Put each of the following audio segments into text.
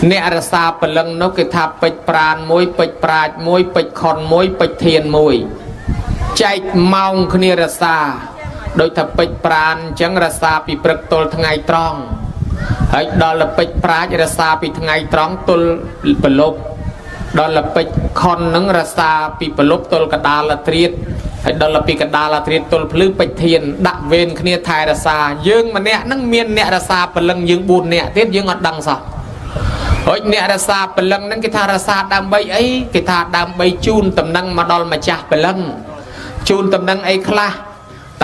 អ្នករសាពលឹងនោះគេថាពេជ្រប្រានមួយពេជ្រប្រាជ្ញមួយពេជ្រខុនមួយពេជ្រធានមួយចែកម៉ោងគ្នារសាដូចថាពេជ្រប្រានអញ្ចឹងរសាពីព្រឹកទល់ថ្ងៃត្រង់ហើយដល់ពេជ្រប្រាជ្ញរសាពីថ្ងៃត្រង់ទល់ប្រលប់ដល់ពេជ្រខុននឹងរសាពីប្រលប់ទល់កដាលត្រៀតហើយដល់ពីកដាលត្រៀតទល់ភ្លឺពេជ្រធានដាក់វេនគ្នាថែរសាយើងម្នាក់នឹងមានអ្នករសាពលឹងយើង4នាក់ទៀតយើងអត់ដឹងសោះ ហើយអ្នករសាពលឹងហ្នឹងគេថារសាដើម្បីអីគេថាដើម្បីជូនតំណែងមកដល់ម្ចាស់ពលឹងជូនតំណែងអីខ្លះ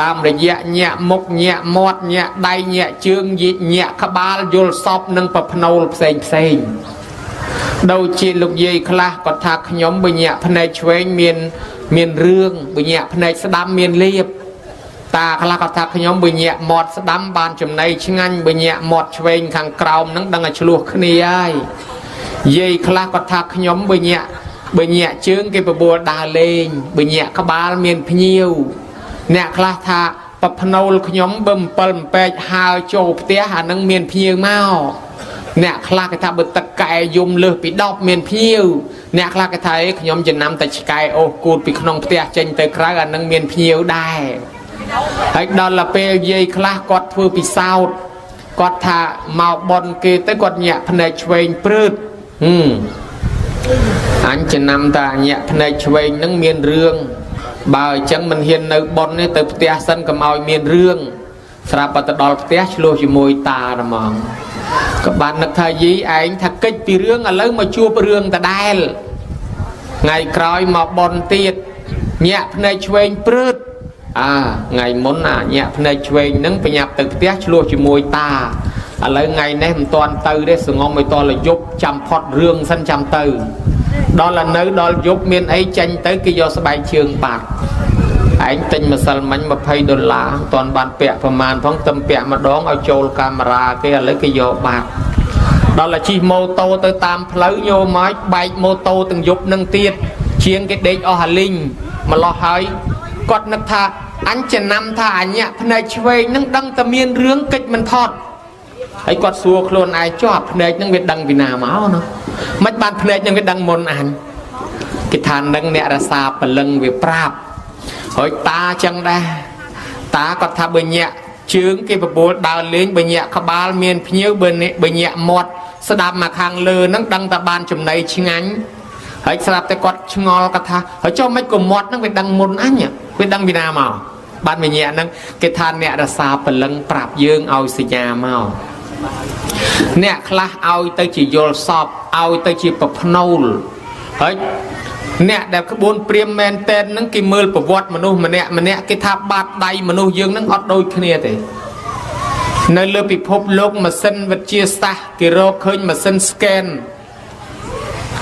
តាមរយៈញាក់មុខញាក់មាត់ញាក់ដៃញាក់ជើងញាក់ក្បាលយល់សពនិងប្រភ្នូលផ្សេងផ្សេងដូចជាលោកយាយខ្លះគាត់ថាខ្ញុំបើញាក់ភ្នែកឆ្វេងមានមានរឿងបើញាក់ភ្នែកស្ដាំមានលៀបតាខ្លះគាត់ថាខ្ញុំបើញាក់មាត់ស្ដាំបានចំណៃឆ្ងាញ់បើញាក់មាត់ឆ្វេងខាងក្រោមហ្នឹងដឹងតែឆ្លោះគ្នាហើយយាយខ្លះគាត់ថាខ្ញុំបើញាក់បើញាក់ជើងគេបបួលដើរលេងបើញាក់ក្បាលមានភ្ញៀវអ្នកខ្លះថាប្រភ្នូលខ្ញុំបើអំពិលអំពែកហើចូលផ្ទះអានឹងមានភ្ញៀវមកអ្នកខ្លះគេថាបើទឹកកែយំលើសពី10មានភ្ញៀវអ្នកខ្លះគេថាអេខ្ញុំចំណាំតែឆ្កែអូសគូតពីក្នុងផ្ទះចេញទៅក្រៅអានឹងមានភ្ញៀវដែរហើយដល់ទៅពេលយាយខ្លះគាត់ធ្វើពិសោធន៍គាត់ថាមកបនគេទៅគាត់ញាក់ភ្នែកឆ្វេងព្រឺតហឹមអញចំណាំតាញាក់ភ្នែកឆ្វេងនឹងមានរឿងបើអញ្ចឹងមិនហ៊ាននៅបននេះទៅផ្ទះសិនកុំឲ្យមានរឿងស្រាប់តែទៅដល់ផ្ទះឆ្លោះជាមួយតាហ្មងក៏បាននឹកថាយីឯងថាកិច្ចពីរឿងឥឡូវមកជួបរឿងដដែលថ្ងៃក្រោយមកបនទៀតញាក់ភ្នែកឆ្វេងព្រឺតអាថ្ងៃមុនអាញាក់ភ្នែកឆ្វេងនឹងបញ្ញាប់ទៅផ្ទះឆ្លោះជាមួយតាឥឡូវថ្ងៃនេះមិនទាន់ទៅទេសងំឲ្យតលយប់ចាំផុតរឿងសិនចាំទៅដល់ឥនៅដល់យប់មានអីចេញទៅគេយកស្បែកជើងបាត់ឯងទិញម្សិលមិញ20ដុល្លារមិនទាន់បានពាក់ប្រមាណផងទឹមពាក់ម្ដងឲ្យចូលកាមេរ៉ាគេឥឡូវគេយកបាត់ដល់តែជិះម៉ូតូទៅតាមផ្លូវញោមមកបែកម៉ូតូទាំងយប់នឹងទៀតជាងគេដេកអស់អាលីងម្លោះហើយគាត់នឹកថាអញចំណាំថាអញ្ញាក់ភ្នែកឆ្វេងនឹងដឹងតែមានរឿងកិច្ចមិនថត់ហើយគាត់សួរខ្លួនឯងចុះអាភ្នែកនឹងវាដឹងពីណាមកណាមិនបានភ្នែកនឹងវាដឹងមុនអញគេថានឹងអ្នករសាពលឹងវាប្រាប់ហើយតាចឹងដែរតាគាត់ថាបើញាក់ជើងគេបបួលដើរលេងបើញាក់ក្បាលមានភ្ញៀវបើនេះបើញាក់មាត់ស្ដាប់មកខាងលើនឹងដឹងតែបានចំណៃឆ្ងាញ់ហើយស្រាប់តែគាត់ឆ្ងល់គាត់ថាហើយចុះមិនក៏មាត់នឹងវាដឹងមុនអញវាដឹងពីណាមកបានវិញ្ញាហ្នឹងគេថាអ្នករសាពលឹងប្រាប់យើងឲ្យសញ្ញាមកអ្នកខ្លះឲ្យទៅជាយល់សពឲ្យទៅជាប្រភ្នូលហើយអ្នកដែលក្បួនព្រាមមែនតែនហ្នឹងគេមើលប្រវត្តិមនុស្សម្នាក់ម្នាក់គេថាបាតដៃមនុស្សយើងហ្នឹងអត់ដូចគ្នាទេនៅលើពិភពលោកម៉ាស៊ីនវិទ្យាសាស្ត្រគេរកឃើញម៉ាស៊ីន scan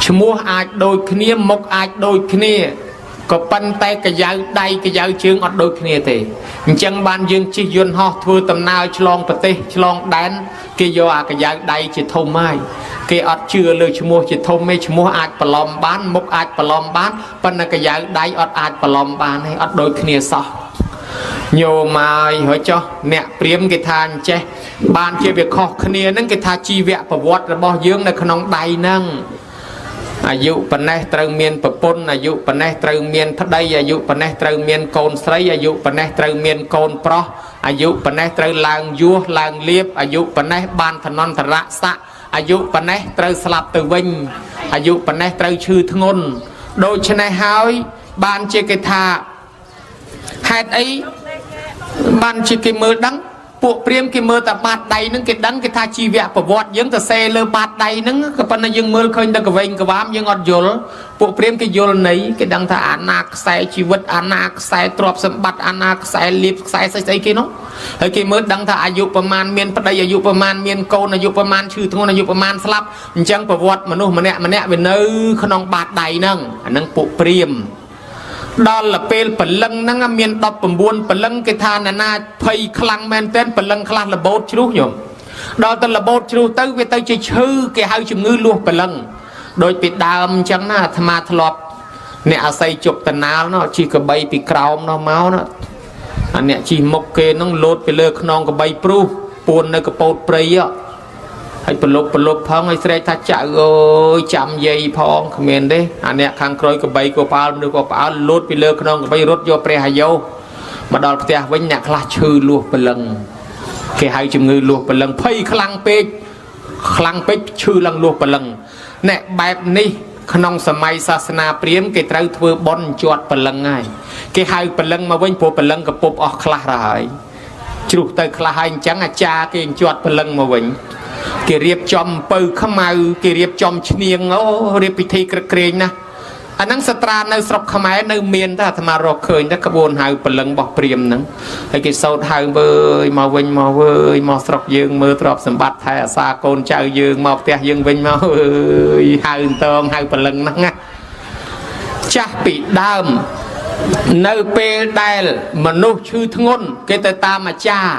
ឈ្មោះអាចដូចគ្នាមុខអាចដូចគ្នាក៏ប៉ុន្តែកាយ៉ៅដៃកាយ៉ៅជើងអត់ដូចគ្នាទេអញ្ចឹងបានយើងជិះយន្តហោះធ្វើដំណើរឆ្លងប្រទេសឆ្លងដែនគេយកអាកាយ៉ៅដៃជាធំហើយគេអត់ជឿលើឈ្មោះជាធំទេឈ្មោះអាចបន្លំបានមុខអាចបន្លំបានប៉ុន្តែកាយ៉ៅដៃអត់អាចបន្លំបានទេអត់ដូចគ្នាសោះញោមហើយហើយចុះអ្នកព្រាមគេថាអញ្ចេះបានជាវាខុសគ្នាហ្នឹងគេថាជីវប្រវត្តិរបស់យើងនៅក្នុងដៃហ្នឹងអាយុប៉ុណ្ណេះត្រូវមានប្រពន្ធអាយុប៉ុណ្ណេះត្រូវមានប្តីអាយុប៉ុណ្ណេះត្រូវមានកូនស្រីអាយុប៉ុណ្ណេះត្រូវមានកូនប្រុសអាយុប៉ុណ្ណេះត្រូវឡើងយោះឡើងលៀបអាយុប៉ុណ្ណេះបានឋានន្តរស័ក្តិអាយុប៉ុណ្ណេះត្រូវស្លាប់ទៅវិញអាយុប៉ុណ្ណេះត្រូវឈឺធ្ងន់ដូច្នេះហើយបានជាគេថាហេតុអីបានជាគេមើលដឹងពួកព្រាមគេមើលតែបាតដៃហ្នឹងគេដឹងគេថាជីវប្រវត្តិយើងទៅសេលើបាតដៃហ្នឹងក៏ប៉ុន្តែយើងមើលឃើញតែកវែងកវាមយើងអត់យល់ពួកព្រាមគេយល់ន័យគេដឹងថាអាណាខ្សែជីវិតអាណាខ្សែទ្រព្យសម្បត្តិអាណាខ្សែលៀបខ្សែស្អីស្អីគេនោះហើយគេមើលដឹងថាអាយុប្រមាណមានប្តីអាយុប្រមាណមានកូនអាយុប្រមាណឈឺធ្ងន់អាយុប្រមាណស្លាប់អញ្ចឹងប្រវត្តិមនុស្សម្នាក់ម្នាក់វានៅក្នុងបាតដៃហ្នឹងអាហ្នឹងពួកព្រាមដល់ទៅពេលពលឹងហ្នឹងមាន19ពលឹងគេថាណានាភ័យខ្លាំងមែនទែនពលឹងខ្លះរបូតជ្រុះញោមដល់ទៅរបូតជ្រុះទៅវាទៅជាឈឺគេហៅជំងឺលួសពលឹងដោយពីដើមអញ្ចឹងណាអាត្មាធ្លាប់អ្នកអាស័យជប់តណាលនោះជិះកបីពីក្រោមនោះមកនោះអាអ្នកជិះមុខគេនោះលោតពីលើខ្នងកបីព្រុសពួននៅកពោតព្រៃហ៎ ហើយប្រលប់ប្រលប់ផងហើយស្រែកថាចៅអើយចាំយាយផងគ្មានទេអាអ្នកខាងក្រោយកបីក៏ផ្អើលមនុស្សក៏ផ្អើលលូតពីលើខ្នងកបីរត់យកព្រះអាយុមកដល់ផ្ទះវិញអ្នកខ្លះឈឺលួសព្រលឹងគេហៅជំងឺលួសព្រលឹងភ័យខ្លាំងពេកខ្លាំងពេកឈឺឡើងលួសព្រលឹងអ្នកបែបនេះក្នុងសម័យសាសនាព្រាហ្មណ៍គេត្រូវធ្វើបុណ្យជាត់ព្រលឹងហើយគេហៅព្រលឹងមកវិញព្រោះព្រលឹងកពុបអស់ខ្លះទៅហើយជ្រុះទៅខ្លះហើយអញ្ចឹងអាចារ្យគេជាត់ព្រលឹងមកវិញគេរៀបចំអំពៅខ្មៅគេរៀបចំឈ្នាងអូរៀបពិធីក្រឹកក្រែងណាស់អាហ្នឹងសត្រានៅស្រុកខ្មែរនៅមានតែអាត្មារកឃើញតែក្បួនហៅព្រលឹងរបស់ព្រាហ្មណ៍ហ្នឹងហើយគេសោតហៅវើយមកវិញមកវើយមកស្រុកយើងមើលទ្រព្យសម្បត្តិថែអាសាកូនចៅយើងមកផ្ទះយើងវិញមកអើយហៅតងហៅព្រលឹងហ្នឹងណាចាស់ពីដើមនៅពេលដែលមនុស្សឈឺធ្ងន់គេទៅតាមអាចារ្យ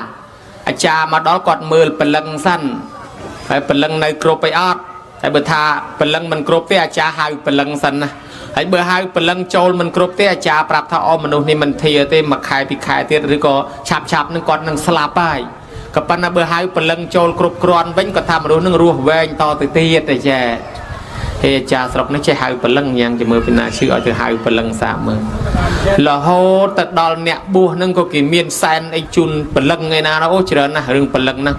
អាចារ្យមកដល់គាត់មើលព្រលឹងសិនហើយព្រលឹងនៅគ្រប់អីអត់ហើយបើថាព្រលឹងមិនគ្រប់ទេអាចារ្យហៅព្រលឹងសិនណាហើយបើហៅព្រលឹងចូលមិនគ្រប់ទេអាចារ្យប្រាប់ថាអូមនុស្សនេះមិនធាទេមួយខែពីរខែទៀតឬក៏ឆាប់ឆាប់នឹងគាត់នឹងស្លាប់ហើយក៏ប៉ុន្តែបើហៅព្រលឹងចូលគ្រប់គ្រាន់វិញគាត់ថាមនុស្សនឹងរស់វែងតទៅទៀតទេចាហេអាចារ្យស្រុកនេះចេះហៅព្រលឹងយ៉ាងជាមើលពីណាឈឺឲ្យទៅហៅព្រលឹងសាកមើលរហូតទៅដល់អ្នកបួសនឹងក៏គេមានសែនអីជូនព្រលឹងឯណាអូច្រើនណាស់រឿងព្រលឹងហ្នឹង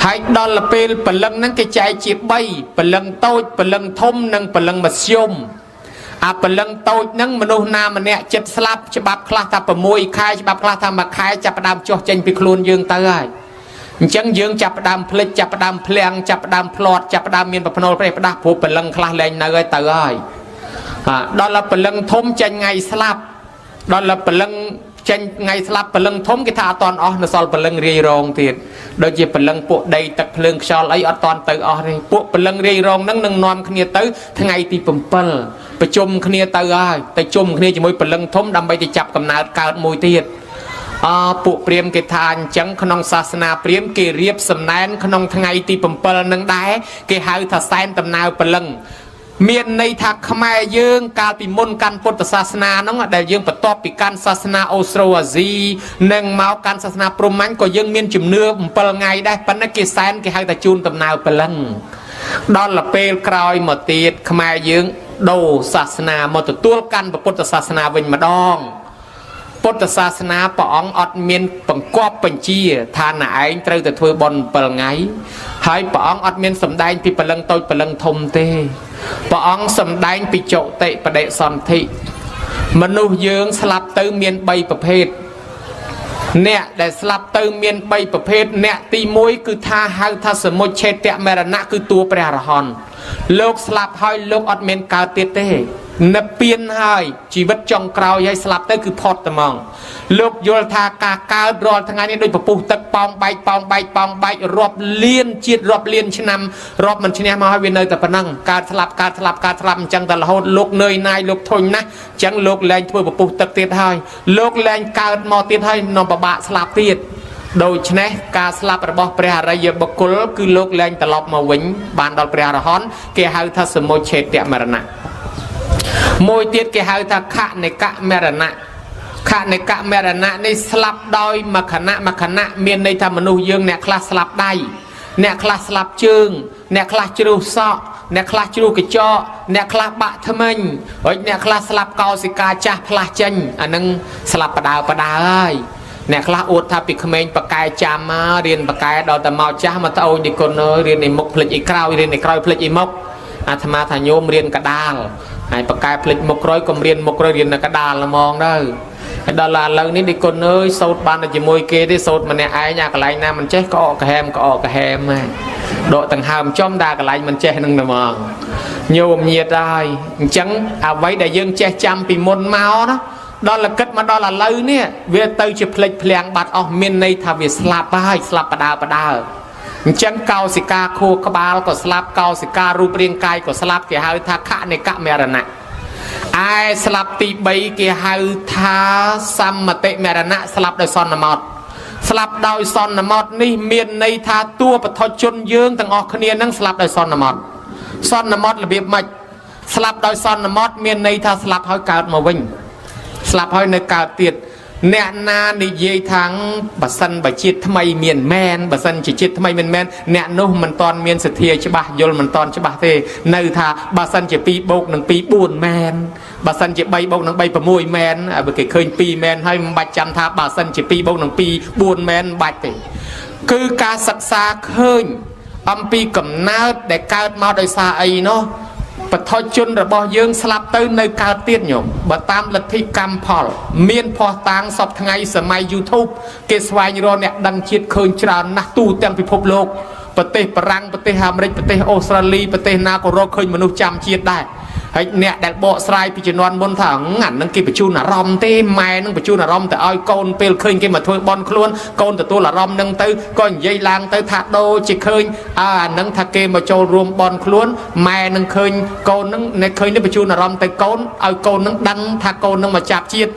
ហើយដល់ពេលព្រលឹងហ្នឹងគេចែកជា3ព្រលឹងតូចព្រលឹងធំនិងព្រលឹងមធ្យមអាព្រលឹងតូចហ្នឹងមនុស្សណាម្នាក់ចិត្តស្លាប់ច្បាប់ខ្លះថា6ខែច្បាប់ខ្លះថា1ខែចាប់ផ្ដើមចុះចេញពីខ្លួនយើងទៅហើយអញ្ចឹងយើងចាប់ផ្ដើមភ្លេចចាប់ផ្ដើមភ្លាំងចាប់ផ្ដើមភ្លាត់ចាប់ផ្ដើមមានប្រផ្នូលប្រេះផ្ដាស់ព្រោះព្រលឹងខ្លះលែងនៅហើយទៅហើយដល់ព្រលឹងធំចេញថ្ងៃស្លាប់ដល់ព្រលឹងចេញថ្ងៃស្លាប់ព្រលឹងធំគេថាអត់តន់អស់នៅសល់ព្រលឹងរាយរងទៀតដូចជាព្រលឹងពួកដីទឹកភ្លើងខ្យល់អីអត់តន់ទៅអស់ទេពួកព្រលឹងរាយរងហ្នឹងនឹងនាំគ្នាទៅថ្ងៃទី7ប្រជុំគ្នាទៅហើយទៅជុំគ្នាជាមួយព្រលឹងធំដើម្បីទៅចាប់កំណើតកើតមួយទៀតអពួកព្រាមគេថាអញ្ចឹងក្នុងសាសនាព្រាមគេរៀបសំណែនក្នុងថ្ងៃទី7នឹងដែរគេហៅថាសែនដំណើរព្រលឹងមានន័យថាខ្មែរយើងកាលពីមុនកាន់ពុទ្ធសាសនាហ្នឹងដែលយើងបន្ទាប់ពីកាន់សាសនាអូស្ត្រូអាស៊ីនិងមកកាន់សាសនាព្រហ្មញ្ញក៏យើងមានជំនឿ7ថ្ងៃដែរប៉ុន្តែគេសែនគេហៅថាជូនដំណើរព្រលឹងដល់ពេលក្រោយមកទៀតខ្មែរយើងដូរសាសនាមកទទួលកាន់ពុទ្ធសាសនាវិញម្ដងពុទ្ធសាសនាព្រះអង្គអត់មានបង្គាប់បញ្ជាថាណែឯងត្រូវតែធ្វើបុណ្យ7ថ្ងៃហើយព្រះអង្គអត់មានសម្ដែងពីព្រលឹងតូចព្រលឹងធំទេព្រះអង្គសម្ដែងពីចុតិបដិសន្ធិមនុស្សយើងស្លាប់ទៅមាន3ប្រភេទអ្នកដែលស្លាប់ទៅមាន3ប្រភេទអ្នកទី1គឺថាហៅថាសមុច្ឆេតមរណៈគឺតួព្រះអរហន្តលោកស្លាប់ហើយលោកអត់មានកើតទៀតទេនិព្វានហើយជីវិតចុងក្រោយហើយស្លាប់ទៅគឺផុតតែហ្មងលោកយល់ថាការកើតរាល់ថ្ងៃនេះដូចពពុះទឹកប៉ោងបែកប៉ោងបែកប៉ោងបែករាប់លានជាតិរាប់លានឆ្នាំរាប់មិនឈ្នះមកហើយវានៅតែប៉ុណ្ណឹងកើតស្លាប់កើតស្លាប់កើតស្លាប់អញ្ចឹងតែរហូតលោកនឿយណាយលោកធុញណាស់អញ្ចឹងលោកលែងធ្វើពពុះទឹកទៀតហើយលោកលែងកើតមកទៀតហើយនាំពិបាកស្លាប់ទៀតដូច្នេះការស្លាប់របស់ព្រះអរិយបុគ្គលគឺលោកលែងត្រឡប់មកវិញបានដល់ព្រះអរហន្តគេហៅថាសមុច្ឆេតមរណៈមួយទៀតគេហៅថាខនិកមរណៈខនិកមរណៈនេះស្លាប់ដោយមខណៈមខណៈមានន័យថាមនុស្សយើងអ្នកខ្លះស្លាប់ដៃអ្នកខ្លះស្លាប់ជើងអ្នកខ្លះជ្រុះសក់អ្នកខ្លះជ្រុះកញ្ចក់អ្នកខ្លះបាក់ថ្មិញហើយអ្នកខ្លះស្លាប់កោសិកាចាស់ផ្លាស់ចេញអានឹងស្លាប់បដើបដើហើយអ្នកខ្លះអួតថាពីក្មេងបកែចាំមករៀនបកែដល់តែមកចាស់មកត្អូញទីគុណអើយរៀនឯមុខភ្លេចឯក្រោយរៀនឯក្រោយភ្លេចឯមុខអាត្មាថាញោមរៀនកដាលហើយបកែភ្លេចមុខក្រោយកុំរៀនមុខក្រោយរៀននៅកដាលហ្មងទៅហើយដល់ឥឡូវនេះទីគុណអើយសូត្របានតែជាមួយគេទេសូត្រម្នាក់ឯងអាកន្លែងណាមិនចេះក៏អកក្រហមក៏អកក្រហមហើយដកដង្ហើមចំដល់កន្លែងមិនចេះនឹងតែហ្មងញោមញាតហើយអញ្ចឹងអ្វីដែលយើងចេះចាំពីមុនមកណាដល់លកិតមកដល់ឥឡូវនេះវាទៅជាភ្លេចភ្លាំងបាត់អស់មានន័យថាវាស្លាប់ហើយស្លាប់បដើបដើអញ្ចឹងកោសិកាខួរក្បាលក៏ស្លាប់កោសិការូបរាងកាយក៏ស្លាប់គេហៅថាខនិកមរណៈឯស្លាប់ទី3គេហៅថាសមតិមរណៈស្លាប់ដោយសន្មតស្លាប់ដោយសន្មតនេះមានន័យថាតួបឋជនយើងទាំងអស់គ្នានឹងស្លាប់ដោយសន្មតសន្មតរបៀបម៉េចស្លាប់ដោយសន្មតមានន័យថាស្លាប់ហើយកើតមកវិញស្លាប់ហើយនៅកើតទៀត អ្នកណានិយាយថាងបើសិនបើជាតិថ្មីមានមែនបើសិនជាជាតិថ្មីមានមែនអ្នកនោះមិនតន់មានសទ្ធាច្បាស់យល់មិនតន់ច្បាស់ទេនៅថាបើសិនជា2បូកនឹង2 4មែនបើសិនជា3បូកនឹង3 6មែនបើគេឃើញ2មែនហើយមិនបាច់ចាំថាបើសិនជា2បូកនឹង2 4មែនមិនបាច់ទេគឺការសិក្សាឃើញអំពីកំណើតដែលកើតមកដោយសារអីនោះបឋជនរបស់យើងស្លាប់ទៅនៅកើតទៀតញោមបើតាមលទ្ធិកម្មផល មានភ័ស្តុតាងសពថ្ងៃសម័យ YouTube គេស្វែងរកអ្នកដឹងជាតិឃើញច្រើនណាស់ទូទាំងពិភពលោកប្រទេសបារាំងប្រទេសអាមេរិកប្រទេសអូស្ត្រាលីប្រទេសណាក៏រកឃើញមនុស្សចាំជាតិដែរហើយអ្នកដែលបកស្រាយពីជំនាន់មុនថាអានឹងគេបញ្ជូនអារម្មណ៍ទេម៉ែនឹងបញ្ជូនអារម្មណ៍ទៅឲ្យកូនពេលឃើញគេមកធ្វើបន់ខ្លួនកូនទទួលអារម្មណ៍នឹងទៅក៏និយាយឡើងទៅថាដូចជាឃើញអានឹងថាគេមកចូលរួមបន់ខ្លួនម៉ែនឹងឃើញកូននឹងអ្នកឃើញនេះបញ្ជូនអារម្មណ៍ទៅកូនឲ្យកូននឹងដឹងថាកូននឹងមកចាប់ជាតិ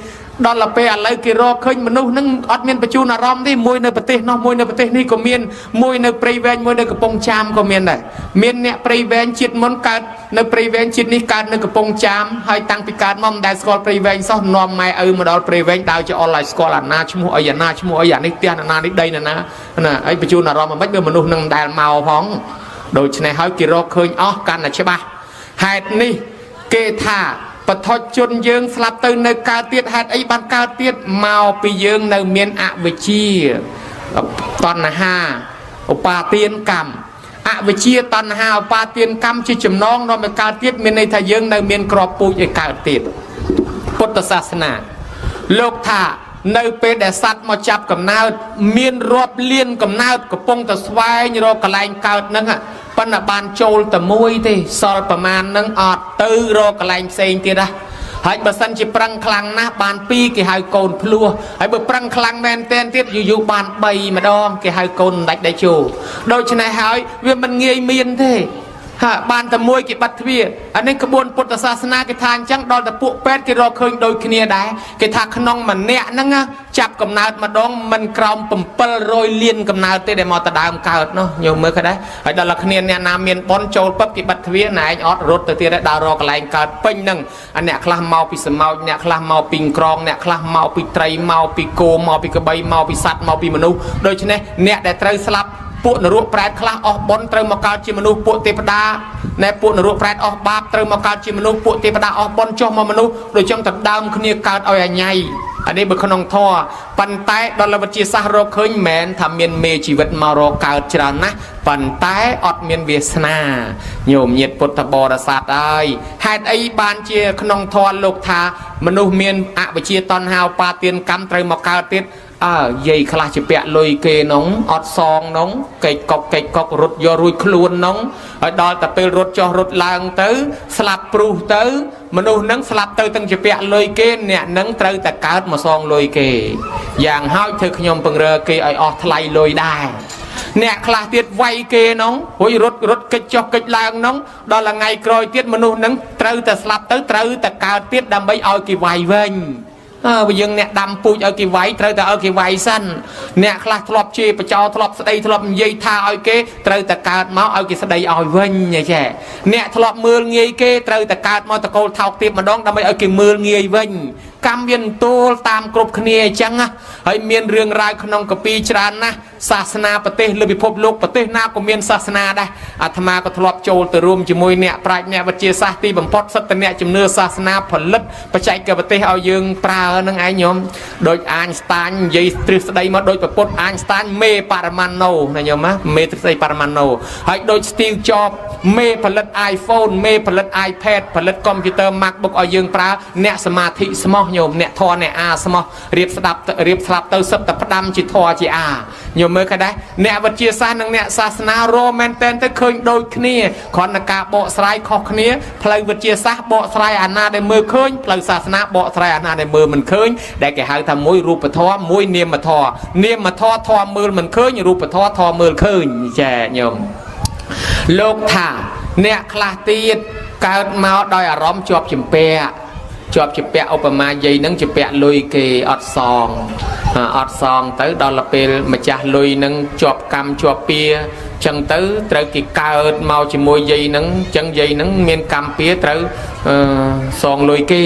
ដល់ទៅពេលឥឡូវគេរកឃើញមនុស្សនឹងអត់មានបញ្ជូនអារម្មណ៍ទេមួយនៅប្រទេសនោះមួយនៅប្រទេសនេះក៏មានមួយនៅព្រៃវែងមួយនៅកំពង់ចាមក៏មានដែរមានអ្នកព្រៃវែងជាតិមុនកើតនៅព្រៃវែងជាតិនេះកើតនៅកំពង់ចាមហើយតាំងពីកើតមកមិនដែលស្គាល់ព្រៃវែងសោះនាំម៉ែឪមកដល់ព្រៃវែងដើរចអល់ឲ្យស្គាល់អាណាឈ្មោះអីអាណាឈ្មោះអីអានេះផ្ទះអាណានេះដីណាណាណាហើយបញ្ជូនអារម្មណ៍មិនបើមនុស្សនឹងមិនដែលមកផងដូច្នេះហើយគេរកឃើញអស់កាន់តែច្បាស់ហេតុនេះគេថាបឋជនយើងស្លាប់ទៅនៅកើតទៀតហេតុអីបានកើតទៀតមកពីយើងនៅមានអវិជ្ជាតណ្ហាឧបាទានកម្មអវិជ្ជាតណ្ហាឧបាទានកម្មជាចំណងនាំឲ្យកើតទៀតមានន័យថាយើងនៅមានក្របពូជឲ្យកើតទៀតពុទ្ធសាសនាលោកថានៅពេលដែលសត្វមកចាប់កំណើតមានរាប់លានកំណើតកំពុងតែស្វែងរកកន្លែងកើតហ្នឹងប៉ុន្តែបានចូលតែមួយទេសល់ប្រមាណហ្នឹងអត់ទៅរកកន្លែងផ្សេងទៀតណាហើយបើសិនជាប្រឹងខ្លាំងណាស់បាន2គេហៅកូនភ្លោះហើយបើប្រឹងខ្លាំងមែនទែនទៀតយូរយូរបាន3ម្ដងគេហៅកូនមិនដាច់ដៃជោដូច្នេះហើយវាមិនងាយមានទេហាបានតែមួយគេបាត់ទ្វាអានេះក្បួនពុទ្ធសាសនាគេថាអញ្ចឹងដល់តែពួកពេទ្យគេរកឃើញដូចគ្នាដែរគេថាក្នុងម្នាក់ហ្នឹងចាប់កំណើតម្ដងមិនក្រោម700លានកំណើតទេដែលមកតដើមកើតនោះញោមមើលឃើញដែរហើយដល់តែគ្នាអ្នកណាមានប៉ុនចូលពឹបគេបាត់ទ្វាណែឯងអត់រត់ទៅទៀតដែរដើររកកន្លែងកើតពេញហ្នឹងអាអ្នកខ្លះមកពីសមោចអ្នកខ្លះមកពីក្រងអ្នកខ្លះមកពីត្រីមកពីគោមកពីក្បីមកពីសត្វមកពីមនុស្សដូច្នេះអ្នកដែលត្រូវស្លាប់ពួកនរកប្រែតខ្លះអស់បុណ្យត្រូវមកកើតជាមនុស្សពួកទេវតាណែពួកនរកប្រែតអស់បាបត្រូវមកកើតជាមនុស្សពួកទេវតាអស់បុណ្យចុះមកមនុស្សដូចចឹងទៅដើមគ្នាកើតឲ្យអញ្ញៃអានេះបើក្នុងធម៌ប៉ុន្តែដល់វិទ្យាសាស្ត្ររកឃើញមិនមែនថាមានមេជីវិតមករកកើតច្រើនណាស់ប៉ុន្តែអត់មានវាសនាញោមញាតពុទ្ធបរិស័ទហើយហេតុអីបានជាក្នុងធម៌លោកថាមនុស្សមានអវិជ្ជាតណ្ហាឧបាទានកម្មត្រូវមកកើតទៀតអើយាយខ្លះជាពាក់លុយគេនងអត់សងនងកេកកុកកេកកុករត់យករួចខ្លួននងហើយដល់តែពេលរត់ចុះរត់ឡើងទៅស្លាប់ព្រុសទៅមនុស្សនឹងស្លាប់ទៅទាំងជាពាក់លុយគេអ្នកនឹងត្រូវតែកើតមកសងលុយគេយ៉ាងហើយធ្វើខ្ញុំពង្រើគេឲ្យអស់ថ្លៃលុយដែរអ្នកខ្លះទៀតវាយគេនងរួចរត់រត់កិច្ចចុះកិច្ចឡើងនងដល់ថ្ងៃក្រោយទៀតមនុស្សនឹងត្រូវតែស្លាប់ទៅត្រូវតែកើតទៀតដើម្បីឲ្យគេវាយវិញអើបើយើងអ្នកដាំពូជឲ្យគេវាយត្រូវតែឲ្យគេវាយសិនអ្នកខ្លះធ្លាប់ជេរបចោធ្លាប់ស្ដីធ្លាប់និយាយថាឲ្យគេត្រូវតែកើតមកឲ្យគេស្ដីឲ្យវិញចេះអ្នកធ្លាប់មើលងាយគេត្រូវតែកើតមកតកូលថោកទៀបម្ដងដើម្បីឲ្យគេមើលងាយវិញកម្មវាទទួលតាមគ្រប់គ្នាអញ្ចឹងណាហើយមានរឿងរ៉ាវក្នុងកាពីច្រើនណាស់សាសនាប្រទេសលើពិភពលោកប្រទេសណាក៏មានសាសនាដែរអាត្មាក៏ធ្លាប់ចូលទៅរួមជាមួយអ្នកប្រាជ្ញអ្នកវិទ្យាសាស្ត្រទីបំផុតសិទ្ធិអ្នកជំនឿសាសនាផលិតបច្ចេកទេសឲ្យយើងប្រើនឹងឯងញោមដូចអាញស្តាញនិយាយទ្រឹស្ដីមកដូចប្រពុតអាញស្តាញមេបរមាណូណាញោមណាមេទ្រឹស្ដីបរមាណូហើយដូច Steve Jobs មេផលិត iPhone មេផលិត iPad ផលិតកុំព្យូទ័រ MacBook ឲ្យយើងប្រើអ្នកសមាធិស្មោះញោមអ្នកធរអ្នកអាស្មោះរៀបស្ដាប់រៀបស្លាប់ទៅសិតតែផ្ដាំជាធរជាអាញោមមើលឃើញដែរអ្នកវិទ្យាសាស្ត្រនិងអ្នកសាសនារមែនតែនទៅឃើញដូចគ្នាគ្រាន់តែការបកស្រាយខុសគ្នាផ្លូវវិទ្យាសាស្ត្របកស្រាយអាណាដែលមើលឃើញផ្លូវសាសនាបកស្រាយអាណាដែលមើលមិនឃើញដែលគេហៅថាមួយរូបធម៌មួយនាមធម៌នាមធម៌ធម៌មើលមិនឃើញរូបធម៌ធម៌មើលឃើញចែញោមលោកថាអ្នកខ្លះទៀតកើតមកដោយអារម្មណ៍ជាប់ជំពាក់ ជាប់ជាពាក់ឧបមាយាយនឹងជាពាក់លុយគេអត់សងអត់សងទៅដល់ពេលម្ចាស់លុយនឹងជាប់កម្មជាប់ពៀចឹងទៅត្រូវគេកើតមកជាមួយយាយនឹងចឹងយាយនឹងមានកម្មពៀត្រូវសងលុយគេ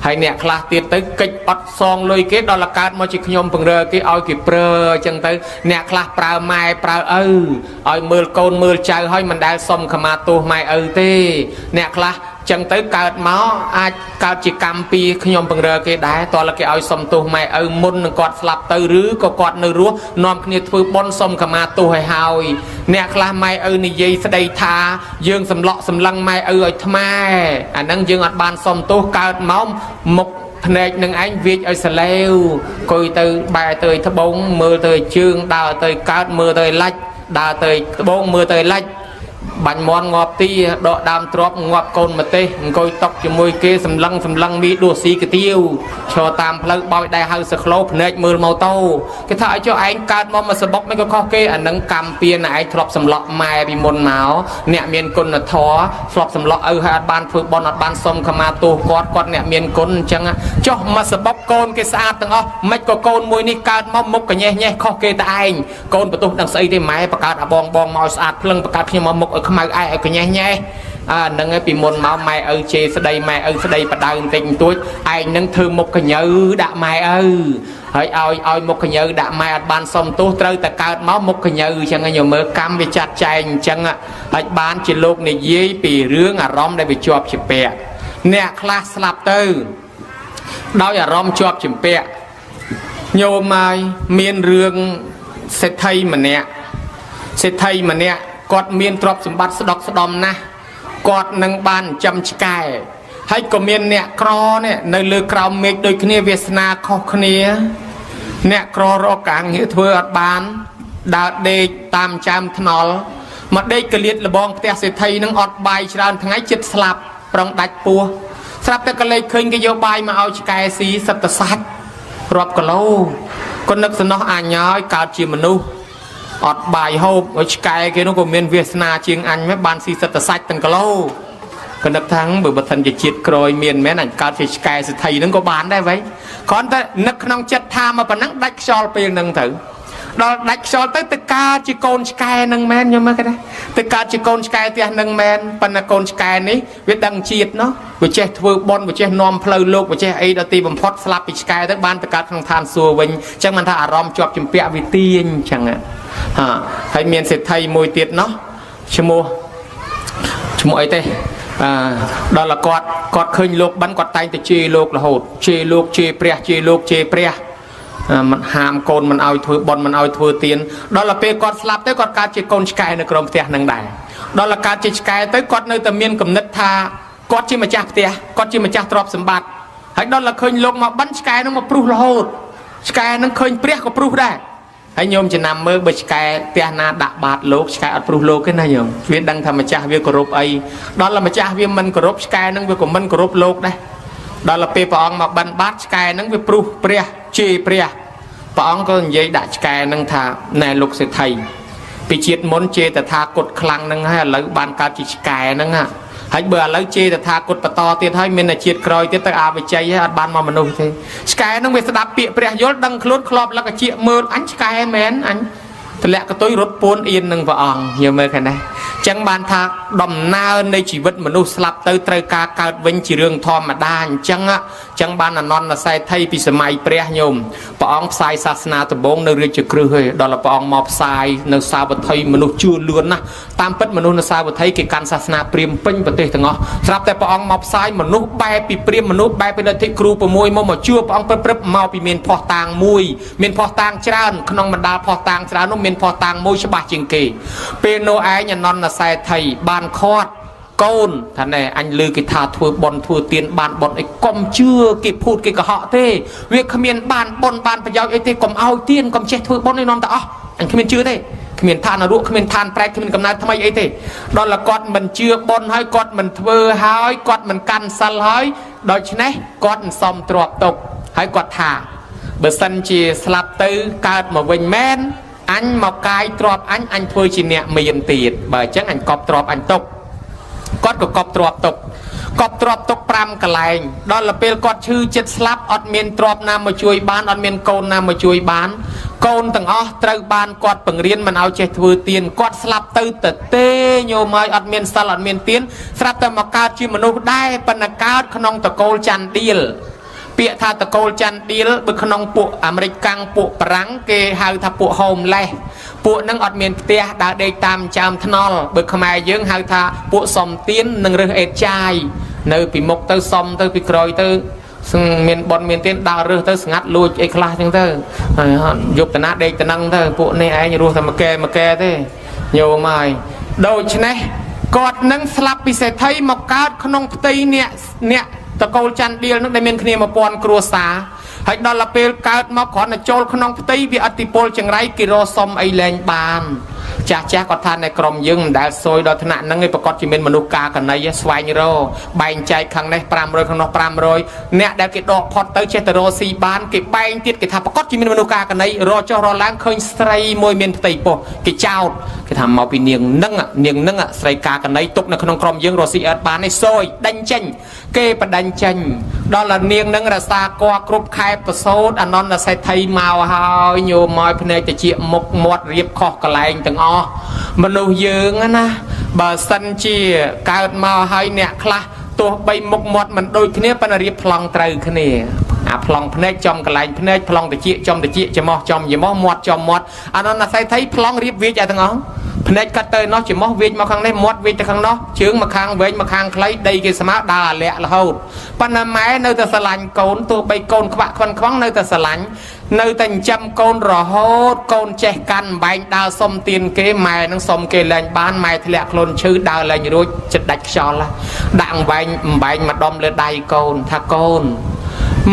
ហើយអ្នកខ្លះទៀតទៅកិច្ចអត់សងលុយគេដល់កើតមកជាខ្ញុំពង្រើគេឲ្យគេប្រើចឹងទៅអ្នកខ្លះប្រើម៉ែប្រើឪឲ្យមើលកូនមើលចៅឲ្យមិនដែលសុំខមាទោសម៉ែឪទេអ្នកខ្លះចឹងទៅកើតមកអាចកើតជាកម្មពីខ្ញុំពង្រើគេដែរតើគេឲ្យសុំទោសម៉ែឪមុននឹងគាត់ស្លាប់ទៅឬក៏គាត់នៅរស់នាំគ្នាធ្វើបុណ្យសុំខមាទោសឲ្យហើយអ្នកខ្លះម៉ែឪនិយាយស្ដីថាយើងសម្លក់សម្លឹងម៉ែឪឲ្យថ្ម៉ែអាហ្នឹងយើងអត់បានសុំទោសកើតមកមុខភ្នែកនឹងឯងវាចឲ្យសលេវគួយទៅបែរទៅត្បូងមើលទៅជើងដើរទៅកើតមើលទៅឡាច់ដើរទៅត្បូងមើលទៅឡាច់បាញ់មន់ងាប់ទីដកដើមទ្របងាប់កូនម្ទេសអង្គុយតុកជាមួយគេសម្លឹងសម្លឹងមីដួសស៊ីកាទៀវឈរតាមផ្លូវបោយដែរហៅសក្លោភ្នែកមើលម៉ូតូគេថាឲ្យចុះឯងកើតមកមកសបុកមិនក៏ខុសគេអានឹងកម្មពៀនឯងធ្លាប់សម្លក់ម៉ែពីមុនមកអ្នកមានគុណធម៌ធ្លាប់សម្លក់ឪហើយអត់បានធ្វើបុណ្យអត់បានសុំខមាទោសគាត់គាត់អ្នកមានគុណអញ្ចឹងចុះមកសបុកកូនគេស្អាតទាំងអស់មិនក៏កូនមួយនេះកើតមកមុខកញេះញេះខុសគេតែឯងកូនបន្ទោសដឹងស្អីទេម៉ែបង្កើតអាបងបងមកឲ្យស្អាតភ្លឹងបង្កើតខ្ញុំមកមុខឲ្យខ្មៅឯឲ្យកញេះញេះអាហ្នឹងឯងពីមុនមកម៉ែឪជេរស្ដីម៉ែឪស្ដីបដៅបន្តិចបន្តួចឯងនឹងធ្វើមុខកញើដាក់ម៉ែឪហើយឲ្យមុខកញើដាក់ម៉ែអត់បានសុំទោសត្រូវតែកើតមកមុខកញើអញ្ចឹងញមើលកម្មវាចាត់ចែងអញ្ចឹងហើយបានជាលោកនិយាយពីរឿងអារម្មណ៍ដែលវាជាប់ជាពាក់អ្នកខ្លះស្លាប់ទៅដោយអារម្មណ៍ជាប់ជំពាក់ញោមហើយមានរឿងសេដ្ឋីម្នាក់សេដ្ឋីម្នាក់គាត់មានទ្រព្យសម្បត្តិស្ដុកស្ដំណាស់គាត់នឹងបានចិញ្ចឹមឆ្កែហើយក៏មានអ្នកក្រនេះនៅលើក្រោមមេឃដូចគ្នាវាសនាខុសគ្នាអ្នកក្ររកការងារធ្វើអត់បានដើរដេកតាមចាមថ្នល់មកដេកកលៀតលបងផ្ទះសេដ្ឋីនឹងអត់បាយច្រើនថ្ងៃចិត្តស្លាប់ប្រងដាច់ពោះស្រាប់តែកលេចឃើញគេយកបាយមកឲ្យឆ្កែស៊ីសិតតសាច់រាប់គីឡូគាត់នឹកសំណោះអញហើយកើតជាមនុស្សអត់បាយហូបឲ្យឆ្កែគេនោះក៏មានវាសនាជាងអញមិនបានស៊ីសិតតសាច់ទាំងគីឡូក៏នឹកថាបើបើសិនជាជាតិក្រោយមានមែនអញកើតជាឆ្កែសេដ្ឋីហ្នឹងក៏បានដែរវ៉ៃគ្រាន់តែនឹកក្នុងចិត្តថាមកប៉ុណ្ណឹងដាច់ខ្យល់ពេលហ្នឹងទៅដល់ដាច់ខ្យល់ទៅទៅកើតជាកូនឆ្កែហ្នឹងមែនញោមមើលគេដែរទៅកើតជាកូនឆ្កែផ្ទះហ្នឹងមែនប៉ុន្តែកូនឆ្កែនេះវាដឹងជាតិណោះវាចេះធ្វើបុណ្យវាចេះនាំផ្លូវលោកវាចេះអីដល់ទីបំផុតស្លាប់ពីឆ្កែទៅបានទៅកើតក្នុងឋានសួគ៌វិញអញ្ចឹងមិនថាអារម្មណ៍ជាប់ជំពាក់វាទាញអញ្ចឹងហាហើយមានសេដ្ឋីមួយទៀតណោះឈ្មោះអីទេអឺដល់គាត់ឃើញលោកបិណ្ឌគាត់តែងតែជេរលោករហូតជេរលោកជេរព្រះជេរលោកជេរព្រះមិនហាមកូនមិនឲ្យធ្វើបុណ្យមិនឲ្យធ្វើទានដល់ទៅពេលគាត់ស្លាប់ទៅគាត់កើតជាកូនឆ្កែនៅក្រុមផ្ទះនឹងដែរដល់ទៅកើតជាឆ្កែទៅគាត់នៅតែមានគំនិតថាគាត់ជាម្ចាស់ផ្ទះគាត់ជាម្ចាស់ទ្រព្យសម្បត្តិហើយដល់ទៅឃើញលោកមកបិណ្ឌឆ្កែនឹងមកព្រុសរហូតឆ្កែនឹងឃើញព្រះក៏ព្រុសដែរហើយញោមចំណាំមើលបើឆ្កែផ្ទះណាដាក់បាតលោកឆ្កែអត់ព្រុសលោកទេណាញោមវាដឹងថាម្ចាស់វាគោរពអីដល់តែម្ចាស់វាមិនគោរពឆ្កែនឹងវាក៏មិនគោរពលោកដែរដល់ទៅពេលព្រះអង្គមកបិណ្ឌបាតឆ្កែនឹងវាព្រុសព្រះជេរព្រះព្រះអង្គក៏និយាយដាក់ឆ្កែនឹងថាណែលោកសេដ្ឋីពីជាតិមុនជេរតថាគតខ្លាំងនឹងហើយឥឡូវបានកើតជាឆ្កែហ្នឹងហើយបើឥឡូវជេរតថាគតបន្តទៀតហើយមានតែជាតិក្រោយទៀតទៅអវិជ័យហើយអត់បានមកមនុស្សទេឆ្កែនឹងវាស្ដាប់ពាក្យព្រះយល់ដឹងខ្លួនធ្លាប់លកជាមើលអញឆ្កែមែនអញតម្លាក់កតុយរត់ពួនអៀននឹងព្រះអង្គយល់មើលឃើញទេចឹងបានថាដំណើរនៃជីវិតមនុស្សស្លាប់ទៅត្រូវការកើតវិញជារឿងធម្មតាអញ្ចឹងចឹងបានអនន្តសេដ្ឋីពីសម័យព្រះញោមព្រះអង្គផ្សាយសាសនាដំបូងនៅរាជក្រឹសឯងដល់ព្រះអង្គមកផ្សាយនៅសាវត្ថីមនុស្សជឿលឿនណាស់តាមពិតមនុស្សនៅសាវត្ថីគេកាន់សាសនាព្រាហ្មណ៍ពេញប្រទេសទាំងអស់ស្រាប់តែព្រះអង្គមកផ្សាយមនុស្សបែបពីព្រាហ្មណ៍មនុស្សបែបពីលទ្ធិគ្រូ6មកជឿព្រះអង្គព្រឹបមកពីមានភ័ស្តុតាងមួយមានភ័ស្តុតាងច្រើនក្នុងបណ្ដាភ័ស្តុតាងច្រើននោះមានភ័ស្តុតាងមួយច្បាស់ជាងគេពេលនោះឯងអនន្តសេដ្ឋីបានខាត់កូនថាណែអញលឺគេថាធ្វើបុណ្យធ្វើទានបានបុណ្យអីកុំជឿគេភូតគេកុហកទេវាគ្មានបានបុណ្យបានប្រយោជន៍អីទេកុំឲ្យទានកុំចេះធ្វើបុណ្យឯនាំតែអស់អញគ្មានជឿទេគ្មានឋាននរកគ្មានឋានប្រែតគ្មានកំណើតថ្មីអីទេដល់តែគាត់មិនជឿបុណ្យហើយគាត់មិនធ្វើហើយគាត់មិនកាន់សិលហើយដូច្នេះគាត់មិនសមទ្រព្យទុកហើយគាត់ថាបើសិនជាស្លាប់ទៅកើតមកវិញមែនអញមកកាយទ្រព្យអញធ្វើជាអ្នកមានទៀតបើអញ្ចឹងអញកប់ទ្រព្យអញទុកគាត់ក៏កប់ទ្រព្យទុក កប់ទ្របទុក5កន្លែងដល់ទៅពេលគាត់ឈឺចិត្តស្លាប់អត់មានទ្របណាមកជួយបានអត់មានកូនណាមកជួយបានកូនទាំងអស់ត្រូវបានគាត់បង្រៀនមិនឲ្យចេះធ្វើទានគាត់ស្លាប់ទៅតទេញោមហើយអត់មានសិលអត់មានទានស្រាប់តែមកកើតជាមនុស្សដែរប៉ុន្តែកើតក្នុងតកូលចន្ទដៀលពាក្យថាតកូលចន្ទដៀលបើក្នុងពួកអាមេរិកកាំងពួកបារាំងគេហៅថាពួក homeless ពួកនឹងអត់មានផ្ទះដើរដេកតាមចើមថ្នល់បើខ្មែរយើងហៅថាពួកសុំទាននិងរើសអេតចាយនៅពីមុខទៅសុំទៅពីក្រោយទៅមានប៉ុនមានទៀនដើររើសទៅស្ងាត់លួចអីខ្លះចឹងទៅហើយយប់តាណាដេកតណឹងទៅពួកនេះឯងរស់តែមកែមកែទេញោមហើយដូច្នេះគាត់នឹងស្លាប់ពីសេដ្ឋីមកកើតក្នុងផ្ទៃអ្នកអ្នកតកូលចន្ទដៀលនឹងដែលមានគ្នា1000គ្រួសារហើយដល់ទៅពេលកើតមកគ្រាន់តែចូលក្នុងផ្ទៃវាអតិពលចង្រៃគេរសុំអីលែងបានចាស់ចាស់គាត់ថានៅក្រុមយើងមិនដែលសួយដល់ថ្នាក់ហ្នឹងឯងប្រកាសជាមានមនុស្សកាកណីស្វែងរកបែងចែកខាងនេះ500ខាងនោះ500អ្នកដែលគេដកផុតទៅចេះតែរកស៊ីបានគេបែងទៀតគេថាប្រកាសជាមានមនុស្សកាកណីរកចុះរកឡើងឃើញស្រីមួយមានផ្ទៃពោះគេចោតគេថាមកពីនាងនឹងនាងនឹងស្រីកាកណីទុកនៅក្នុងក្រុមយើងរកស៊ីអត់បានទេសួយដេញចេញគេបដិញចេញដល់តែនាងនឹងរសាកគ្រប់ខែប្រសូតអនន្តសេដ្ឋីមកហើយញោមមកភ្នែកតិចមុខមាត់រៀបខុសកន្លែងទាំងអស់មនុស្សយើងណាបើសិនជាកើតមកហើយអ្នកខ្លះទោះបីមុខមាត់មិនដូចគ្នាប៉ុន្តែរៀបប្លង់ត្រូវគ្នាអាប្លង់ភ្នែកចំកន្លែងភ្នែកប្លង់តិចចំតិចច្រមុះចំច្រមុះមាត់ចំមាត់អនន្តសេដ្ឋីប្លង់រៀបវាចឲ្យទាំងអស់ភ្នែកកាត់ទៅនោះច្រមុះវាចមកខាងនេះមាត់វាចទៅខាងនោះជើងមកខាងវែងមកខាងខ្លីដីគេស្មើដើរអាលាក់រហូតប៉ុន្តែម៉ែនៅតែស្រឡាញ់កូនទោះបីកូនខ្វាក់ខ្វិនខ្វងនៅតែស្រឡាញ់នៅតែចិញ្ចឹមកូនរហូតកូនចេះកាន់បែងដើរសុំទានគេម៉ែនឹងសុំគេលែងបានម៉ែធ្លាក់ខ្លួនឈឺដើរលែងរួចចិត្តដាច់ខ្យល់ដាក់បែងបែងម្ដុំលើដៃកូនថាកូន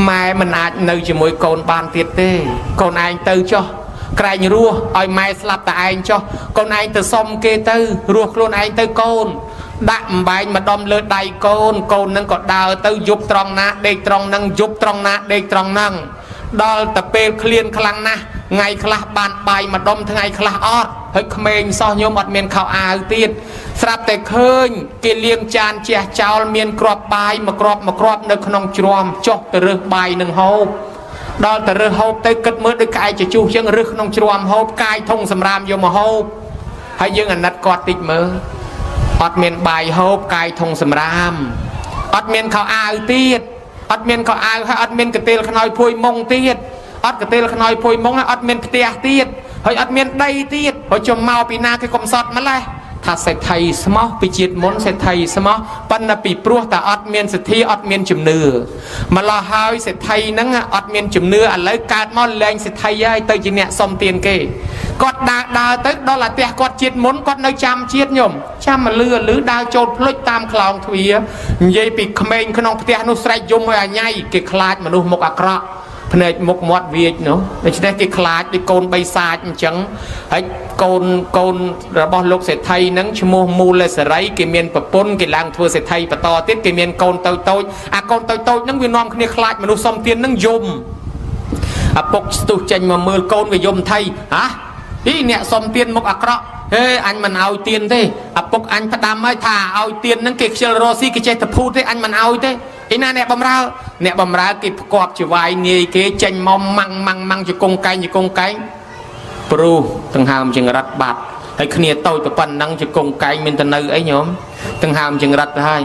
ម៉ែមិនអាចនៅជាមួយកូនបានទៀតទេកូនឯងទៅចុះក្រែងរស់ឲ្យម៉ែស្លាប់តែឯងចុះកូនឯងទៅសុំគេទៅរស់ខ្លួនឯងទៅកូនដាក់អំបែងម្ដុំលើដៃកូនកូននឹងក៏ដើរទៅយប់ត្រង់ណាដេកត្រង់នឹងយប់ត្រង់ណាដេកត្រង់នឹងដល់តែពេលឃ្លានខ្លាំងណាស់ថ្ងៃខ្លះបានបាយម្ដុំថ្ងៃខ្លះអត់ហើយក្មេងសោះញោមអត់មានខោអាវទៀតស្រាប់តែឃើញគេលាងចានជះចោលមានគ្រាប់បាយមួយគ្រាប់មួយគ្រាប់នៅក្នុងជ្រាំចុះទៅរើសបាយនឹងហូបដល់ទៅរើសហូបទៅគិតមើលដូចក្អែកជជុះចឹងរើសក្នុងជ្រាំហូបកាយធុងសម្រាមយកមកហូបហើយយើងអាណិតគាត់តិចមើលអត់មានបាយហូបកាយធុងសម្រាមអត់មានខោអាវទៀតអត់មានខោអាវហើយអត់មានកន្ទេលខ្នើយភួយមុងទៀតអត់កន្ទេលខ្នើយភួយមុងហើយអត់មានផ្ទះទៀតហើយអត់មានដីទៀតហើយចំមកពីណាគេកំសត់ម្លេះថាសេដ្ឋីស្មោះពីជាតិមុនសេដ្ឋីស្មោះប៉ុន្តែពីព្រោះតែអត់មានសទ្ធាអត់មានជំនឿម្លោះហើយសេដ្ឋីហ្នឹងអត់មានជំនឿឥឡូវកើតមកលែងសេដ្ឋីហើយទៅជាអ្នកសុំទានគេគាត់ដើរដើរទៅដល់អាផ្ទះគាត់ជាតិមុនគាត់នៅចាំជាតិញោមចាំមកលឺលឺដើរចូលភ្លុចតាមខ្លោងទ្វារនិយាយពីក្មេងក្នុងផ្ទះនោះស្រែកយំឲ្យអាញ៉ៃគេខ្លាចមនុស្សមុខអាក្រក់ភ្នែកមុខមាត់វាចនោះដូច្នេះគេខ្លាចដូចកូនបីសាចអញ្ចឹងហើយកូនកូនរបស់លោកសេដ្ឋីហ្នឹងឈ្មោះមូលសេរីគេមានប្រពន្ធគេឡើងធ្វើសេដ្ឋីបន្តទៀតគេមានកូនតូចតូចអាកូនតូចតូចហ្នឹងវានាំគ្នាខ្លាចមនុស្សសុំទានហ្នឹងយំឪពុកស្ទុះចេញមកមើលកូនវាយំថៃហ៎អីអ្នកសុំទានមុខអាក្រក់ហេអញមិនឲ្យទានទេឪពុកអញផ្ដាំឲ្យថាឲ្យទានហ្នឹងគេខ្ជិលរស់ស៊ីគេចេះតែភូតទេអញមិនឲ្យទេអីណាអ្នកបំរើអ្នកបំរើគេផ្គប់ជាវាយនាយគេចេញមកម៉ាំងម៉ាំងម៉ាំងជង្គង់កែងជង្គង់កែងព្រោះដង្ហើមចង្រិតបាត់ហើយគ្នាតូចប៉ុណ្ណឹងជង្គង់កែងមានទៅនៅអីញោមដង្ហើមចង្រិតទៅហើយ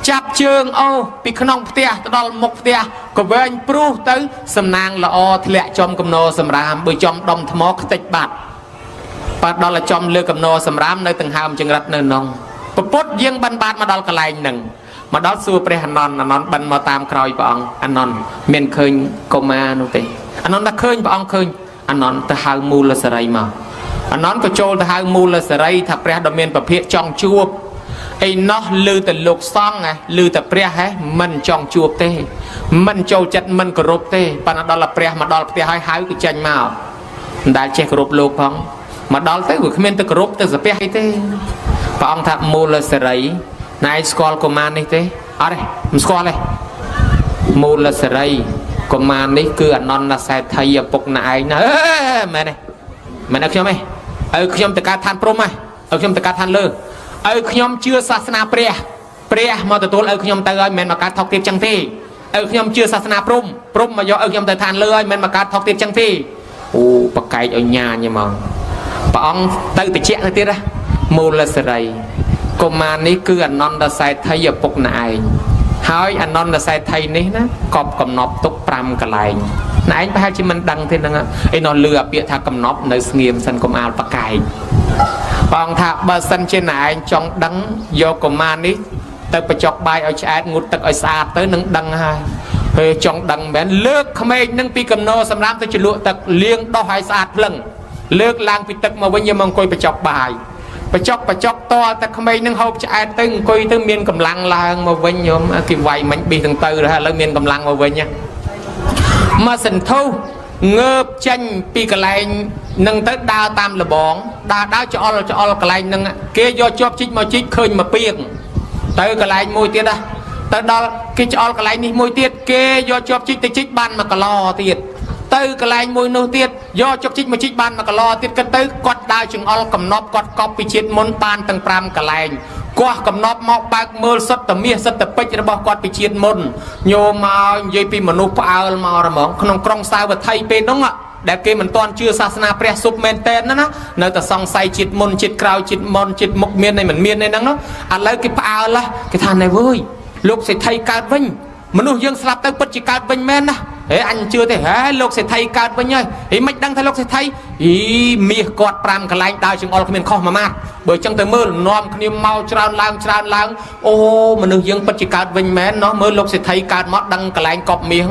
ចាប់ជើងអូពីក្នុងផ្ទះទៅដល់មុខផ្ទះក៏វែងព្រោះទៅសំណាងល្អធ្លាក់ចំកំណោសម្រាមបើចំដុំថ្មខ្ទេចបាត់បាទដល់ចំលើកំណោសម្រាមនៅដង្ហើមចង្រិតនៅនងពពុទ្ធយើងបានបាតមកដល់កន្លែងហ្នឹងមកដល់សួរព្រះអនន្តអនន្តបិណ្ឌមកតាមក្រោយព្រះអង្គអនន្តមានឃើញកុមារនោះទេអនន្តថាឃើញព្រះអង្គឃើញអនន្តទៅហៅមូលសរីមកអនន្តក៏ចូលទៅហៅមូលសរីថាព្រះដ៏មានពភាកចង់ជួបអីណោះឮតែលោកសង្ឃហ៎ឮតែព្រះហ៎មិនចង់ជួបទេមិនចូលចិត្តមិនគោរពទេប៉ុន្តែដល់ព្រះមកដល់ផ្ទះហើយហៅគឺចេញមកមិនដែលចេះគោរពលោកផងមកដល់ទៅវាគ្មានទៅគោរពទៅសាពះអីទេព្រះអង្គថាមូលសរីណែស្គាល់កុមារនេះទេអត់ទេមិនស្គាល់ទេមូលសរីកុមារនេះគឺអនន្តសេដ្ឋីឪពុកណែឯងណាមែនទេមែនទេខ្ញុំទេឲ្យខ្ញុំទៅកើតឋានព្រំហ៎ឲ្យខ្ញុំទៅកើតឋានលើឲ្យខ្ញុំជឿសាសនាព្រះ ព្រះមកទទួលឪខ្ញុំទៅហើយមិនមែនមកកើតថោកទៀតចឹងទេឪខ្ញុំជឿសាសនាព្រំព្រំមកយកឪខ្ញុំទៅឋានលើហើយមិនមែនមកកើតថោកទៀតចឹងទេអូបកែកឲ្យញ៉ាញហ្មងព្រះអង្គទៅតិចទៅទៀតណាមូលសិរីកុមារនេះគឺអនន្តសេដ្ឋីឪពុកណែឯងហើយអនន្តសេដ្ឋីនេះណាកប់កំណប់ទុក5កន្លែងណែឯងប្រហែលជាមិនដឹងទេហ្នឹងឯនោះលឺអាពាក្យថាកំណប់នៅស្ងៀមសិនកុំអាលបកែកព្រះអង្គថាបើសិនជាណែឯងចង់ដឹងយកកុមារនេះទៅបញ្ចុកបាយឲ្យឆ្អែតងូតទឹកឲ្យស្អាតទៅនឹងដឹងហើយពេលចង់ដឹងមែនលើកក្មេងនឹងពីកំណោសម្រាប់ទៅជ្រលក់ទឹកលាងដោះឲ្យស្អាតភ្លឹងលើកឡើងពីទឹកមកវិញយកមកអង្គុយបញ្ចុកបាយបញ្ចុកបញ្ចុកតតែក្មេងនឹងហូបឆ្អែតទៅអង្គុយទៅមានកម្លាំងឡើងមកវិញញោមគេវាយមិញប៊ីសទាំងទៅរហូតឥឡូវមានកម្លាំងមកវិញណាមកសន្ធុងើបចេញពីកន្លែងនឹងទៅដើរតាមលបងដើរដើរច្អល់ច្អល់កន្លែងនឹងគេយកជាប់ជីកមកជីកឃើញមកពីងទៅកន្លែងមួយទៀតណាទៅដល់គេច្អល់កន្លែងនេះមួយទៀតគេយកជាប់ជីកទៅជីកបានមកកឡទៀតទៅកន្លែងមួយនោះទៀតយកជុកជីកមកជីកបានមកកឡទៀតគិតទៅគាត់ដើរចង្អុលកំណប់គាត់កប់ពីជាតិមុនបានទាំង5កន្លែងកោះកំណប់មកបើកមើលសុទ្ធតែមាសសុទ្ធតែពេជ្ររបស់គាត់ពីជាតិមុនញោមមកនិយាយពីមនុស្សផ្អើលមករហ្មងក្នុងក្រុងសាវត្ថីពេលនោះដែលគេមិនទាន់ជឿសាសនាព្រះសុបមែនតែនណានៅតែសង្ស័យជាតិមុនជាតិក្រោយជាតិមុនជាតិមុខមានអីមិនមានអីហ្នឹងឥឡូវគេផ្អើលគេថាណែវើយលោកសេដ្ឋីកើតវិញមនុស្សយើងស្លាប់ទៅពិតជាកើតវិញមែនណាហេអញជឿទេហេលោកសេដ្ឋីកើតវិញហើយហីមិនដឹងថាលោកសេដ្ឋីអីមាសគាត់5កន្លែងដើរចង្អុលគ្មានខុសមួយម៉ាត់បើចឹងទៅមើលនាំគ្នាមកច្រើនឡើងច្រើនឡើងអូមនុស្សយើងពិតជាកើតវិញមែនណោះមើលលោកសេដ្ឋីកើតមកដឹងកន្លែងកប់មាស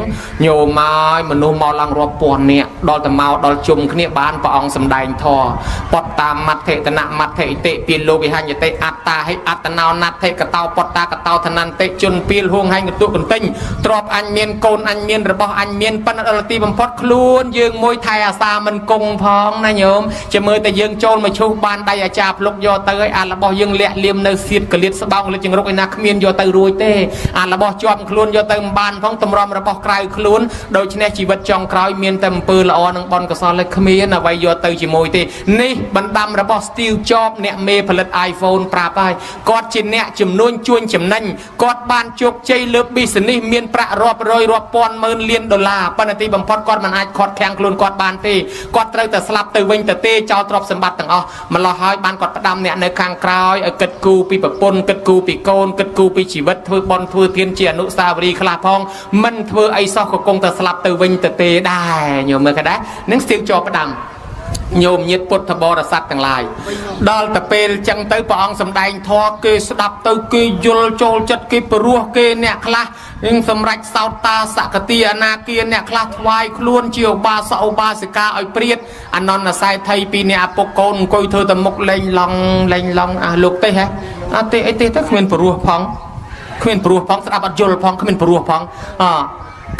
ញោមមកមនុស្សមកឡើងរាប់ពាន់នាក់ដល់តែមកដល់ជុំគ្នាបានព្រះអង្គសម្ដែងធម៌ពតតាមមត្ថិតនមត្ថិតិពីលោកវិហញ្ញតិអត្តាហិអត្តណោណដ្ឋិកតោពតតាកតោធនន្តិជនពីលហួងហែងកន្ទុកកន្ទិញទ្របអញមានកូនអញមានរបស់អញមានប៉ុន្តែដល់ទីបំផុតខ្លួនយើងមួយថែអាសាមិនគង់ផងណាញោមជាមើលតែយើងចូលមកឈូសបានដៃអាចារ្យភ្លុកយកទៅឲ្យអារបស់យើងលាក់លៀមនៅសៀតកលៀតស្បោងលិចចង្រុកឯណាគ្មានយកទៅរួចទេអារបស់ជាប់ខ្លួនយកទៅមិនបានផងតម្រាំរបស់ក្រៅខ្លួនដូច្នេះជីវិតចុងក្រោយមានតែអំពើល្អនិងបុណ្យកុសលឯគ្មានអ្វីយកទៅជាមួយទេនេះបណ្ដាំរបស់ Steve Jobs អ្នកមេផលិត iPhone ប្រាប់ហើយគាត់ជាអ្នកជំនួញជួញចំណេញគាត់បានជោគជ័យលើ business មានប្រាក់រាប់រយរាប់ពាន់ម៉ឺនលានដុល្លារប៉ុន្តែទីបំផុតគាត់មិនអាចខាត់ខាំងខ្លួនគាត់បានទេគាត់ត្រូវតែស្លាប់ទៅវិញទៅទេចោលទ្រព្យសម្បត្តិទាំងអស់ម្លោះហើយបានគាត់ផ្ដាំអ្នកនៅខាងក្រោយឲ្យគិតគូរពីប្រពន្ធគិតគូរពីកូនគិតគូរពីជីវិតធ្វើបុណ្យធ្វើទានជាអនុស្សាវរីយ៍ខ្លះផងមិនធ្វើអីសោះក៏គង់តែស្លាប់ទៅវិញទៅទេដែរញោមមើលក៏ដែរនឹងស្ទៀវចោផ្ដាំញោមញាតពុទ្ធបរិស័ទទាំងឡាយដល់ទៅពេលចឹងទៅព្រះអង្គសម្ដែងធម៌គេស្ដាប់ទៅគេយល់ចូលចិត្តគេព្រោះគេអ្នកខ្លះនឹងសម្រេចសោតតាសកតិអនាគាអ្នកខ្លះថ្វាយខ្លួនជាឧបាសកឧបាសិកាឲ្យព្រាតអនន្តសេដ្ឋីពីអ្នកឪពុកកូនអង្គុយធ្វើតែមុខលែងឡង់លែងឡង់អាលោកទេហ៎អត់ទេអីទេទៅគ្មានព្រោះផងគ្មានព្រោះផងស្ដាប់អត់យល់ផងគ្មានព្រោះផងអ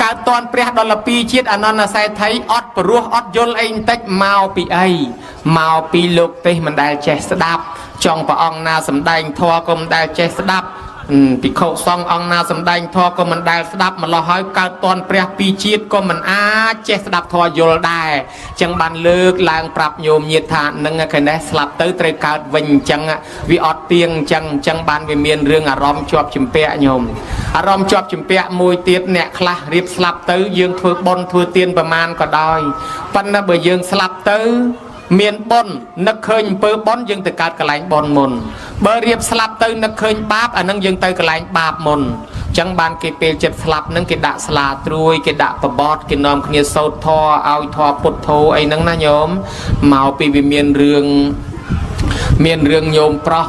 កើតតនព្រះដល់ពីជាតិអនន្តសេដ្ឋីអត់ព្រោះអត់យល់អីបន្តិចមកពីអីមកពីលោកទេសមិនដែលចេះស្ដាប់ចង់ព្រះអង្គណាសម្ដែងធម៌ក៏មិនដែលចេះស្ដាប់ភិក្ខុសង្ឃអង្គណាសម្ដែងធម៌ក៏មិនដែលស្ដាប់ម្លោះហើយកើតតនព្រះពីជាតិក៏មិនអាចចេះស្ដាប់ធម៌យល់ដែរចឹងបានលើកឡើងប្រាប់ញោមញាតថានឹងឯនេះស្លាប់ទៅត្រូវកើតវិញអញ្ចឹងវាអត់ទៀងអញ្ចឹងអញ្ចឹងបានវាមានរឿងអារម្មណ៍ជាប់ជំពាក់ញោមអារម្មណ៍ជាប់ជំពាក់មួយទៀតអ្នកខ្លះរៀបស្លាប់ទៅយើងធ្វើបុណ្យធ្វើទានប្រមាណក៏ដោយប៉ុន្តែបើយើងស្លាប់ទៅមានបុណ្យនឹកឃើញអំពើបុណ្យយើងទៅកើតកន្លែងបុណ្យមុនបើរៀបស្លាប់ទៅនឹកឃើញបាបអានឹងយើងទៅកន្លែងបាបមុនចឹងបានគេពេលចិត្តស្លាប់នឹងគេដាក់ស្លាត្រួយគេដាក់បបត់គេនាំគ្នាសោតធរឲ្យធរពុទ្ធោអីហ្នឹងណាញោមមកពីវាមានរឿងមានរឿងញោមប្រុស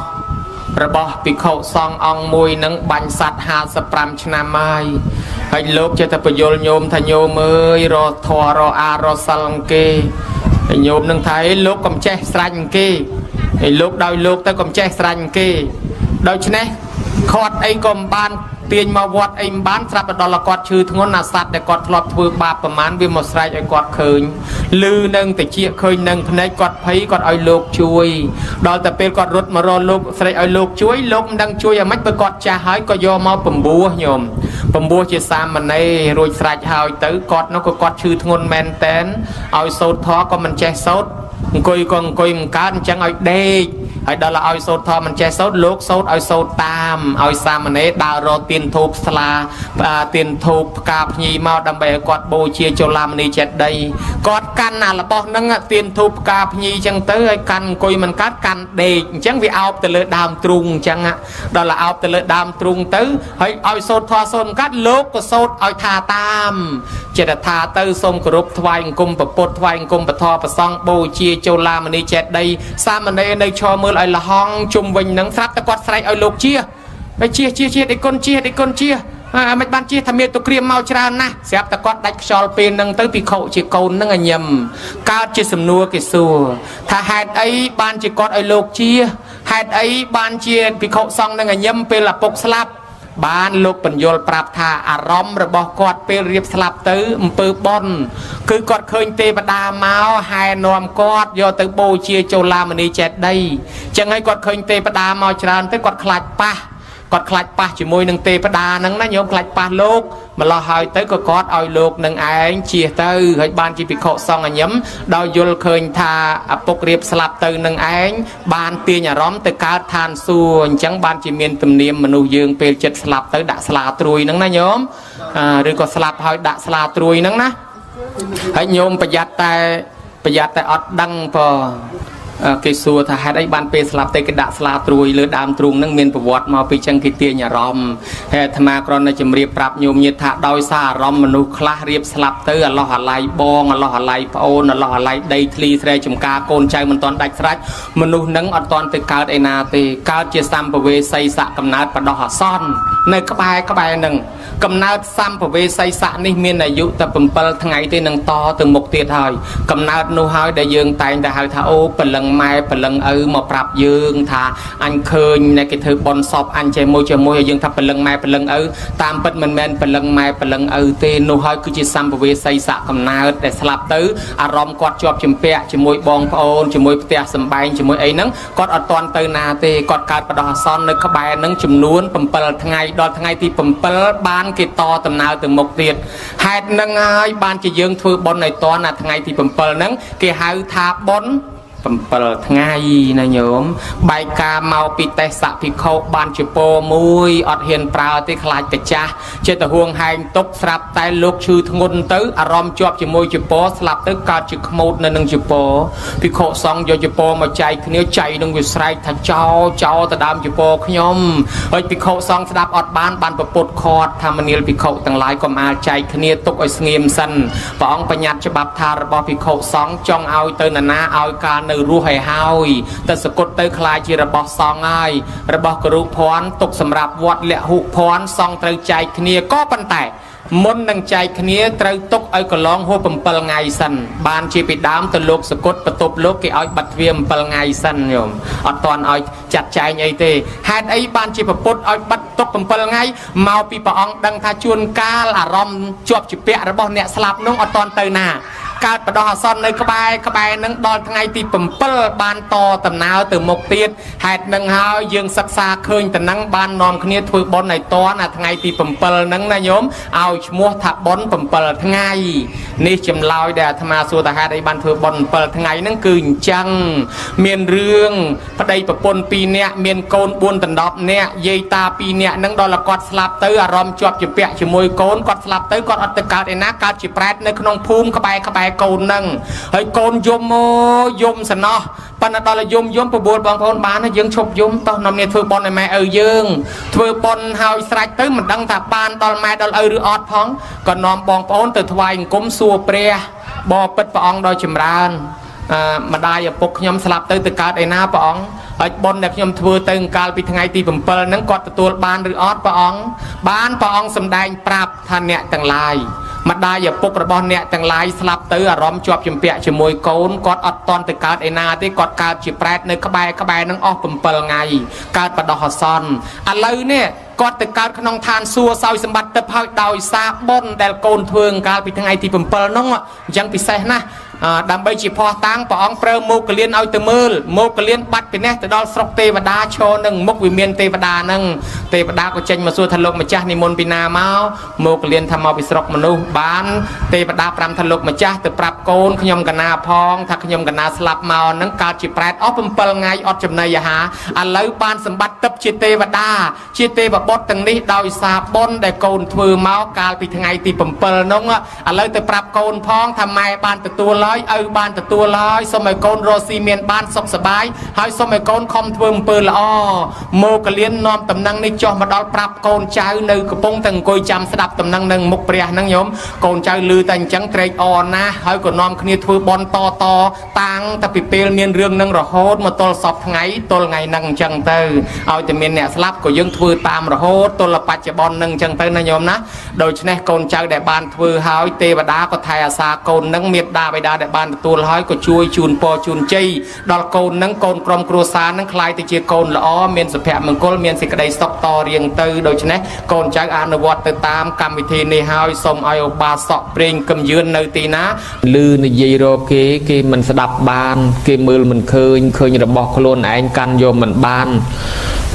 របស់ភិក្ខុសង្ឃអង្គមួយនឹងបាញ់សัตว์55ឆ្នាំហើយហើយលោកចេះតែបញ្យល់ញោមថាញោមអើយរធររអារសិលគេហើយញោមនឹងថាឯលោកកុំចេះស្រាច់គេហើយលោកដោយលោកទៅកុំចេះស្រាច់គេដូច្នេះខាត់អីក៏មិនបានទាញមកវត្តអីមិនបានស្រាប់តែដល់គាត់ឈឺធ្ងន់អាសត្វដែលគាត់ធ្លាប់ធ្វើបាបប្រមាណវាមកស្រែកឲ្យគាត់ឃើញឮនឹងតិចឃើញនឹងភ្នែកគាត់ភ័យគាត់ឲ្យលោកជួយដល់តែពេលគាត់រត់មករកលោកស្រែកឲ្យលោកជួយលោកមិនដឹងជួយអាម៉េចបើគាត់ចាស់ហើយក៏យកមកពំពោះញោមពំពោះជាសាមណេររួចស្រេចហើយទៅគាត់នោះក៏គាត់ឈឺធ្ងន់មែនតែនឲ្យសូត្រធម៌ក៏មិនចេះសូត្រអង្គុយក៏អង្គុយមិនកើតអញ្ចឹងឲ្យដេក ហើយដល់ឲ្យសូត្រធម៌មិនចេះសូត្រលោកសូត្រឲ្យសូត្រតាមឲ្យសាមណេរដើររកទៀនធូបស្លាទៀនធូបផ្កាភ្ញីមកដើម្បីឲ្យគាត់បូជាចលាមនីចេតិយគាត់កាន់អារបស់ហ្នឹងទៀនធូបផ្កាភ្ញីចឹងទៅឲ្យកាន់អង្គុយមិនកាត់កាន់ដេកអញ្ចឹងវាអោបទៅលើដើមទ្រូងអញ្ចឹងដល់អោបទៅលើដើមទ្រូងទៅហើយឲ្យសូត្រធម៌សូត្រមិនកាត់លោកក៏សូត្រឲ្យថាតាមចិត្តថាទៅសូមគោរពថ្វាយអង្គមពុទ្ធថ្វាយអង្គមពធប្រសង់បូជាចលាមនីចេតិយសាមណេរនៅឈរមើលឲ្យលហងជុំវិញនឹងស្រាប់តែគាត់ស្រែកឲ្យលោកជាហើយជាជាជាដេគុណជាដេគុណជាអាមិនបានជាថាមានទុក្រាមមកច្រើនណាស់ស្រាប់តែគាត់ដាច់ខ្យល់ពេលនឹងទៅភិក្ខុជាកូននឹងអញឹមកើតជាសំណួរគេសួរថាហេតុអីបានជាគាត់ឲ្យលោកជាហេតុអីបានជាភិក្ខុសង្ឃនឹងអញឹមពេលឪពុកស្លាប់បានលោកបញ្យលប្រាប់ថាអារម្មណ៍របស់គាត់ពេលរៀបស្លាប់ទៅអំពើបុណ្យគឺគាត់ឃើញទេវតាមកហែនាំគាត់យកទៅបូជាចូលលាមនីចេតិយចឹងហើយគាត់ឃើញទេវតាមកច្រើនទៅគាត់ខ្លាចប៉ះគាត់ខ្លាចប៉ះជាមួយនឹងទេវតាហ្នឹងណាញោមខ្លាចប៉ះលោកម្លោះហើយទៅក៏គាត់ឲ្យលោកនឹងឯងជៀសទៅហើយបានជាភិក្ខុសង្ឃអញឹមដោយយល់ឃើញថាឪពុករៀបស្លាប់ទៅនឹងឯងបានទាញអារម្មណ៍ទៅកើតឋានសួគ៌អញ្ចឹងបានជាមានទំនៀមមនុស្សយើងពេលចិត្តស្លាប់ទៅដាក់ស្លាត្រួយហ្នឹងណាញោមឬក៏ស្លាប់ហើយដាក់ស្លាត្រួយហ្នឹងណាហើយញោមប្រយ័ត្នតែអត់ដឹងផងគេសួរថាហេតុអីបានពេលស្លាប់ទៅគេដាក់ស្លាត្រួយលើដើមទ្រូងហ្នឹងមានប្រវត្តិមកពីចឹងគេទាញអារម្មណ៍ហើយអាត្មាគ្រាន់តែជម្រាបប្រាប់ញោមញាតិថាដោយសារអារម្មណ៍មនុស្សខ្លះរៀបស្លាប់ទៅអាឡោះអាល័យបងអាឡោះអាល័យប្អូនអាឡោះអាល័យដីធ្លីស្រែចម្ការកូនចៅមិនទាន់ដាច់ស្រេចមនុស្សហ្នឹងអត់ទាន់ទៅកើតឯណាទេកើតជាសម្ភវេសីស័កកំណើតបដោះអាសន្ននៅក្បែរហ្នឹងកំណើតសម្ភវេសីស័កនេះមានអាយុតែ7ថ្ងៃទេនឹងតទៅមុខទៀតហើយកំណើតនោះហើយដែលយើងតែងតែហៅថាអូព្រលឹងម៉ែព្រលឹងឪមកប្រាប់យើងថាអញឃើញអ្នកគេធ្វើបុណ្យសពអញចេះមួយជាមួយហើយយើងថាព្រលឹងម៉ែព្រលឹងឪតាមពិតមិនមែនព្រលឹងម៉ែព្រលឹងឪទេនោះហើយគឺជាសម្ភវេសីស័កកំណើតដែលស្លាប់ទៅអារម្មណ៍គាត់ជាប់ជំពាក់ជាមួយបងប្អូនជាមួយផ្ទះសម្បែងជាមួយអីហ្នឹងគាត់អត់ទាន់ទៅណាទេគាត់កើតបដោះអាសន្ននៅក្បែរហ្នឹងចំនួន7ថ្ងៃដល់ថ្ងៃទី7បានគេតដំណើរទៅមុខទៀតហេតុហ្នឹងហើយបានជាយើងធ្វើបុណ្យឲ្យទាន់អាថ្ងៃទី7ហ្នឹងគេហៅថាបុណ្យ7ថ្ងៃណាញោមបែកការមកពីទេសៈភិក្ខុបានជាពោមួយអត់ហ៊ានប្រើទេខ្លាចកាចាស់ចិត្តហួងហែងទុកស្រាប់តែលោកឈឺធ្ងន់ទៅអារម្មណ៍ជាប់ជាមួយជាពោស្លាប់ទៅកើតជាខ្មោចនៅនឹងជាពោភិក្ខុសង្ឃយកជាពោមកចែកគ្នាចែកនឹងវាស្រែកថាចោចោទៅដើមជាពោខ្ញុំហើយភិក្ខុសង្ឃស្ដាប់អត់បានបានប្រពុតខាត់ថាមនាលភិក្ខុទាំងឡាយកុំអាលចែកគ្នាទុកឲ្យស្ងៀមសិនព្រះអង្គបញ្ញត្តិច្បាប់ថារបស់ភិក្ខុសង្ឃចង់ឲ្យទៅនរណាឲ្យការនៅរស់ឲ្យហើយតែសកុតទៅខ្លាចជារបស់សង្ឃហើយរបស់គរុភ័ណ្ឌទុកសម្រាប់វត្តលហុភ័ណ្ឌសង្ឃត្រូវចែកគ្នាក៏ប៉ុន្តែមុននឹងចែកគ្នាត្រូវទុកឲ្យកន្លងហួស7ថ្ងៃសិនបានជាពីដើមទៅលោកសកុតបន្ទប់លោកគេឲ្យបាត់ទ្វារ7ថ្ងៃសិនញោមអត់ទាន់ឲ្យចាត់ចែងអីទេហេតុអីបានជាពុទ្ធឲ្យបាត់ទុក7ថ្ងៃមកពីព្រះអង្គដឹងថាជួនកាលអារម្មណ៍ជាប់ជាពាក់របស់អ្នកស្លាប់នោះអត់ទាន់ទៅណាកើតបដោះអាសន្ននៅក្បែរនឹងដល់ថ្ងៃទី7បានតដំណើរទៅមុខទៀតហេតុនឹងហើយយើងសិក្សាឃើញតំណឹងបាននាំគ្នាធ្វើបុណ្យឲ្យតន់អាថ្ងៃទី7ហ្នឹងណាញោមឲ្យឈ្មោះថាបុណ្យ7ថ្ងៃនេះចម្លើយដែលអាត្មាសួរថាហេតុអីបានធ្វើបុណ្យ7ថ្ងៃហ្នឹងគឺអញ្ចឹងមានរឿងប្តីប្រពន្ធ2នាក់មានកូន4ដណ្ដប់នាក់យាយតា2នាក់ហ្នឹងដល់គាត់ស្លាប់ទៅអារម្មណ៍ជាប់ជាពាក់ជាមួយកូនគាត់ស្លាប់ទៅគាត់អត់ទៅកើតឯណាកើតជាប្រែតនៅក្នុងភូមិក្បែរកូនហ្នឹងហើយកូនយំអូយំសំណោះប៉ុន្តែដល់យំយំបបួលបងប្អូនបានយើងឈប់យំតោះនាំគ្នាធ្វើបុណ្យឲ្យម៉ែឪយើងធ្វើបុណ្យហើយស្រេចទៅមិនដឹងថាបានដល់ម៉ែដល់ឪឬអត់ផងក៏នាំបងប្អូនទៅថ្វាយអង្គមសួរព្រះបពិតព្រះអង្គដ៏ចម្រើនម្ដាយឪពុកខ្ញុំស្លាប់ទៅទៅកើតឯណាព្រះអង្គហើយបុណ្យដែលខ្ញុំធ្វើទៅកាលពីថ្ងៃទី7ហ្នឹងគាត់ទទួលបានឬអត់ព្រះអង្គបានព្រះអង្គសម្ដែងប្រាប់ថាអ្នកទាំងឡាយម្ដាយឪពុករបស់អ្នកទាំងឡាយស្លាប់ទៅអារម្មណ៍ជាប់ជំពាក់ជាមួយកូនគាត់អត់តន់ទៅកើតឯណាទេគាត់កើតជាប្រែតនៅក្បែរនឹងអស់7ថ្ងៃកើតបដោះអាសន្នឥឡូវនេះគាត់ទៅកើតក្នុងឋានសួគ៌សោយសម្បត្តិទឹកហើយដោយសារបុណ្យដែលកូនធ្វើកាលពីថ្ងៃទី7នោះអញ្ចឹងពិសេសណាស់ ដើម្បីជាភ័ស្តុតាងព្រះអង្គប្រើមោគលានឲ្យទៅមើលមោគលានបាត់ពីនេះទៅដល់ស្រុកទេវតាឈរនឹងមុខវិមានទេវតានឹងទេវតាក៏ចេញមកសួរថាលោកម្ចាស់និមន្តពីណាមកមោគលានថាមកពីស្រុកមនុស្សបានទេវតាប្រាប់ថាលោកម្ចាស់ទៅប្រាប់កូនខ្ញុំកណាផងថាខ្ញុំកណាស្លាប់មកនឹងកើតជាប្រែតអស់7ថ្ងៃអត់ចំណីអាហារឥឡូវបានសម្បត្តិទឹកជាទេវតាជាទេវបុត្រទាំងនេះដោយសារបុណ្យដែលកូនធ្វើមកកាលពីថ្ងៃទី7នោះឥឡូវទៅប្រាប់កូនផងថាម៉ែបានទទួលហើយឪបានទទួលហើយសូមឲ្យកូនរស់ស៊ីមានបានសុខសប្បាយហើយសូមឲ្យកូនខំធ្វើអំពើល្អមកកលៀននាំតំណែងនេះចុះមកដល់ប្រាប់កូនចៅនៅកំពុងតែអង្គុយចាំស្ដាប់តំណែងនឹងមុខព្រះហ្នឹងញោមកូនចៅឮតែអញ្ចឹងត្រេកអរណាស់ហើយក៏នាំគ្នាធ្វើបុណ្យតតតាំងតែពីពេលមានរឿងនឹងរហូតមកទល់សពថ្ងៃទល់ថ្ងៃហ្នឹងអញ្ចឹងទៅឲ្យតែមានអ្នកស្លាប់ក៏យើងធ្វើតាមរហូតទល់បច្ចុប្បន្នហ្នឹងអញ្ចឹងទៅណាញោមណាដូច្នេះកូនចៅដែលបានធ្វើហើយទេវតាក៏ថែអាសាកូននឹងមេត្តាបិតាដែលបានទទួលហើយក៏ជួយជូនពរជូនជ័យដល់កូននឹងកូនក្រុមគ្រួសារនឹងក្លាយទៅជាកូនល្អមានសុភមង្គលមានសេចក្តីសុខតរៀងទៅដូច្នេះកូនចៅអនុវត្តទៅតាមកម្មវិធីនេះហើយសូមឲ្យឧបាសកព្រេងកំយឿននៅទីណាឮនិយាយរកគេគេមិនស្ដាប់បានគេមើលមិនឃើញឃើញរបស់ខ្លួនឯងកាន់យកមិនបាន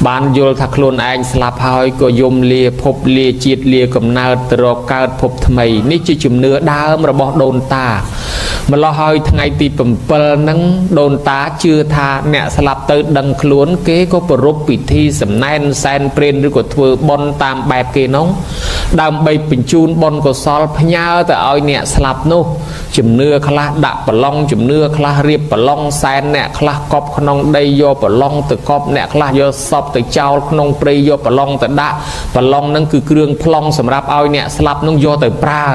បានយល់ថាខ្លួនឯងស្លាប់ហើយក៏យំលាភពលាជាតិលាកំណើតទៅរកកើតភពថ្មីនេះជាជំនឿដើមរបស់ដូនតាម្លោះហើយថ្ងៃទី7ហ្នឹងដូនតាជឿថាអ្នកស្លាប់ទៅដឹងខ្លួនគេក៏ប្រារព្ធពិធីសំណែនសែនព្រេនឬក៏ធ្វើបុណ្យតាមបែបគេនោះដើម្បីបញ្ជូនបុណ្យកុសលផ្ញើទៅឲ្យអ្នកស្លាប់នោះជំនឿខ្លះដាក់ប្រឡងជំនឿខ្លះរៀបប្រឡងសែនអ្នកខ្លះកប់ក្នុងដីយកប្រឡងទៅកប់អ្នកខ្លះយកសពទៅចោលក្នុងព្រៃយកប្រឡងទៅដាក់ប្រឡងហ្នឹងគឺគ្រឿងប្លង់សម្រាប់ឲ្យអ្នកស្លាប់នោះយកទៅប្រើ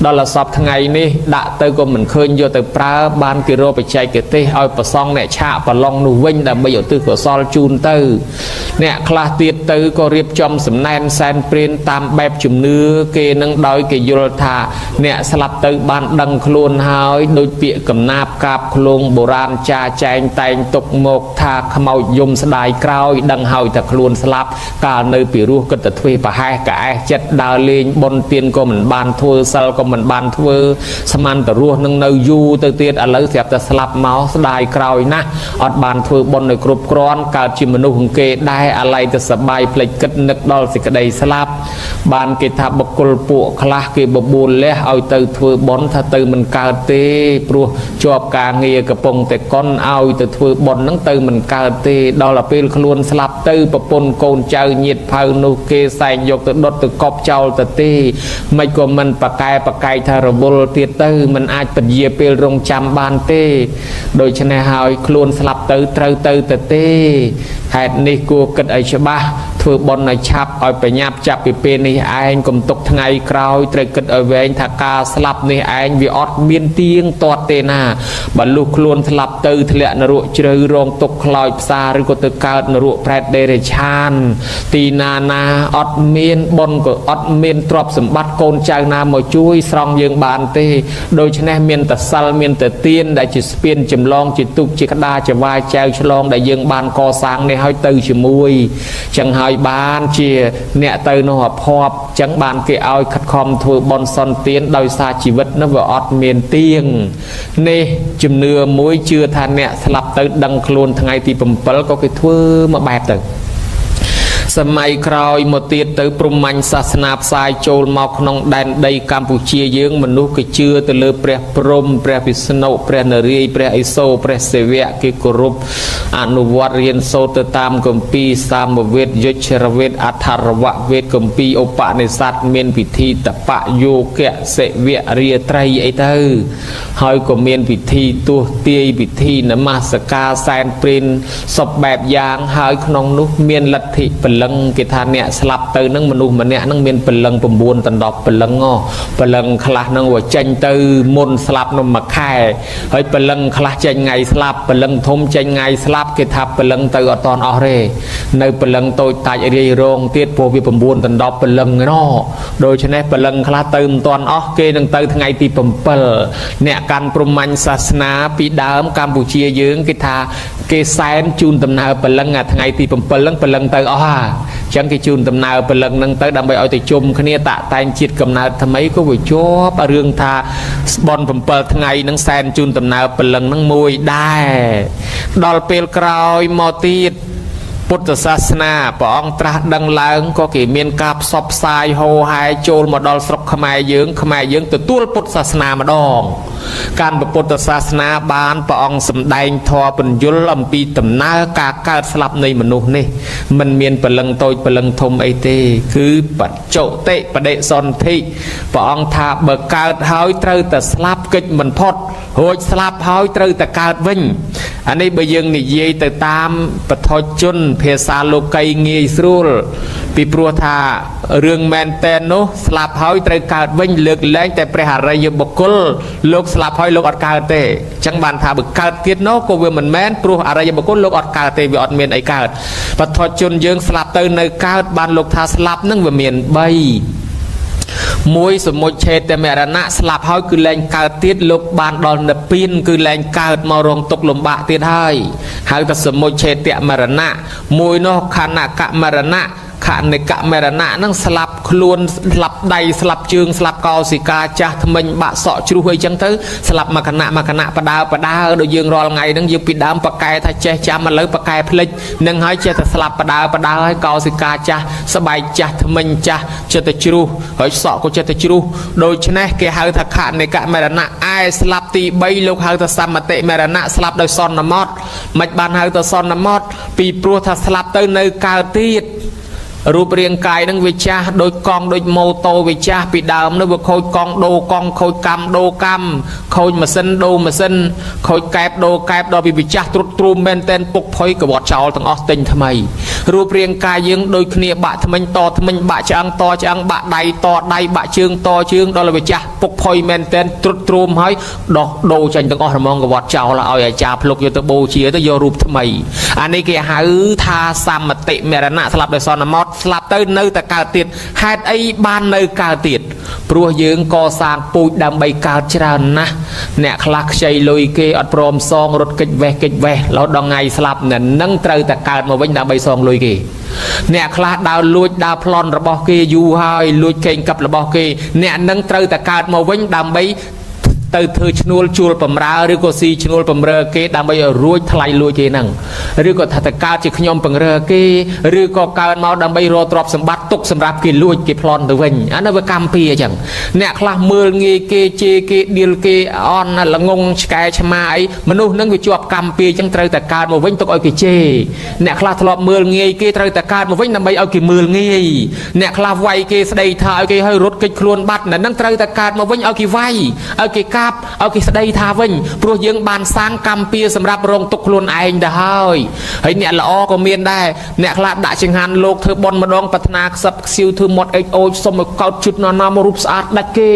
ដល់ដល់សពថ្ងៃនេះដាក់ទៅក៏មិនឃើញយកទៅប្រើបានគេរកបច្ចេកទេសឲ្យប្រសងអ្នកឆាកប្រឡងនោះវិញដើម្បីឧទ្ទិសកុសលជូនទៅអ្នកខ្លះទៀតទៅក៏រៀបចំសំណែនសែនព្រេនតាមបែបជំនឿគេនឹងដោយគេយល់ថាអ្នកស្លាប់ទៅបានដឹងខ្លួនហើយដោយពាក្យកំណាបកាបឃ្លោងបុរាណចាចែងតែងទុកមកថាខ្មោចយំស្ដាយក្រោយដឹងហើយថាខ្លួនស្លាប់កាលនៅពីរស់គិតតែធ្វើប្រហែសកអេសចិត្តដើរលេងបុណ្យទានក៏មិនបានធ្វើសិលក៏មិនបានធ្វើស្មានតរស់នឹងនៅយូរទៅទៀតឥឡូវស្រាប់តែស្លាប់មកស្ដាយក្រោយណាស់អត់បានធ្វើបុណ្យឲ្យគ្រប់គ្រាន់កើតជាមនុស្សគេដែរអាឡ័យទៅសបាយភ្លេចគិតនឹកដល់សេចក្តីស្លាប់បានគេថាបុគ្គលពួកខ្លះគេបបួលលះឲ្យទៅធ្វើបុណ្យថាទៅមិនកើតទេព្រោះជាប់ការងារកំពុងតែកុនឲ្យទៅធ្វើបុណ្យហ្នឹងទៅមិនកើតទេដល់ទៅពេលខ្លួនស្លាប់ទៅប្រពន្ធកូនចៅញាតិផៅនោះគេសែងយកទៅដុតទៅកប់ចោលទៅទេមិនក៏មិនប្រកែប្រកែកថារវល់ទៀតទៅមិនអាចពន្យាពេលរងចាំបានទេដូច្នេះហើយខ្លួនស្លាប់ទៅត្រូវទៅទៅទេហេតុនេះគួរគិតឲ្យច្បាស់ធ្វើបុណ្យឲ្យឆាប់ឲ្យប្រញាប់ចាប់ពីពេលនេះឯងកុំទុកថ្ងៃក្រោយត្រូវគិតឲ្យវែងថាការស្លាប់នេះឯងវាអត់មានទៀងទាត់ទេណាបើលុះខ្លួនស្លាប់ទៅធ្លាក់នរកជ្រៅរងទុកខ្លោចផ្សារឬក៏ទៅកើតនរកប្រែតដេរឆានទីណាណាអត់មានបុណ្យក៏អត់មានទ្រព្យសម្បត្តិកូនចៅណាមកជួយស្រង់យើងបានទេដូច្នេះមានតែសិលមានតែទានដែលជាស្ពានចម្លងជាទុកជាក្តារចវាយចែវឆ្លងដែលយើងបានកសាងនេះឲ្យទៅជាមួយចឹងហើយបានជាអ្នកទៅនោះអភ័ព្វចឹងបានគេឲ្យខិតខំធ្វើបុណ្យសន្ទានដោយសារជីវិតនោះវាអត់មានទៀងនេះជំនឿមួយជឿថាអ្នកស្លាប់ទៅដឹងខ្លួនថ្ងៃទី7ក៏គេធ្វើមកបែបទៅសម័យក្រោយមកទៀតទៅព្រហ្មញ្ញសាសនាផ្សាយចូលមកក្នុងដែនដីកម្ពុជាយើងមនុស្សគេជឿទៅលើព្រះព្រហ្មព្រះវិស្ណុព្រះនរាយណ៍ព្រះឥសូរព្រះសិវៈគេគោរពអនុវត្តរៀនសូត្រទៅតាមគម្ពីរសាមវេទយជ្រវេទអថរវវេទគម្ពីរឧបនិស្ស័ទមានពិធីតបយោគៈសិវៈរាត្រីអីទៅហើយក៏មានពិធីទស្សទាយពិធីនមស្ការសែនព្រេនសពបែបយ៉ាងហើយក្នុងនោះមានលទ្ធិព្រលឹងគេថាអ្នកស្លាប់ទៅនឹងមនុស្សម្នាក់នឹងមានព្រលឹង9ដណ្ដប់ព្រលឹងព្រលឹងខ្លះនឹងវាចេញទៅមុនស្លាប់នោះមួយខែហើយព្រលឹងខ្លះចេញថ្ងៃស្លាប់ព្រលឹងធំចេញថ្ងៃស្លាប់គេថាព្រលឹងទៅអត់តន់អស់ទេនៅព្រលឹងតូចតាចរាយរងទៀតព្រោះវា9ដណ្ដប់ព្រលឹងណោដូច្នេះព្រលឹងខ្លះទៅមិនតន់អស់គេនឹងទៅថ្ងៃទី7អ្នកកាន់ព្រហ្មញ្ញសាសនាពីដើមកម្ពុជាយើងគេថាគេសែនជូនដំណើរព្រលឹងអាថ្ងៃទី7ហ្នឹងព្រលឹងទៅអស់ ចឹងគេជូនដំណើរព្រលឹងហ្នឹងទៅដើម្បីឲ្យទៅជុំគ្នាតាក់តែងជាតិកំណើតថ្មីក៏វាជាប់រឿងថាស្បន់7ថ្ងៃហ្នឹងសែនជូនដំណើរព្រលឹងហ្នឹងមួយដែរដល់ពេលក្រោយមកទៀតពុទ្ធសាសនាព្រះអង្គត្រាស់ដឹងឡើងក៏គេមានការផ្សព្វផ្សាយហោហែចូលមកដល់ស្រុកខ្មែរយើងខ្មែរយើងទទួលពុទ្ធសាសនាម្ដងកាន់ពុទ្ធសាសនាបានព្រះអង្គសម្ដែងធម៌ពន្យល់អំពីដំណើរការកើតស្លាប់នៃមនុស្សនេះมันមានព្រលឹងតូចព្រលឹងធំអីទេគឺបច្ចុតិបដិសន្ធិព្រះអង្គថាបើកើតហើយត្រូវតែស្លាប់កិច្ចមិនផុតរួចស្លាប់ហើយត្រូវតែកើតវិញអានេះបើយើងនិយាយទៅតាមបទជនភាសាលោកីងាយស្រួលពីព្រោះថារឿងមែនតែននោះស្លាប់ហើយត្រូវកើតវិញលើកលែងតែព្រះអរិយបុគ្គលលោកស្លាប់ហើយលោកអត់កើតទេអញ្ចឹងបានថាបើកើតទៀតនោះក៏វាមិនមែនព្រោះអរិយបុគ្គលលោកអត់កើតទេវាអត់មានអីកើតបទជនយើងស្លាប់ទៅនៅកើតបានលោកថាស្លាប់នឹងវាមាន3មួយសមុច្ឆេតមរណៈស្លាប់ហើយគឺលែងកើតទៀតលោកបានដល់និព្វានគឺលែងកើតមករងទុក្ខលំបាកទៀតហើយហៅថាសមុច្ឆេតមរណៈមួយនោះខណៈកមរណៈខនិកមរណៈនឹងស្លាប់ខ្លួនស្លាប់ដៃស្លាប់ជើងស្លាប់កោសិកាចាស់ថ្មិញបាក់សក់ជ្រុះអីចឹងទៅស្លាប់មួយគណៈមួយគណៈបដើបដើដូចយើងរាល់ថ្ងៃហ្នឹងយើងពីដើមប៉កែថាចេះចាំឥឡូវប៉កែភ្លេចនឹងហើយចេះតែស្លាប់បដើបដើហើយកោសិកាចាស់ស្បែកចាស់ថ្មិញចាស់ចិត្តតែជ្រុះហើយសក់ក៏ចិត្តតែជ្រុះដូច្នេះគេហៅថាខនិកមរណៈឯស្លាប់ទី3លោកហៅថាសមតិមរណៈស្លាប់ដោយសន្មត់មិនបានហៅថាសន្មត់ពីព្រោះថាស្លាប់ទៅនៅកើតទៀតរូបរាងកាយនឹងវាចាស់ដូចកង់ដូចម៉ូតូវាចាស់ពីដើមនោះវាខូចកង់ដូរកង់ខូចកម្មដូរកម្មខូចម៉ាស៊ីនដូរម៉ាស៊ីនខូចកែបដូរកែបដល់វាចាស់ទ្រុឌទ្រោមមែនតែនពុកផុយកវត្តចោលទាំងអស់ទិញថ្មីរូបរាងកាយយើងដូចគ្នាបាក់ថ្មិញតថ្មិញបាក់ឆ្អឹងតឆ្អឹងបាក់ដៃតដៃបាក់ជើងតជើងដល់វាចាស់ពុកផុយមែនតែនទ្រុឌទ្រោមហើយដោះដូរចេញទាំងអស់រមងកវត្តចោលឲ្យអាចារ្យភ្លុកយកទៅបូជាទៅយករូបថ្មីអានេះគេហៅថាសមតិមរណៈស្លាប់ដោយសន្មតស្លាប់ទៅនៅតែកើតទៀតហេតុអីបាននៅកើតទៀតព្រោះយើងកសាងពូជដើម្បីកើតច្រើនណាស់អ្នកខ្លះខ្ចីលុយគេអត់ព្រមសងរត់កិច្ចវេះកិច្ចវេះរហូតដល់ថ្ងៃស្លាប់នឹងត្រូវតែកើតមកវិញដើម្បីសងលុយគេអ្នកខ្លះដើរលួចដើរប្លន់របស់គេយូរហើយលួចកេងកាប់របស់គេអ្នកនឹងត្រូវតែកើតមកវិញដើម្បីទៅធ្វើឈ្នួលជួលបំរើឬក៏ស៊ីឈ្នួលបំរើគេដើម្បីឲ្យរួចថ្លៃលួចគេហ្នឹងឬក៏ថាទៅកើតជាខ្ញុំបង្រើគេឬក៏កើតមកដើម្បីរកទ្រព្យសម្បត្តិទុកសម្រាប់គេលួចគេប្លន់ទៅវិញអានោះវាកម្មពីអញ្ចឹងអ្នកខ្លះមើលងាយគេជេរគេដៀលគេអន់ល្ងងឆ្កែឆ្មាអីមនុស្សហ្នឹងវាជាប់កម្មពីអញ្ចឹងត្រូវតែកើតមកវិញទុកឲ្យគេជេរអ្នកខ្លះធ្លាប់មើលងាយគេត្រូវតែកើតមកវិញដើម្បីឲ្យគេមើលងាយអ្នកខ្លះវាយគេស្ដីថាឲ្យគេឲ្យរត់គេចខ្លួនបាត់ហ្នឹងត្រូវតែកើតមកវិញឲ្យគេវាយឲ្យគេកាប់ឲ្យគេស្ដីថាវិញព្រោះយើងបានសាងកម្មពៀសម្រាប់រងទុក្ខខ្លួនឯងទៅហើយហើយអ្នកល្អក៏មានដែរអ្នកខ្លះដាក់ចង្ហាន់លោកធ្វើបុណ្យម្ដងប្រាថ្នាខ្សឹបខ្សៀវធ្វើមាត់អេចអូចសុំឲ្យកោតជុតណាណាមករូបស្អាតដាច់គេ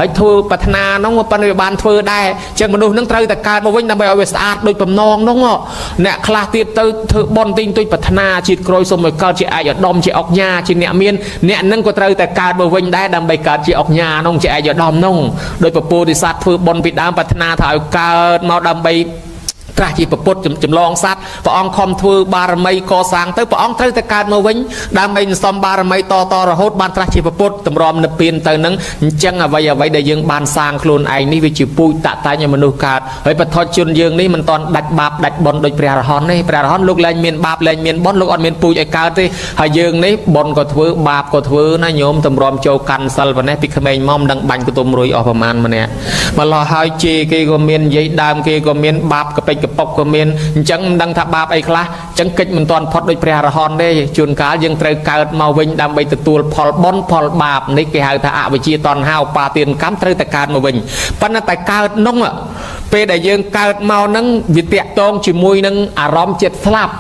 ហើយធ្វើប្រាថ្នាហ្នឹងប៉ុន្តែវាបានធ្វើដែរចឹងមនុស្សហ្នឹងត្រូវតែកើតមកវិញដើម្បីឲ្យវាស្អាតដូចបំណងហ្នឹងអ្នកខ្លះទៀតទៅធ្វើបុណ្យទិញទុយប្រាថ្នាជាតិក្រោយសុំឲ្យកើតជាឯកឧត្តមជាអុកញ៉ាជាអ្នកមានអ្នកហ្នឹងក៏ត្រូវតែកើតមកវិញដែរដើម្បីកើតជាអុកញ៉ាហ្នឹងជាឯកឧត្តមហ្នឹងដោយពពោធិសត្វធ្វើបុណ្យពីដើមប្រាថ្នាថាឲ្យកើតមកដើម្បីត្រាស់ជាពុទ្ធចម្លងសត្វព្រះអង្គខំធ្វើបារមីកសាងទៅព្រះអង្គត្រូវតែកើតមកវិញដើម្បីសន្សំបារមីតតរហូតបានត្រាស់ជាពុទ្ធតម្រាំនិព្វានទៅនឹងអញ្ចឹងអ្វីដែលយើងបានសាងខ្លួនឯងនេះវាជាពូជតតែងឲ្យមនុស្សកើតហើយបទជនយើងនេះមិនតាន់ដាច់បាបដាច់បុណ្យដូចព្រះអរហន្តទេព្រះអរហន្តលោកលែងមានបាបលែងមានបុណ្យលោកអត់មានពូជឲ្យកើតទេហើយយើងនេះបុណ្យក៏ធ្វើបាបក៏ធ្វើណាញោមតម្រាំចូលកាន់សិលប៉ុណ្ណេះពីក្មេងមកមិនដឹងបាញ់កតុំរុយអស់ប្រមាណម្នាក់ម្លោះហើយជេរគេក៏មាននិយាយដើមគេក៏មានបាបកពេចកប៉ុកក៏មានអញ្ចឹងមិនដឹងថាបាបអីខ្លះអញ្ចឹងកិច្ចមិនទាន់ផុតដូចព្រះអរហន្តទេជួនកាលយើងត្រូវកើតមកវិញដើម្បីទទួលផលបុណ្យផលបាបនេះគេហៅថាអវិជ្ជាតណ្ហាឧបាទានកម្មត្រូវតែកើតមកវិញប៉ុន្តែតែកើតនោះពេលដែលយើងកើតមកហ្នឹងវាតាក់ទងជាមួយនឹងអារម្មណ៍ចិត្តស្លាប់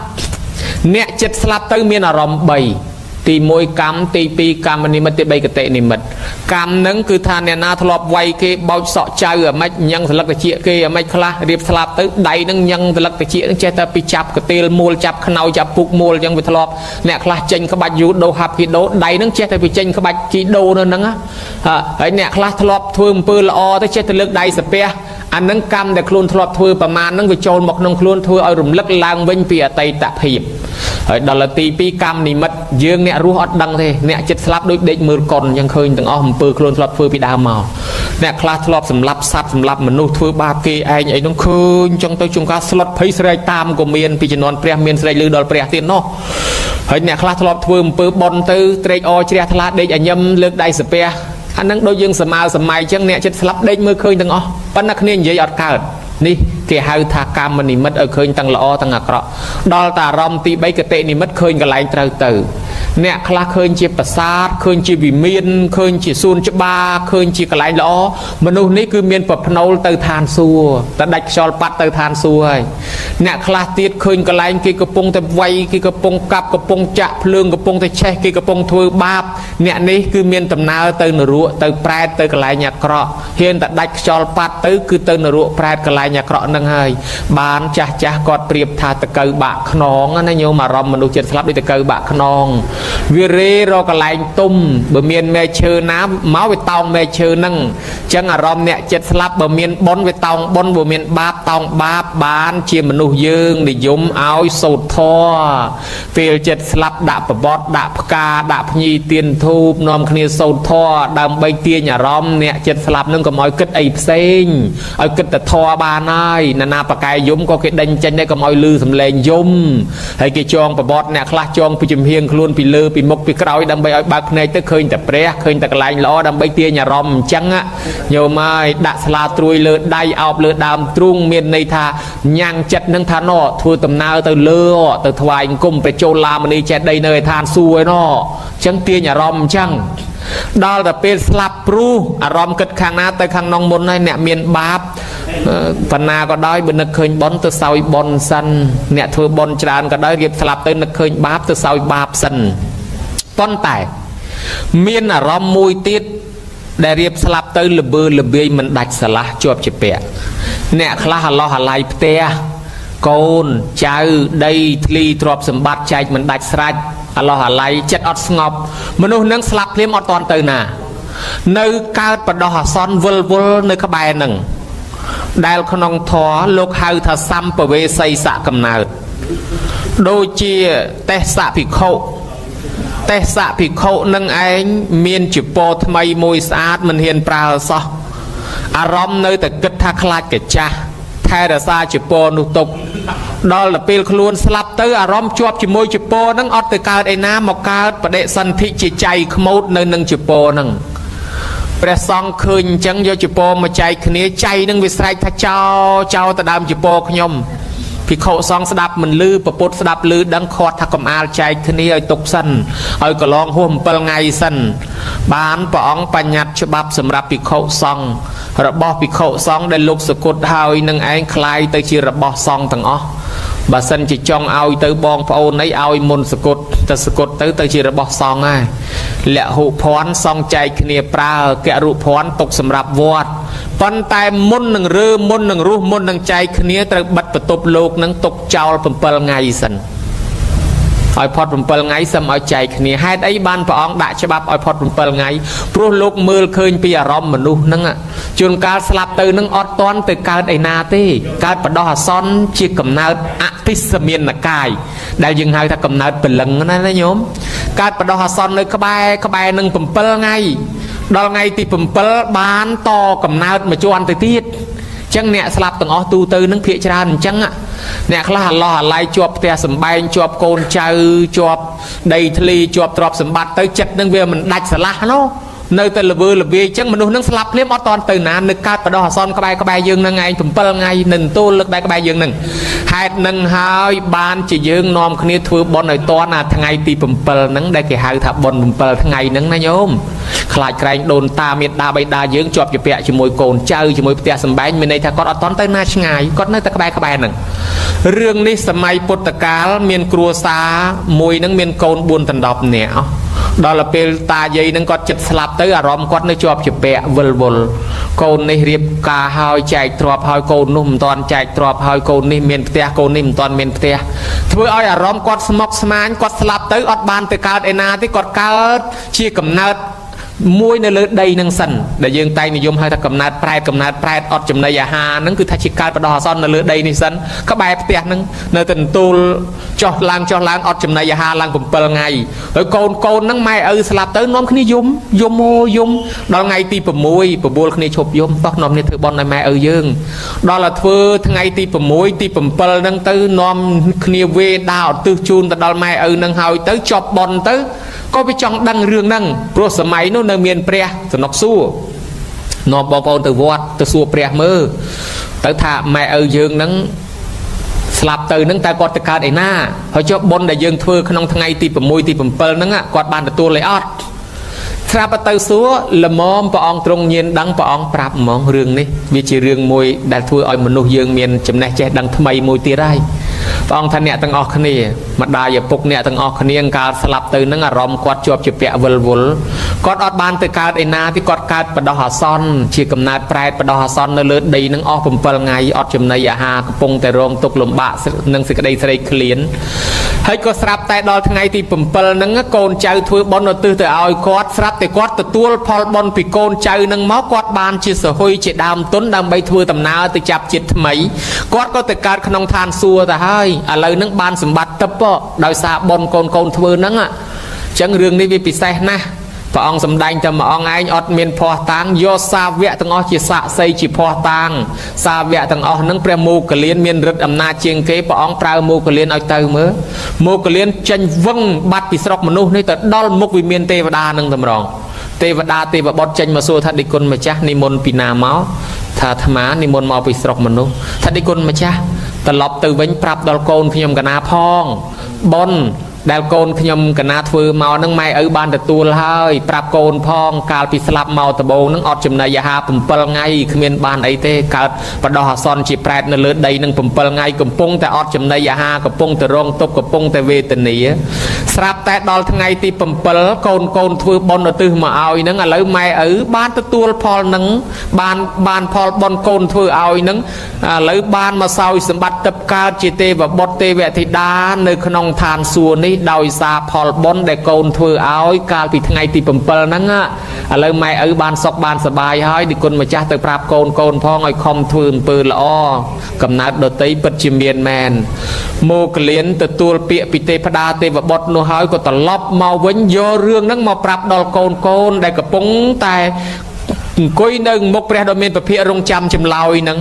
អ្នកចិត្តស្លាប់ទៅមានអារម្មណ៍3ទី1កម្មទី2កម្មនិមិត្តទី3កតិនិមិត្តកម្មនឹងគឺថាអ្នកណាធ្លាប់វាយគេបោចសក់ចៅអាម៉េចញ៉ឹងសន្លឹកតិចគេអាម៉េចខ្លះរៀបស្លាប់ទៅដៃនឹងញ៉ឹងសន្លឹកតិចនឹងចេះតែពីចាប់កតេលមូលចាប់ខ្នើយចាប់ពុកមូលអញ្ចឹងវាធ្លាប់អ្នកខ្លះចេញក្បាច់យូដូហាប់គីដូដៃនឹងចេះតែពីចេញក្បាច់គីដូនៅហ្នឹងហើយអ្នកខ្លះធ្លាប់ធ្វើអំពើល្អទៅចេះតែលើកដៃសាពះអានឹងកម្មដែលខ្លួនធ្លាប់ធ្វើប្រមាណនឹងវាចូលមកក្នុងខ្លួនធ្វើឲ្យរំលឹកឡើងវិញពីអតីតភាព ហើយដល់ទី2កម្មនិមិត្តយើងអ្នករស់អត់ដឹងទេអ្នកចិត្តស្លាប់ដូចដេកមើលកុនអញ្ចឹងឃើញទាំងអស់អំពើខ្លួនធ្លាប់ធ្វើពីដើមមកអ្នកខ្លះធ្លាប់សម្លាប់សត្វសម្លាប់មនុស្សធ្វើបាបគេឯងអីនោះឃើញអញ្ចឹងទៅជួនកាលស្លុតភ័យស្រែកតាមក៏មានពីជំនាន់ព្រះមានស្រែកលឺដល់ព្រះទៀតនោះហើយអ្នកខ្លះធ្លាប់ធ្វើអំពើបុណ្យទៅត្រេកអរជ្រះថ្លាដេកអញឹមលើកដៃសាពះអាហ្នឹងដូចយើងសម័យសម័យអញ្ចឹងអ្នកចិត្តស្លាប់ដេកមើលឃើញទាំងអស់ប៉ុន្តែគ្នានិយាយអត់កើតនេះគេហៅថាកម្មនិមិត្តឲ្យឃើញទាំងល្អទាំងអាក្រក់ដល់តាអារម្មណ៍ទី3កតិនិមិត្តឃើញកន្លែងត្រូវទៅអ្នកខ្លះឃើញជាប្រាសាទឃើញជាវិមានឃើញជាសួនច្បារឃើញជាកន្លែងល្អមនុស្សនេះគឺមានប្រភ្នូលទៅឋានសួគ៌តែដាច់ខ្យល់ប៉ាត់ទៅឋានសួគ៌ហើយអ្នកខ្លះទៀតឃើញកន្លែងគេកំពុងតែវាយគេកំពុងកាប់កំពុងចាក់ភ្លើងកំពុងតែឆេះគេកំពុងធ្វើបាបអ្នកនេះគឺមានដំណើរទៅនរកទៅប្រែតទៅកន្លែងអាក្រក់ហ៊ានតែដាច់ខ្យល់ប៉ាត់ទៅគឺទៅនរកប្រែតកន្លែងអាក្រក់នឹងហើយបានចាស់ចាស់គាត់ប្រៀបថាតកៅបាក់ខ្នងណាញោមអារម្មណ៍មនុស្សចិត្តស្លាប់ដូចតកៅបាក់ខ្នងវារេរកកន្លែងទុំបើមានមែឈើណាមកវាតោងមែឈើហ្នឹងអញ្ចឹងអារម្មណ៍អ្នកចិត្តស្លាប់បើមានបុណ្យវាតោងបុណ្យបើមានបាបតោងបាបបានជាមនុស្សយើងនិយមឲ្យសូត្រធម៌ពេលចិត្តស្លាប់ដាក់ប្របត់ដាក់ផ្កាដាក់ភ្ញីទៀនធូបនាំគ្នាសូត្រធម៌ដើម្បីទាញអារម្មណ៍អ្នកចិត្តស្លាប់នឹងកុំឲ្យគិតអីផ្សេងឲ្យគិតតែធម៌បានហើយណានាបកែយំក៏គេដេញចេញដែរកុំឲ្យលឺសំឡេងយំហើយគេចងប្របត់អ្នកខ្លះចងពីចំហៀងខ្លួនពីលើពីមុខពីក្រោយដើម្បីឲ្យបើកភ្នែកទៅឃើញតែព្រះឃើញតែកន្លែងល្អដើម្បីទាញអារម្មណ៍អញ្ចឹងញោមហើយដាក់ស្លាត្រួយលើដៃអោបលើដើមទ្រូងមានន័យថាញ៉ាំងចិត្តនឹងថាណធ្វើដំណើរទៅលើទៅថ្វាយអង្គមព្រះចូលឡាមនីចេតីនៅឯឋានសួគ៌ឯណោះអញ្ចឹងទាញអារម្មណ៍អញ្ចឹងដល់តែពេលស្លាប់ព្រោះអារម្មណ៍គិតខាងណាទៅខាងនងមុនហើយអ្នកមានបាបបណ្ណាក៏ដោយបើនឹកឃើញបុណ្យទៅសោយបុណ្យសិនអ្នកធ្វើបុណ្យច្រើនក៏ដោយរៀបស្លាប់ទៅនឹកឃើញបាបទៅសោយបាបសិនប៉ុន្តែមានអារម្មណ៍មួយទៀតដែលរៀបស្លាប់ទៅលបើលបាយមិនដាច់ស្រឡះជាប់ជាពាក់អ្នកខ្លះអាឡោះអាល័យផ្ទះកូនចៅដីធ្លីទ្រព្យសម្បត្តិចែកមិនដាច់ស្រេចអាឡោះអាល័យចិត្តអត់ស្ងប់មនុស្សនឹងស្លាប់ភ្លាមអត់តាន់ទៅណានៅកើតបដោះអាសន្នវិលវល់នៅក្បែរនឹងដែលក្នុងធម៌លោកហៅថាសម្ពវេសីសៈកំណើតដូចជាទេសៈភិក្ខុទេសៈភិក្ខុនឹងឯងមានជាពរថ្មីមួយស្អាតមិនហ៊ានប្រើសោះអារម្មណ៍នៅតែគិតថាខ្លាចកាចាស់ថែរក្សាជាពរនោះទុកដល់ទៅពេលខ្លួនស្លាប់ទៅអារម្មណ៍ជាប់ជាមួយជាពរនឹងអត់ទៅកើតឯណាមកកើតបដិសន្ធិជាចៃខ្មោចនៅនឹងជាពរនឹងព្រះសង្ឃឃើញអញ្ចឹងយកជាពរមកចែកគ្នាចៃនឹងវាស្រែកថាចោចោទៅដើមជាពរខ្ញុំភិក្ខុសង្ឃស្ដាប់មិនលឺពពុទ្ធស្ដាប់លឺដឹងខាត់ថាកំអាលចែកគ្នាឲ្យទុកសិនឲ្យកន្លងហួស7ថ្ងៃសិនបានព្រះអង្គបញ្ញត្តិច្បាប់សម្រាប់ភិក្ខុសង្ឃរបស់ភិក្ខុសង្ឃដែលលោកសគត់ហើយនឹងឯងคล้ายទៅជារបស់សង្ឃទាំងអស់បើសិនជាចង់ឲ្យទៅបងប្អូនអីឲ្យមុនសគត់ទៅសគត់ទៅទៅជារបស់សង្ឃហើយលហុភ័ណ្ឌសង្ឃចែកគ្នាប្រើករុភ័ណ្ឌទុកសម្រាប់វត្តប៉ុន្តែមុននឹងរើមុននឹងរស់មុននឹងចែកគ្នាត្រូវបិទបន្ទប់លោកនឹងទុកចោល7ថ្ងៃសិនឲ្យផុត7ថ្ងៃសឹមឲ្យចែកគ្នាហេតុអីបានព្រះអង្គដាក់ច្បាប់ឲ្យផុត7ថ្ងៃព្រោះលោកមើលឃើញពីអារម្មណ៍មនុស្សហ្នឹងជួនកាលស្លាប់ទៅនឹងអត់តន់ទៅកើតឯណាទេកើតបដោះអាសន្នជាកំណើតអតិសមានកាយដែលយើងហៅថាកំណើតព្រលឹងណាណាញោមកើតបដោះអាសន្ននៅក្បែរក្បែរនឹង7ថ្ងៃដល់ថ្ងៃទី7បានតកំណើតមួយជាន់ទៅទៀតចឹងអ្នកស្លាប់ទាំងអស់ទូទៅនឹងភាកច្រើនអញ្ចឹងអ្នកខ្លះអាឡោះអាល័យជាប់ផ្ទះសំបែងជាប់កូនចៅជាប់ដីធ្លីជាប់ទ្រព្យសម្បត្តិទៅចិត្តនឹងវាមិនដាច់ស្រឡះនោះនៅតែលវើលវាយចឹងមនុស្សនឹងស្លាប់ភ្លាមអត់តន់ទៅណានៅកើតបដោះអាសន្នក្បែរក្បែរយើងនឹងឯង7ថ្ងៃនឹងទល់លើកដែរក្បែរយើងនឹងហេតុនឹងហើយបានជាយើងនាំគ្នាធ្វើបុណ្យឲ្យតន់អាថ្ងៃទី7ហ្នឹងដែលគេហៅថាបុណ្យ7ថ្ងៃហ្នឹងណាញោមខ្លាចក្រែងដូនតាមេដាបៃតាយើងជាប់ជាពាក់ជាមួយកូនចៅជាមួយផ្ទះសម្បែងមានន័យថាគាត់អត់តន់ទៅណាឆ្ងាយគាត់នៅតែក្បែរក្បែរហ្នឹងរឿងនេះសម័យពុទ្ធកាលមានគ្រួសារមួយហ្នឹងមានកូន4ដណ្ដប់នាក់ដល់ពេលតាយាយហ្នឹងគាត់ចិត្តស្លាប់ទៅអារម្មណ៍គាត់នៅជាប់ជាពាក់វិលវល់កូននេះរៀបការហើយចែកទ្រព្យហើយកូននោះមិនតាន់ចែកទ្រព្យហើយកូននេះមានផ្ទះកូននេះមិនតាន់មានផ្ទះធ្វើឲ្យអារម្មណ៍គាត់ស្មុគស្មាញគាត់ស្លាប់ទៅអត់បានទៅកើតឯណាទេគាត់កើតជាកំណើត មួយនៅលើដីនឹងសិនដែលយើងតែងនិយមហៅថាកំណើតប្រែតកំណើតប្រែតអត់ចំណីអាហារហ្នឹងគឺថាជាកើតបដោះអាសន្ននៅលើដីនេះសិនក្បែរផ្ទះហ្នឹងនៅតែទូលចុះឡើងចុះឡើងអត់ចំណីអាហារឡើង7ថ្ងៃហើយកូនកូនហ្នឹងម៉ែឪស្លាប់ទៅនាំគ្នាយំយំអូយំដល់ថ្ងៃទី6បបួលគ្នាឈប់យំតោះនាំគ្នាធ្វើបុណ្យឲ្យម៉ែឪយើងដល់តែធ្វើថ្ងៃទី6ទី7ហ្នឹងទៅនាំគ្នាវេដាឧទ្ទិសជូនទៅដល់ម៉ែឪហ្នឹងហើយទៅចប់បុណ្យទៅក៏វាចង់ដឹងរឿងហ្នឹងព្រោះសម័យនោះនៅមានព្រះសំណុកសួរនាំបងប្អូនទៅវត្តទៅសួរព្រះមើលទៅថាម៉ែឪយើងហ្នឹងស្លាប់ទៅហ្នឹងតើគាត់ទៅកើតឯណាហើយចុះបុណ្យដែលយើងធ្វើក្នុងថ្ងៃទី6ទី7ហ្នឹងគាត់បានទទួលអីអត់ស្រាប់ទៅសួរល្មមព្រះអង្គទ្រង់ញៀនដឹងព្រះអង្គប្រាប់ហ្មងរឿងនេះវាជារឿងមួយដែលធ្វើឲ្យមនុស្សយើងមានចំណេះចេះដឹងថ្មីមួយទៀតហើយព្រះអង្គថាអ្នកទាំងអស់គ្នាម្ដាយឪពុកអ្នកទាំងអស់គ្នាកាលស្លាប់ទៅនឹងអារម្មណ៍គាត់ជាប់ជាពាក់វិលវល់គាត់អត់បានទៅកើតឯណាទេគាត់កើតបដោះអាសន្នជាកំណើតប្រែតបដោះអាសន្ននៅលើដីនឹងអស់7ថ្ងៃអត់ចំណីអាហារកំពុងតែរងទុក្ខលំបាកនឹងសេចក្តីស្រេកឃ្លានហើយក៏ស្រាប់តែដល់ថ្ងៃទី7ហ្នឹងកូនចៅធ្វើបុណ្យឧទ្ទិសទៅឲ្យគាត់ស្រាប់តែគាត់ទទួលផលបុណ្យពីកូនចៅនឹងមកគាត់បានជាសហុយជាដើមទុនដើម្បីធ្វើដំណើរទៅចាប់ជាតិថ្មីគាត់ក៏ទៅកើតក្នុងឋានសួគ៌ទៅហើយឥឡូវហ្នឹងបានសម្បត្តិទឹកដោយសារបុណ្យកូនកូនធ្វើហ្នឹងអញ្ចឹងរឿងនេះវាពិសេសណាស់ព្រះអង្គសម្ដែងតែមួយអង្គឯងអត់មានភ័ស្តុតាងយកសាវកទាំងអស់ជាសាក្សីជាភ័ស្តុតាងសាវកទាំងអស់ហ្នឹងព្រះមោគលានមានឫទ្ធិអំណាចជាងគេព្រះអង្គប្រើមោគលានឲ្យទៅមើលមោគលានចេញវឹងបាត់ពីស្រុកមនុស្សនេះទៅដល់មុខវិមានទេវតានឹងតម្រងទេវតាទេវបុត្រចេញមកសួរថាដេចគុណម្ចាស់និមន្តពីណាមកថាអាត្មានិមន្តមកពីស្រុកមនុស្សថាដេចគុណម្ចាស់ត្រឡប់ទៅវិញប្រាប់ដល់កូនខ្ញុំកណាផងបុណ្យដែលកូនខ្ញុំកណាធ្វើមកនឹងម៉ែឪបានទទួលហើយប្រាប់កូនផងកាលពីស្លាប់មកដំបូងនឹងអត់ចំណីអាហារ7ថ្ងៃគ្មានបានអីទេកើតបដោះអាសន្នជាប្រែតនៅលើដីនឹង7ថ្ងៃកំពុងតែអត់ចំណីអាហារកំពុងតែរងទុក្ខកំពុងតែវេទនាស្រាប់តែដល់ថ្ងៃទី7កូនកូនធ្វើបុណ្យឧទ្ទិសមកឲ្យនឹងឥឡូវម៉ែឪបានទទួលផលនឹងបានផលបុណ្យកូនធ្វើឲ្យនឹងឥឡូវបានមកសោយសម្បត្តិទឹកកើតជាទេវបុត្រទេវធីតានៅក្នុងឋានសួគ៌នេះដោយសារផលបុណ្យដែលកូនធ្វើឲ្យកាលពីថ្ងៃទី7ហ្នឹងឥឡូវម៉ែឪបានសុខបានសប្បាយហើយឌីគុណម្ចាស់ទៅប្រាប់កូនកូនផងឲ្យខំធ្វើអំពើល្អកំណើតដតីពិតជាមានមែនមោគលានទទួលពាក្យពីទេពតាទេវបុត្រនោះហើយក៏ត្រឡប់មកវិញយករឿងហ្នឹងមកប្រាប់ដល់កូនកូនដែលកំពុងតែអង្គុយនៅមុខព្រះដ៏មានពភាករងចាំចម្លើយហ្នឹង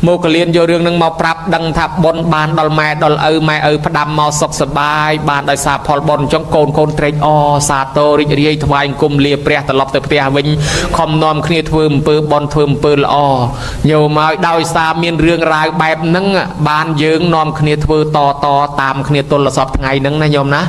មកលៀនយករឿងហ្នឹងមកប្រាប់ដឹងថាបុណ្យបានដល់ម៉ែដល់ឪម៉ែឪផ្ដាំមកសុខសប្បាយបានដោយសារផលបុណ្យអញ្ចឹងកូនកូនត្រេកអរសាទររីករាយថ្វាយអង្គមលាព្រះត្រឡប់ទៅផ្ទះវិញខំនាំគ្នាធ្វើអំពើបុណ្យធ្វើអំពើល្អញោមឲ្យដោយសារមានរឿងរ៉ាវបែបហ្នឹងបានយើងនាំគ្នាធ្វើតតតាមគ្នាទល់សពថ្ងៃហ្នឹងណាញោមណា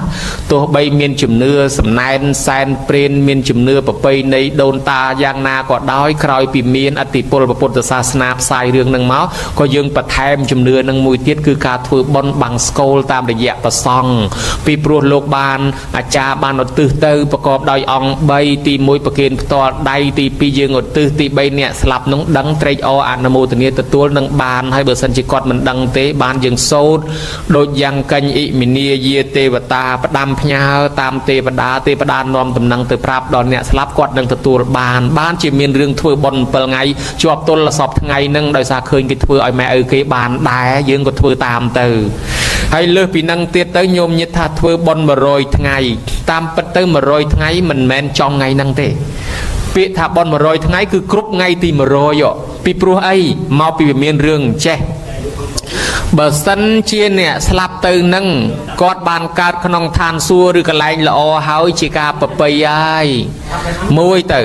ទោះបីមានជំនឿសំណែនសែនព្រេនមានជំនឿប្រពៃណីដូនតាយ៉ាងណាក៏ដោយក្រោយពីមានអតិពលពុទ្ធសាសនាផ្សាយរឿងនឹងមកក៏យើងបន្ថែមជំនឿនឹងមួយទៀតគឺការធ្វើបុណ្យបង្ស្កូលតាមរយៈប្រសង់ពីព្រោះលោកបានអាចារ្យបានឧទ្ទិសទៅប្រកបដោយអង្គ3ទី1ប្រគេនផ្ទាល់ដៃទី2យើងឧទ្ទិសទី3អ្នកស្លាប់នោះដឹងត្រេកអរអនុមោទនាទទួលនឹងបានហើយបើសិនជាគាត់មិនដឹងទេបានយើងសូត្រដូចយ៉ាងកញ្ញអ៊ិមិនាយាទេវតាផ្ដាំផ្ញើតាមទេវតាទេវតានាំដំណឹងទៅប្រាប់ដល់អ្នកស្លាប់គាត់នឹងទទួលបានបានជាមានរឿងធ្វើបុណ្យ7ថ្ងៃជាប់ទល់សពថ្ងៃហ្នឹងដោយសារឃើញគេធ្វើឲ្យម៉ែឪគេបានដែរយើងក៏ធ្វើតាមទៅហើយលើសពីហ្នឹងទៀតទៅញោមញាតថាធ្វើបុណ្យ100ថ្ងៃតាមពិតទៅ100ថ្ងៃមិនមែនចំថ្ងៃហ្នឹងទេពាក្យថាបុណ្យ100ថ្ងៃគឺគ្រប់ថ្ងៃទី100ពីព្រោះអីមកពីវាមានរឿងចេះបើសិនជាអ្នកស្លាប់ទៅនឹងគាត់បានកើតក្នុងឋានសួគ៌ឬកន្លែងល្អហើយជាការប្រពៃហើយមួយទៅ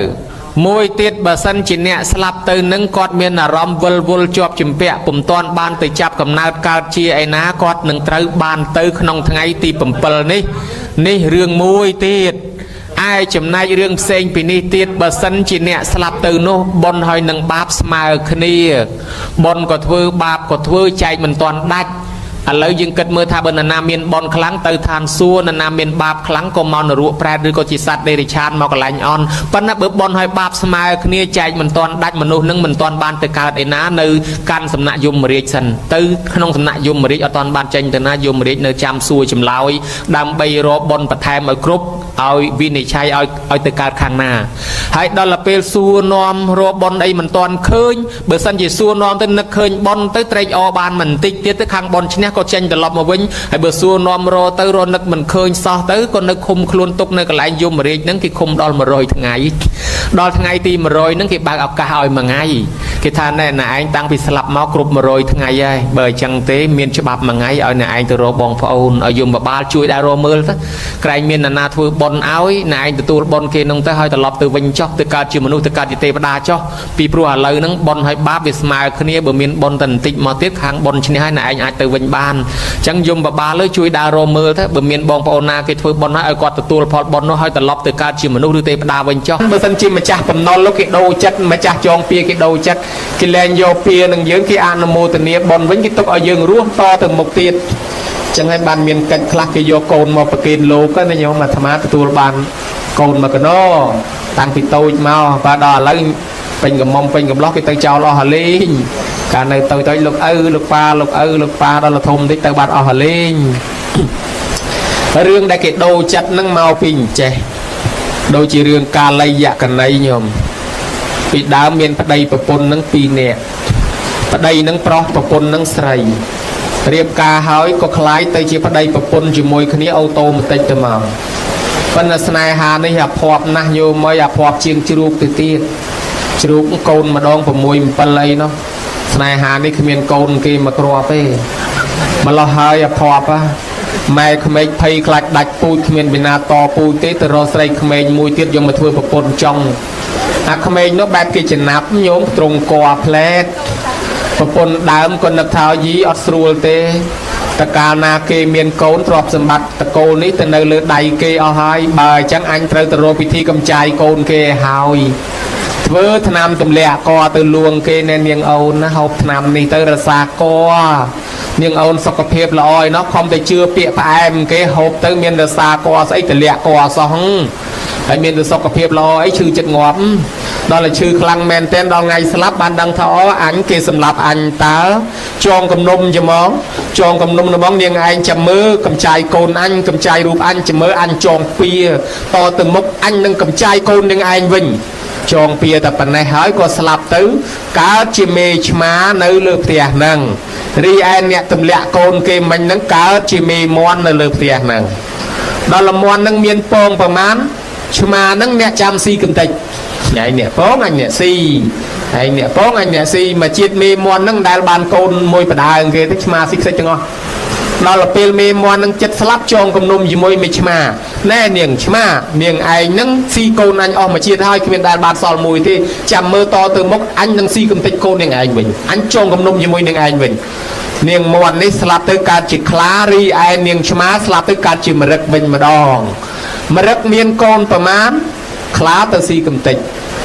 មួយទៀតបើសិនជាអ្នកស្លាប់ទៅនឹងគាត់មានអារម្មណ៍វិលវល់ជាប់ជំពាក់ពុំទាន់បានទៅចាប់កំណើតកើតជាឯណាគាត់នឹងត្រូវបានទៅក្នុងថ្ងៃទី7នេះនេះរឿងមួយទៀតឯចំណែករឿងផ្សេងពីនេះទៀតបើសិនជាអ្នកស្លាប់ទៅនោះបុណ្យហើយនឹងបាបស្មើគ្នាបុណ្យក៏ធ្វើបាបក៏ធ្វើចែកមិនទាន់ដាច់ ឥឡូវយើងគិតមើលថាបើនរណាមានបនខ្លាំងទៅឋានសួគ៌នរណាមានបាបខ្លាំងក៏មករកប្រែតឬក៏ជាសត្វដេរិឆានមកកន្លែងអន់ប៉ុន្តែបើបនហើយបាបស្មើគ្នាចែកមិនទាន់ដាច់មនុស្សនឹងមិនទាន់បានទៅកើតឯណានៅកាន់សំណាក់យមរាជសិនទៅក្នុងសំណាក់យមរាជអត់ទាន់បានចេញទៅណាយមរាជនៅចាំសួរចម្លើយដើម្បីរកបនបន្ថែមឲ្យគ្រប់ឲ្យវិនិច្ឆ័យឲ្យទៅកើតខាងណាហើយដល់ទៅពេលសួរនាំរកបនអីមិនទាន់ឃើញបើសិនជាសួរនាំទៅនឹកឃើញបនទៅត្រេកអរបានមិនតិចទៀតទៅខាងបនឈ្នះក៏ចេញត្រឡប់មកវិញហើយបើសួរនាំរកទៅរកនឹកមិនឃើញសោះទៅក៏នៅឃុំខ្លួនទុកនៅកន្លែងយមរាជហ្នឹងគេឃុំដល់100ថ្ងៃដល់ថ្ងៃទី100ហ្នឹងគេបើកឱកាសឲ្យមួយថ្ងៃគេថាណែណែឯងតាំងពីស្លាប់មកគ្រប់100ថ្ងៃហើយបើអញ្ចឹងទេមានច្បាប់មួយថ្ងៃឲ្យណែឯងទៅរកបងប្អូនឲ្យយមបាលជួយដែររកមើលទៅក្រែងមាននរណាធ្វើបុណ្យឲ្យណែឯងទទួលបុណ្យគេនោះទៅឲ្យត្រឡប់ទៅវិញចុះទៅកើតជាមនុស្សទៅកើតជាទេវតាចុះពីព្រោះឥឡូវហ្នឹងបុណ្យហើយបាបវាស្មើគ្នាបើមានបុណ្យតែបន្តិចមកទៀតខាងបុណ្យឈ្នះហើយណែឯងអាចទៅវិញបានអញ្ចឹងយមបាលលើជួយដើររកមើលទៅបើមានបងប្អូនណាគេធ្វើបុណ្យហើយឲ្យគាត់ទទួលផលបុណ្យនោះឲ្យត្រឡប់ទៅកើតជាមនុស្សឬទេវតាវិញចុះបើសិនជាម្ចាស់បំណុលលោកគេដូរចិត្តម្ចាស់ចងពៀគេដូរចិត្តគេលែងយកពៀនឹងយើងគេអនុមោទនាបុណ្យវិញគេទុកឲ្យយើងរស់តទៅមុខទៀតចឹងហើយបានមានកិច្ចខ្លះគេយកកូនមកប្រគេនលោកណាញោមអាត្មាទទួលបានកូនមកកណោតាំងពីតូចមកបាទដល់ឥឡូវពេញកំមុំពេញកំឡោះគេទៅចោលអស់ហលេងកាលនៅតូចៗលោកឪលោកប៉ាលោកឪលោកប៉ាដល់ធំតិចទៅបាត់អស់ហលេងរឿងដែលគេដូរចិត្តនឹងមកពីអញ្ចេះដូចជារឿងកាលយកណីញោមពីដើមមានប្តីប្រពន្ធនឹងពីរនាក់ប្តីនឹងប្រុសប្រពន្ធនឹងស្រីរៀបការហើយក៏คล้ายទៅជាប្តីប្រពន្ធជាមួយគ្នាអូតូម៉ាទិកទៅមកប៉ុន្តែស្នេហានេះអាភ័ព្វណាស់ញោមអើយអាភ័ព្វជាងជ្រូកទៅទៀតជ្រូកកូនម្ដង6 7អីនោះស្នេហានេះគ្មានកូនគេមកគ្រាប់ទេម្លោះហើយអាភ័ព្វម៉ែក្មេកភ័យខ្លាចដាច់ពូជគ្មានបិណាតពូជទេទៅរកស្រីក្មេងមួយទៀតយកមកធ្វើប្រពន្ធចង់អាក្មេងនោះបែបគេចំណាប់ញោមត្រង់កផ្លែតប្រពន្ធដើមក៏នឹកថាយីអត់ស្រួលទេតកាលណាគេមានកូនទ្រព្យសម្បត្តិតកូលនេះទៅនៅលើដៃគេអស់ហើយបើអញ្ចឹងអញត្រូវទៅរកពិធីកំចាយកូនគេឲ្យហើយធ្វើថ្នាំទម្លាក់កទៅលួងគេណែនាងអូនណាហូបថ្នាំនេះទៅរសាកនាងអូនសុខភាពល្អឯណោះខំតែជឿពាក្យផ្អែមគេហូបទៅមានរសាកស្អីទម្លាក់កសោះហើយមានតែសុខភាពល្អអីឈឺចិត្តងាប់ដល់តែឈឺខ្លាំងមែនទែនដល់ថ្ងៃស្លាប់បានដឹងថាអូអញគេសម្លាប់អញតើចងគំនុំច្មងចងគំនុំហ្មងនាងឯងចាំមើលកំចាយកូនអញកំចាយរូបអញចាំមើលអញចងពៀតទៅមុខអញនឹងកំចាយកូននាងឯងវិញចងពៀតែប៉ុណ្ណេះហើយក៏ស្លាប់ទៅកើតជាមេឆ្មានៅលើផ្ទះហ្នឹងរីឯអ្នកទម្លាក់កូនគេមិញហ្នឹងកើតជាមេមន់នៅលើផ្ទះហ្នឹងដល់លមន់ហ្នឹងមានពងប្រមាណឆ្មាហ្នឹងអ្នកចាំស៊ីកំតិចញ៉ៃអ្នកពងអញអ្នកស៊ីហើយអ្នកពងអញអ្នកស៊ីមកជាតិមេមន់ហ្នឹងដែលបានកូនមួយបដើងគេទៅឆ្មាស៊ីខ្ទេចទាំងអស់ដល់ទៅពេលមេមន់នឹងចិត្តស្លាប់ចងគំនុំជាមួយមេឆ្មាណែនាងឆ្មានាងឯងនឹងស៊ីកូនអញអស់មួយជាតិហើយគ្មានដែលបានសល់មួយទេចាំមើលតទៅមុខអញនឹងស៊ីកំតិចកូននាងឯងវិញអញចងគំនុំជាមួយនាងឯងវិញនាងមន់នេះស្លាប់ទៅកើតជាខ្លារីឯនាងឆ្មាស្លាប់ទៅកើតជាមរឹកវិញម្ដងមរឹកមានកូនប្រមាណខ្លាទៅស៊ីកំតិច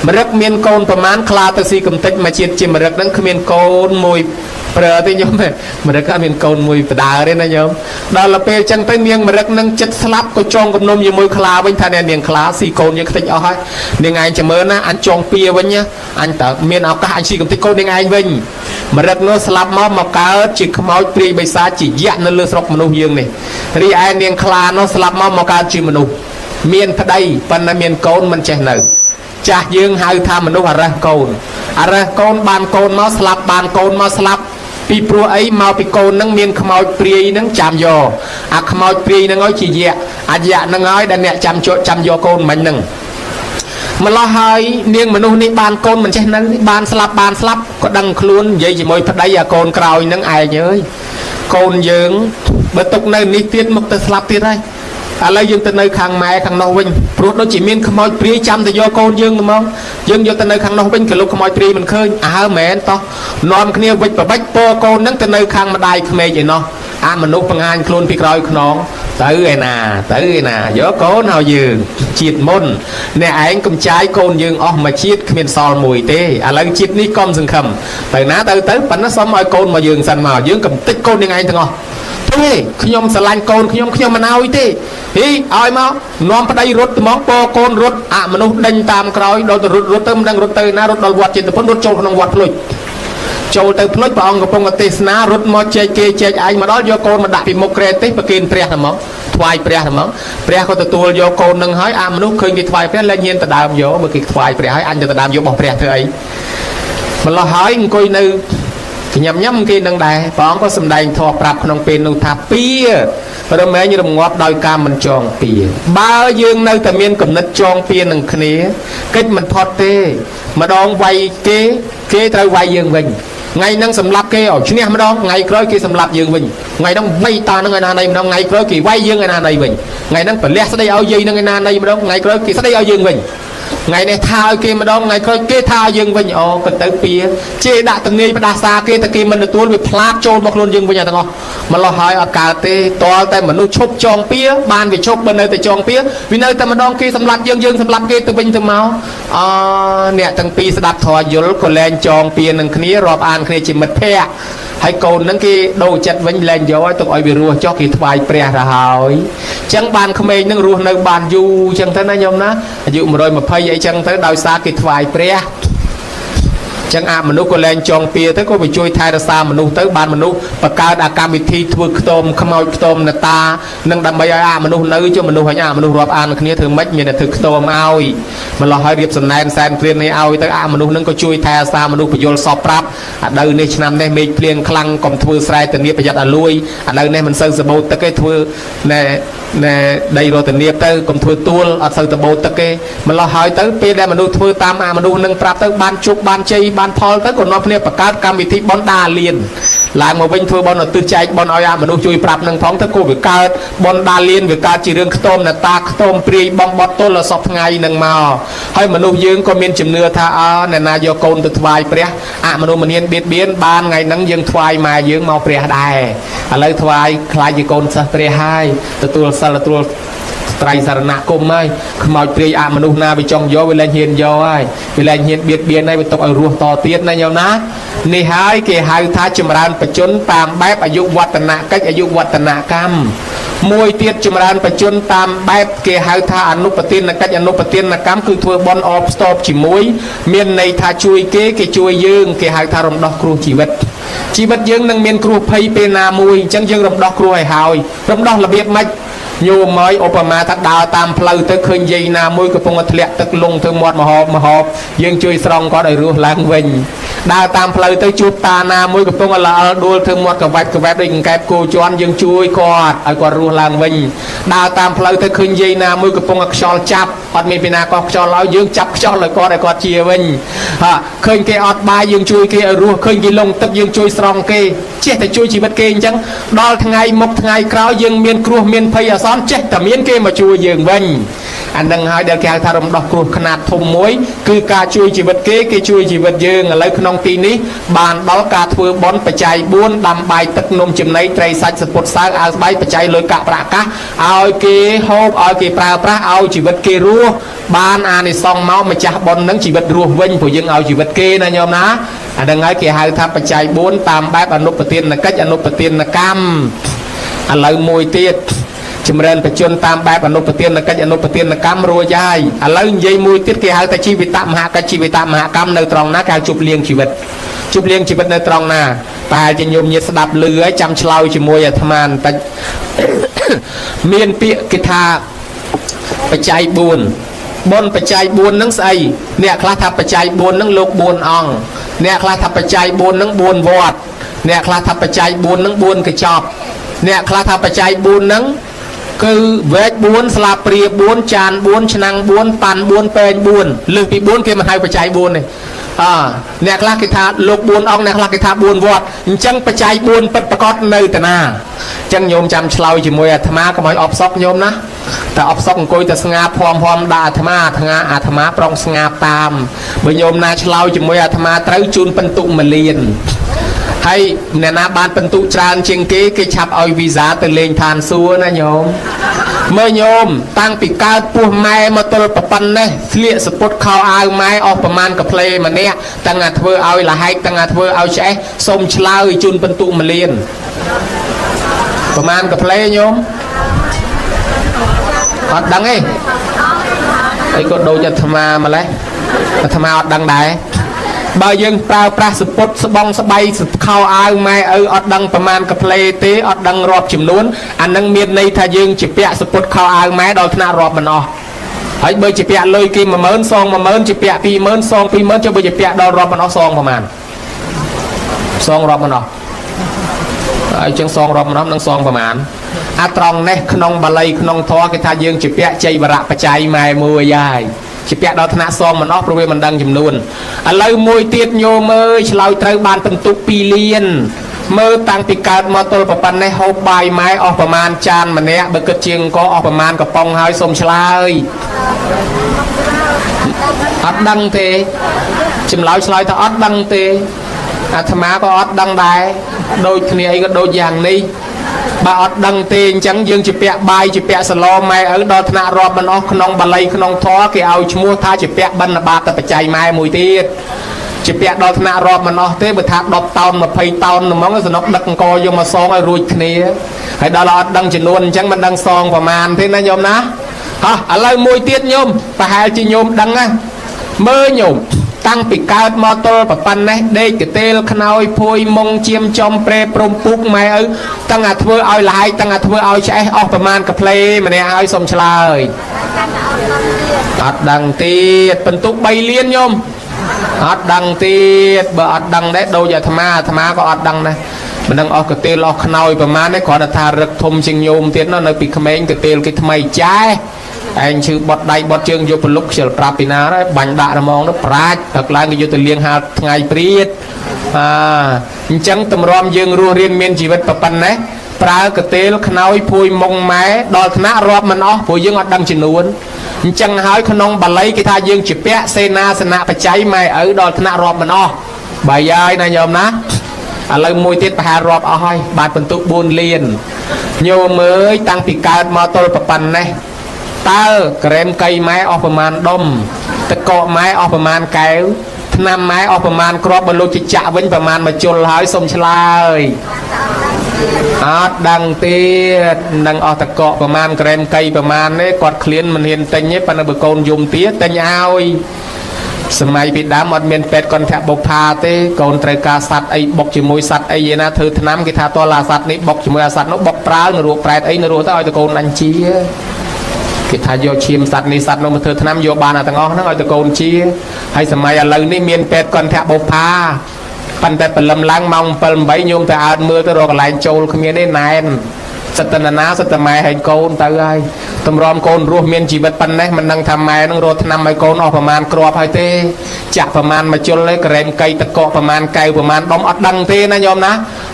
មរឹកមានកូនប្រមាណខ្លាទៅស៊ីកំតិចមកជាតិជាមរឹកហ្នឹងគ្មានកូនមួយប្រើទេញោមមរឹកអត់មានកូនមួយបដើទេណាញោមដល់ទៅពេលចឹងទៅនាងមរឹកនឹងចិត្តស្លាប់ក៏ចងគំនុំជាមួយខ្លាវិញថាអ្នកនាងខ្លាស៊ីកូនយើងខ្ទេចអស់ហើយនាងឯងចាំមើលណាអញចងពៀវិញណាអញតើមានឱកាសអញស៊ីកំតិចកូននាងឯងវិញមរឹកនោះស្លាប់មកមកកើតជាខ្មោចព្រាយបិសាចជាយៈនៅលើស្រុកមនុស្សយើងនេះរីឯនាងខ្លានោះស្លាប់មកមកកើតជាមនុស្សមានប្តីប៉ុន្តែមានកូនមិនចេះនៅចាស់យើងហៅថាមនុស្សអរះកូនអរះកូនបានកូនមកស្លាប់បានកូនមកស្លាប់ពីព្រោះអីមកពីកូននឹងមានខ្មោចព្រាយនឹងចាំយកអាខ្មោចព្រាយនឹងឲ្យជាយៈអាយៈនឹងឲ្យដែលអ្នកចាំជចាំយកកូនមិញនឹងម្លោះហើយនាងមនុស្សនេះបានកូនមិនចេះនៅបានស្លាប់បានស្លាប់ក៏ដឹងខ្លួននិយាយជាមួយប្តីអាកូនក្រោយនឹងឯងអើយកូនយើងបើទុកនៅនេះទៀតមកទៅស្លាប់ទៀតហើយឥឡូវយើងទៅនៅខាងម៉ែខាងនោះវិញព្រោះដូចជាមានខ្មោចព្រាយចាំទៅយកកូនយើងហ្មងយើងយកទៅនៅខាងនោះវិញក៏លោកខ្មោចព្រាយមិនឃើញអើមែនតោះនាំគ្នាវិចបបាច់ពកូននឹងទៅនៅខាងម្ដាយក្មេកឯណោះអាមនុស្សបង្ហាញខ្លួនពីក្រោយខ្នងទៅឯណាទៅឯណាយកកូនឲ្យយើងជាតិមុនអ្នកឯងកំចាយកូនយើងអស់មួយជាតិគ្មានសល់មួយទេឥឡូវជាតិនេះកុំសង្ឃឹមទៅណាទៅទៅប៉ុន្តែសុំឲ្យកូនមកយើងសិនមកយើងកំតិចកូននឹងឯងទាំងអស់ ទេខ្ញុំស្រឡាញ់កូនខ្ញុំខ្ញុំមិនឲ្យទេហីឲ្យមកនាំប្តីរត់ត្មងពកូនរត់អមនុស្សដេញតាមក្រោយដល់ទៅរត់រត់ទៅមិនដឹងរត់ទៅណារត់ដល់វត្តចេតពុនរត់ចូលក្នុងវត្តភ្លុចចូលទៅភ្លុចព្រះអង្គកំពុងតែទេសនារត់មកចែកគេចែកឯងមកដល់យកកូនមកដាក់ពីមុខក្រែទេសប្រគេនព្រះហ្មងថ្វាយព្រះហ្មងព្រះក៏ទទួលយកកូននឹងហើយអាមនុស្សឃើញគេថ្វាយព្រះលែងហ៊ានទៅដើមយកបើគេថ្វាយព្រះហើយអញទៅដើមយករបស់ព្រះធ្វើអីម្លោះហើយអង្គុយនៅញ៉ាំញ៉ាំគេនឹងដែរព្រះអង្គក៏សម្ដែងធម៌ប្រាប់ក្នុងពេលនោះថាពៀរមែងរងាប់ដោយការមិនចងពៀបើយើងនៅតែមានគំនិតចងពៀនឹងគ្នាកិច្ចមិនផុតទេម្ដងវាយគេគេត្រូវវាយយើងវិញថ្ងៃហ្នឹងសម្លាប់គេឲ្យឈ្នះម្ដងថ្ងៃក្រោយគេសម្លាប់យើងវិញថ្ងៃហ្នឹងវាយតាហ្នឹងឯណាណីម្ដងថ្ងៃក្រោយគេវាយយើងឯណាណីវិញថ្ងៃហ្នឹងប្រលះស្ដីឲ្យយាយហ្នឹងឯណាណីម្ដងថ្ងៃក្រោយគេស្ដីឲ្យយើងវិញថ្ងៃនេះថាឲ្យគេម្ដងថ្ងៃក្រោយគេថាឲ្យយើងវិញអូក៏ទៅពៀជេរដាក់តងាយផ្ដាសាគេតែគេមិនទទួលវាផ្លាតចូលមកខ្លួនយើងវិញទាំងអស់ម្លោះហើយអត់កើតទេតលតែមនុស្សឈប់ចងពៀបានវាឈប់បើនៅតែចងពៀវានៅតែម្ដងគេសម្លាប់យើងយើងសម្លាប់គេទៅវិញទៅមកអអ្នកទាំងពីរស្ដាប់ធម៌យល់ក៏លែងចងពៀនឹងគ្នារាប់អានគ្នាជាមិត្តភក្តិហើយកូននឹងគេដូរចិត្តវិញលែងយកឲ្យទុកឲ្យវារស់ចុះគេថ្វាយព្រះទៅហើយអញ្ចឹងបានក្មេងនឹងរស់នៅបានយូរអញ្ចឹងទៅណាញោមណាអាយុ120អីចឹងទៅដោយសារគេថ្វាយព្រះចឹងអាមនុស្សក៏លែងចងពៀទៅក៏ไปជួយថែរក្សាមនុស្សទៅបានមនុស្សបង្កើតអាកម្មវិធីធ្វើខ្ទមខ្មោចខ្ទមនតានឹងដើម្បីឲ្យអាមនុស្សនៅចុះមនុស្សឲ្យអាមនុស្សរាប់អានគ្នាធ្វើម៉េចមានតែធ្វើខ្ទមឲ្យម្លោះឲ្យរៀបសំណែនសែនព្រាននេះឲ្យទៅអាមនុស្សនឹងក៏ជួយថែរក្សាមនុស្សពយល់សពប្រាប់អាដៅនេះឆ្នាំនេះមេឃភ្លៀងខ្លាំងកុំធ្វើស្រែធានាប្រយ័ត្នអាលួយអាដៅនេះមិនសូវសបោទឹកទេធ្វើណែណែដីរតនាបទៅកុំធ្វើទួលអត់សូវតបោទឹកទេម្លោះហើយទៅពេលដែលមនុស្សធ្វើតាមអាមនុស្សនឹងប្រាប់ទៅបានជោគបានជ័យបានផលទៅក៏នាំគ្នាបង្កើតកម្មវិធីបនដាលៀនឡើងមកវិញធ្វើបនឧទ្ទិសចែកបនឲ្យអាមនុស្សជួយប្រាប់នឹងផងទៅក៏វាកើតបនដាលៀនវាកើតជារឿងខ្ទមនតាខ្ទមព្រាយបងបត់ទល់សពថ្ងៃនឹងមកហើយមនុស្សយើងក៏មានជំនឿថាអើអ្នកណាយកកូនទៅថ្វាយព្រះអមនុស្សម្នានបៀតបៀនបានថ្ងៃហ្នឹងយើងថ្វាយម៉ែយើងមកព្រះដែរឥឡូវថ្វាយខ្លាចជាកូនសិស្សព្រះហើយទទួលសិលទទួលត្រៃសារណគមហើយខ្មោចព្រាយអមនុស្សណាវាចង់យកវាលែងហ៊ានយកហើយវាលែងហ៊ានបៀតបៀនហើយវាទុកឲ្យរស់តទៀតណាញោមណានេះហើយគេហៅថាចម្រើនបច្ចុប្បន្នតាមបែបអាយុវឌ្ឍនកិច្ចអាយុវឌ្ឍនកម្មមួយទៀតចម្រើនបច្ចុប្បន្នតាមបែបគេហៅថាអនុបទានកិច្ចអនុបទានកម្មគឺធ្វើបន់អបស្ទប់ជាមួយមានន័យថាជួយគេគេជួយយើងគេហៅថារំដោះគ្រោះជីវិតជីវិតយើងនឹងមានគ្រោះភ័យពេលណាមួយអញ្ចឹងយើងរំដោះគ្រោះឲ្យហើយរំដោះរបៀបម៉េចញោមហើយឧបមាថាដើរតាមផ្លូវទៅឃើញយាយណាមួយកំពុងតែធ្លាក់ទឹកលងទៅមាត់មហោបមហោបយើងជួយស្រង់គាត់ឲ្យរស់ឡើងវិញដើរតាមផ្លូវទៅជួបតាណាមួយកំពុងតែល្អិលដួលធ្វើមាត់កវ៉ែបកវ៉ែបដូចកង្កែបគោជន់យើងជួយគាត់ឲ្យគាត់រស់ឡើងវិញដើរតាមផ្លូវទៅឃើញយាយណាមួយកំពុងតែខ្យល់ចាប់អត់មានពីណាកោះខ្យល់ឲ្យយើងចាប់ខ្យល់ឲ្យគាត់ឲ្យគាត់ជាវិញហាឃើញគេអត់បាយយើងជួយគេឲ្យរស់ឃើញគេលងទឹកយើងជួយស្រង់គេចេះតែជួយជីវិតគេអញ្ចឹងដល់ថ្ងៃមុខថ្ងៃក្រោយយើងមានគ្រោះមានភ័យអាសន្នចេះតែមានគេមកជួយយើងវិញអានឹងហើយដែលគេហៅថារំដោះគ្រោះខ្នាតធំមួយគឺការជួយជីវិតគេគេជួយជីវិតយើងឥឡូវក្នុងទីនេះបានដល់ការធ្វើបុណ្យបច្ច័យ4ដាំបាយទឹកនំចំណីត្រីសាច់សពុតសើអាវស្បៃបច្ច័យលុយកាក់ប្រាក់កាសឲ្យគេហូបឲ្យគេប្រើប្រាស់ឲ្យជីវិតគេរស់បានអានិសង្សមកម្ចាស់បុណ្យនឹងជីវិតរស់វិញព្រោះយើងឲ្យជីវិតគេណាញោមណាអានឹងហើយគេហៅថាបច្ច័យ4តាមបែបអនុបទានកិច្ចអនុបទានកម្មឥឡូវមួយទៀតចម្រើនបច្ចុប្បន្នតាមបែបអនុបទានកិច្ចអនុបទានកម្មរួចហើយឥឡូវនិយាយមួយទៀតគេហៅថាជីវិតមហកិច្ចជីវិតមហកម្មនៅត្រង់ណាគេហៅជប់លៀងជីវិតជប់លៀងជីវិតនៅត្រង់ណាប្រហែលជាញោមញាតស្ដាប់ឮហើយចាំឆ្លើយជាមួយអាត្មាបន្តិច មានពាក្យគេថាបច្ច័យ4បុណ្យបច្ច័យ4ហ្នឹងស្អីអ្នកខ្លះថាបច្ច័យ4ហ្នឹងលោក4អង្គអ្នកខ្លះថាបច្ច័យ4ហ្នឹង4វត្តអ្នកខ្លះថាបច្ច័យ4ហ្នឹង4កញ្ចប់អ្នកខ្លះថាបច្ច័យ4ហ្នឹងគឺវែក4ស្លាបព្រា4ចាន4ឆ្នាំង4ប៉ាន់4ពែង4លើសពី4គេមិនហៅបច្ច័យ4ទេអអ្នកខ្លះគេថាលោក4អង្គអ្នកខ្លះគេថា4វត្តអញ្ចឹងបច្ច័យ4ពិតប្រកបនៅតាណាអញ្ចឹងញោមចាំឆ្លើយជាមួយអាត្មាកុំឲ្យអបសក់ញោមណាតែអបសក់អង្គុយតែស្ងាភំភំដាក់អាត្មាអាត្មាអាត្មាប្រុងស្ងាតាមបើញោមណាឆ្លើយជាមួយអាត្មាត្រូវជូនពិន្ទុមួយលានហើយអ្នកណាបានពិន្ទុច្រើនជាងគេគេឆាប់ឲ្យវីសាទៅលេងឋានសួគ៌ណាញោមមើលញោមតាំងពីកើតពោះម៉ែមកទល់ប្រប៉ុណ្ណេះស្លៀកសពុតខោអាវម៉ែអស់ប្រមាណកាផ្លេម្នាក់តាំងអាធ្វើឲ្យលហែកតាំងអាធ្វើឲ្យឆ្អេះសូមឆ្លើយជូនពិន្ទុមួយលាន ប្រមាណកាផ្លេញោមអត់ដឹងទេអីក៏ដូចអាត្មាម្លេះអាត្មាអត់ដឹងដែរបើយើងប្រើប្រាស់សពុតស្បងស្បៃខោអាវម៉ែឪអត់ដឹងប្រមាណកាផ្លេទេអត់ដឹងរាប់ចំនួនអានឹងមានន័យថាយើងជាពាក់សពុតខោអាវម៉ែដល់ថ្នាក់រាប់មិនអស់ហើយបើជាពាក់លុយគេ10000សង10000ជាពាក់20000សង20000ចុះបើជាពាក់ដល់រាប់មិនអស់សងប្រមាណសងរាប់មិនអស់ហើយចឹងសងរាប់មិនអស់នឹងសងប្រមាណអាត្រង់នេះក្នុងបាលីក្នុងធម៌គេថាយើងជាពាក់ជ័យវរៈបច្ច័យម៉ែមួយហើយជាពាក់ដល់ថ្នាក់សងមិនអស់ព្រោះវាមិនដឹងចំនួនឥឡូវមួយទៀតញោមអើយឆ្លើយត្រូវបានពិន្ទុ2លានមើលតាំងពីកើតមកទល់ប៉ុណ្ណេះហូបបាយម៉ែអស់ប្រមាណចានម្នាក់បើគិតជាងក៏អស់ប្រមាណកំប៉ុងហើយសូមឆ្លើយអត់ដឹងទេចម្លើយឆ្លើយថាអត់ដឹងទេអាត្មាក៏អត់ដឹងដែរដូចគ្នាអីក៏ដូចយ៉ាងនេះបើអត់ដឹងទេអញ្ចឹងយើងជាពាក់បាយជាពាក់សឡម៉ែឪដល់ថ្នាក់រាប់មិនអស់ក្នុងបាលីក្នុងធម៌គេឲ្យឈ្មោះថាជាពាក់បិណ្ឌបាតបច្ច័យម៉ែមួយទៀតជាពាក់ដល់ថ្នាក់រាប់មិនអស់ទេបើថា10តោន20តោនហ្មងសំណុកដឹកអង្គយកមកសងឲ្យរួចគ្នាហើយដល់អត់ដឹងចំនួនអញ្ចឹងមិនដឹងសងប្រមាណទេណាញោមណាហោះឥឡូវមួយទៀតញោមប្រហែលជាញោមដឹងណាមើលញោមតាំងពីកើតមកទល់ប៉ុណ្ណេះដេកកទេលខ្នើយភួយមុងជាមចំប្រេព្រំពុកម៉ែឪតាំងអាធ្វើឲ្យលហើយតាំងអាធ្វើឲ្យឆ្អេះអស់ប្រមាណកាផ្លេម្នាក់ឲ្យសុំឆ្លើយអត់ដឹងទៀតបន្ទុក3លានញោមអត់ដឹងទៀតបើអត់ដឹងដែរដូចអាត្មាអាត្មាក៏អត់ដឹងដែរមិនដឹងអស់កទេលអស់ខ្នើយប្រមាណទេគ្រាន់តែថារឹកធំជាងញោមទៀតនៅពីក្មេងកទេលគេថ្មីចែឯងឈឺបត់ដៃបត់ជើងយកប្រលុកខ្ជិលប្រាប់ពីណាដែរបាញ់ដាក់រមងនោះប្រាជ្ញទឹកឡើងគេយកទៅលៀងហាលថ្ងៃព្រាតអាអញ្ចឹងតម្រាំយើងរស់រៀនមានជីវិតប៉ុណ្ណេះប្រើកទេលខ្នើយភួយមុងម៉ែដល់ថ្នាក់រាប់មិនអស់ព្រោះយើងអត់ដឹងចំនួនអញ្ចឹងហើយក្នុងបាលីគេថាយើងជាពាក់សេនាសនៈបច្ច័យម៉ែឪដល់ថ្នាក់រាប់មិនអស់បាយហើយណាញោមណាឥឡូវមួយទៀតប្រហែលរាប់អស់ហើយបាទបន្ទុក4លានញោមអើយតាំងពីកើតមកទល់ប៉ុណ្ណេះតើក្រែមកៃម៉ែអស់ប្រមាណដុំទឹកកកម៉ែអស់ប្រមាណកែវថ្នាំម៉ែអស់ប្រមាណគ្រាប់បើលោកជាចាក់វិញប្រមាណមួយជុលហើយសុំឆ្លើយអត់ដឹងទៀតនឹងអស់តកកប្រមាណក្រែមកៃប្រមាណទេគាត់ឃ្លានមិនហ៊ានទិញទេប៉ុន្តែបើកូនយំទៀតទិញឲ្យសម័យពីដើមអត់មានពេទ្យកន្ធបុប្ផាទេកូនត្រូវការសัตว์អីបុកជាមួយសัตว์អីឯណាធ្វើថ្នាំគេថាតឡាសัตว์នេះបុកជាមួយអាសัตว์នោះបុកប្រើនរកប្រែតអីនរកទៅឲ្យតកូនអញជាគេថាយកឈាមសัตว์នេះសัตว์នោះមកធ្វើថ្នាំយកបានអាទាំងអស់ហ្នឹងឲ្យតកូនជាហើយសម័យឥឡូវនេះមានពេទ្យកន្ធបុប្ផាប៉ុន្តែព្រលឹមឡើងម៉ោង7 8ញោមទៅអើតមើលទៅរកកន្លែងចូលគ្មានទេណែនសិតណាសិតម៉ែហើយកូនទៅហើយតម្រាំកូនរស់មានជីវិតប៉ុណ្ណេះមិនដឹងថាម៉ែនឹងរត់ថ្នាំឲ្យកូនអស់ប្រមាណគ្រាប់ហើយទេចាក់ប្រមាណមួយជុលទេក្រែមកៃតកកប្រមាណកែវប្រមាណដុំអត់ដឹងទេណាញោមណា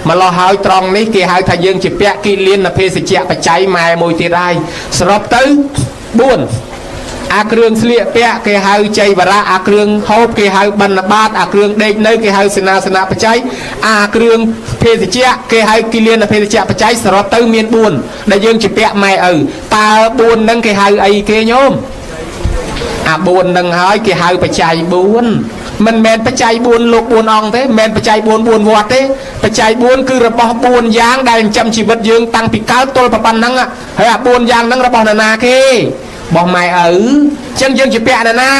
ម្លោះហើយត្រង់នេះគេហៅថាយើងជាពាក់គិលានភេសជ្ជៈបច្ច័យម៉ែមួយទៀតហើយសរុបទៅ4អាគ្រឿងស្លៀកពាក់គេហៅចៃវរៈអាគ្រឿងហូបគេហៅបណ្ឌបាតអាគ្រឿងដេកនៅគេហៅសេនាសនៈបច្ច័យអាគ្រឿងភេសជ្ជៈគេហៅគិលានភេសជ្ជៈបច្ច័យសរុបទៅមាន4ដែលយើងជាពាក់ម៉ែឪតើ4ហ្នឹងគេហៅអីគេញោមអា4ហ្នឹងហើយគេហៅបច្ច័យ4មិនមែនបច្ច័យ4លោក4អង្គទេមិនមែនបច្ច័យ4 4វត្តទេបច្ច័យ4គឺរបស់4យ៉ាងដែលចិញ្ចឹមជីវិតយើងតាំងពីកើតទល់ប៉ុណ្ណឹងហើយអា4យ៉ាងហ្នឹងរបស់នរណាគេបោះម៉ែឪអញ្ចឹងយើងជាពាក់ណាណា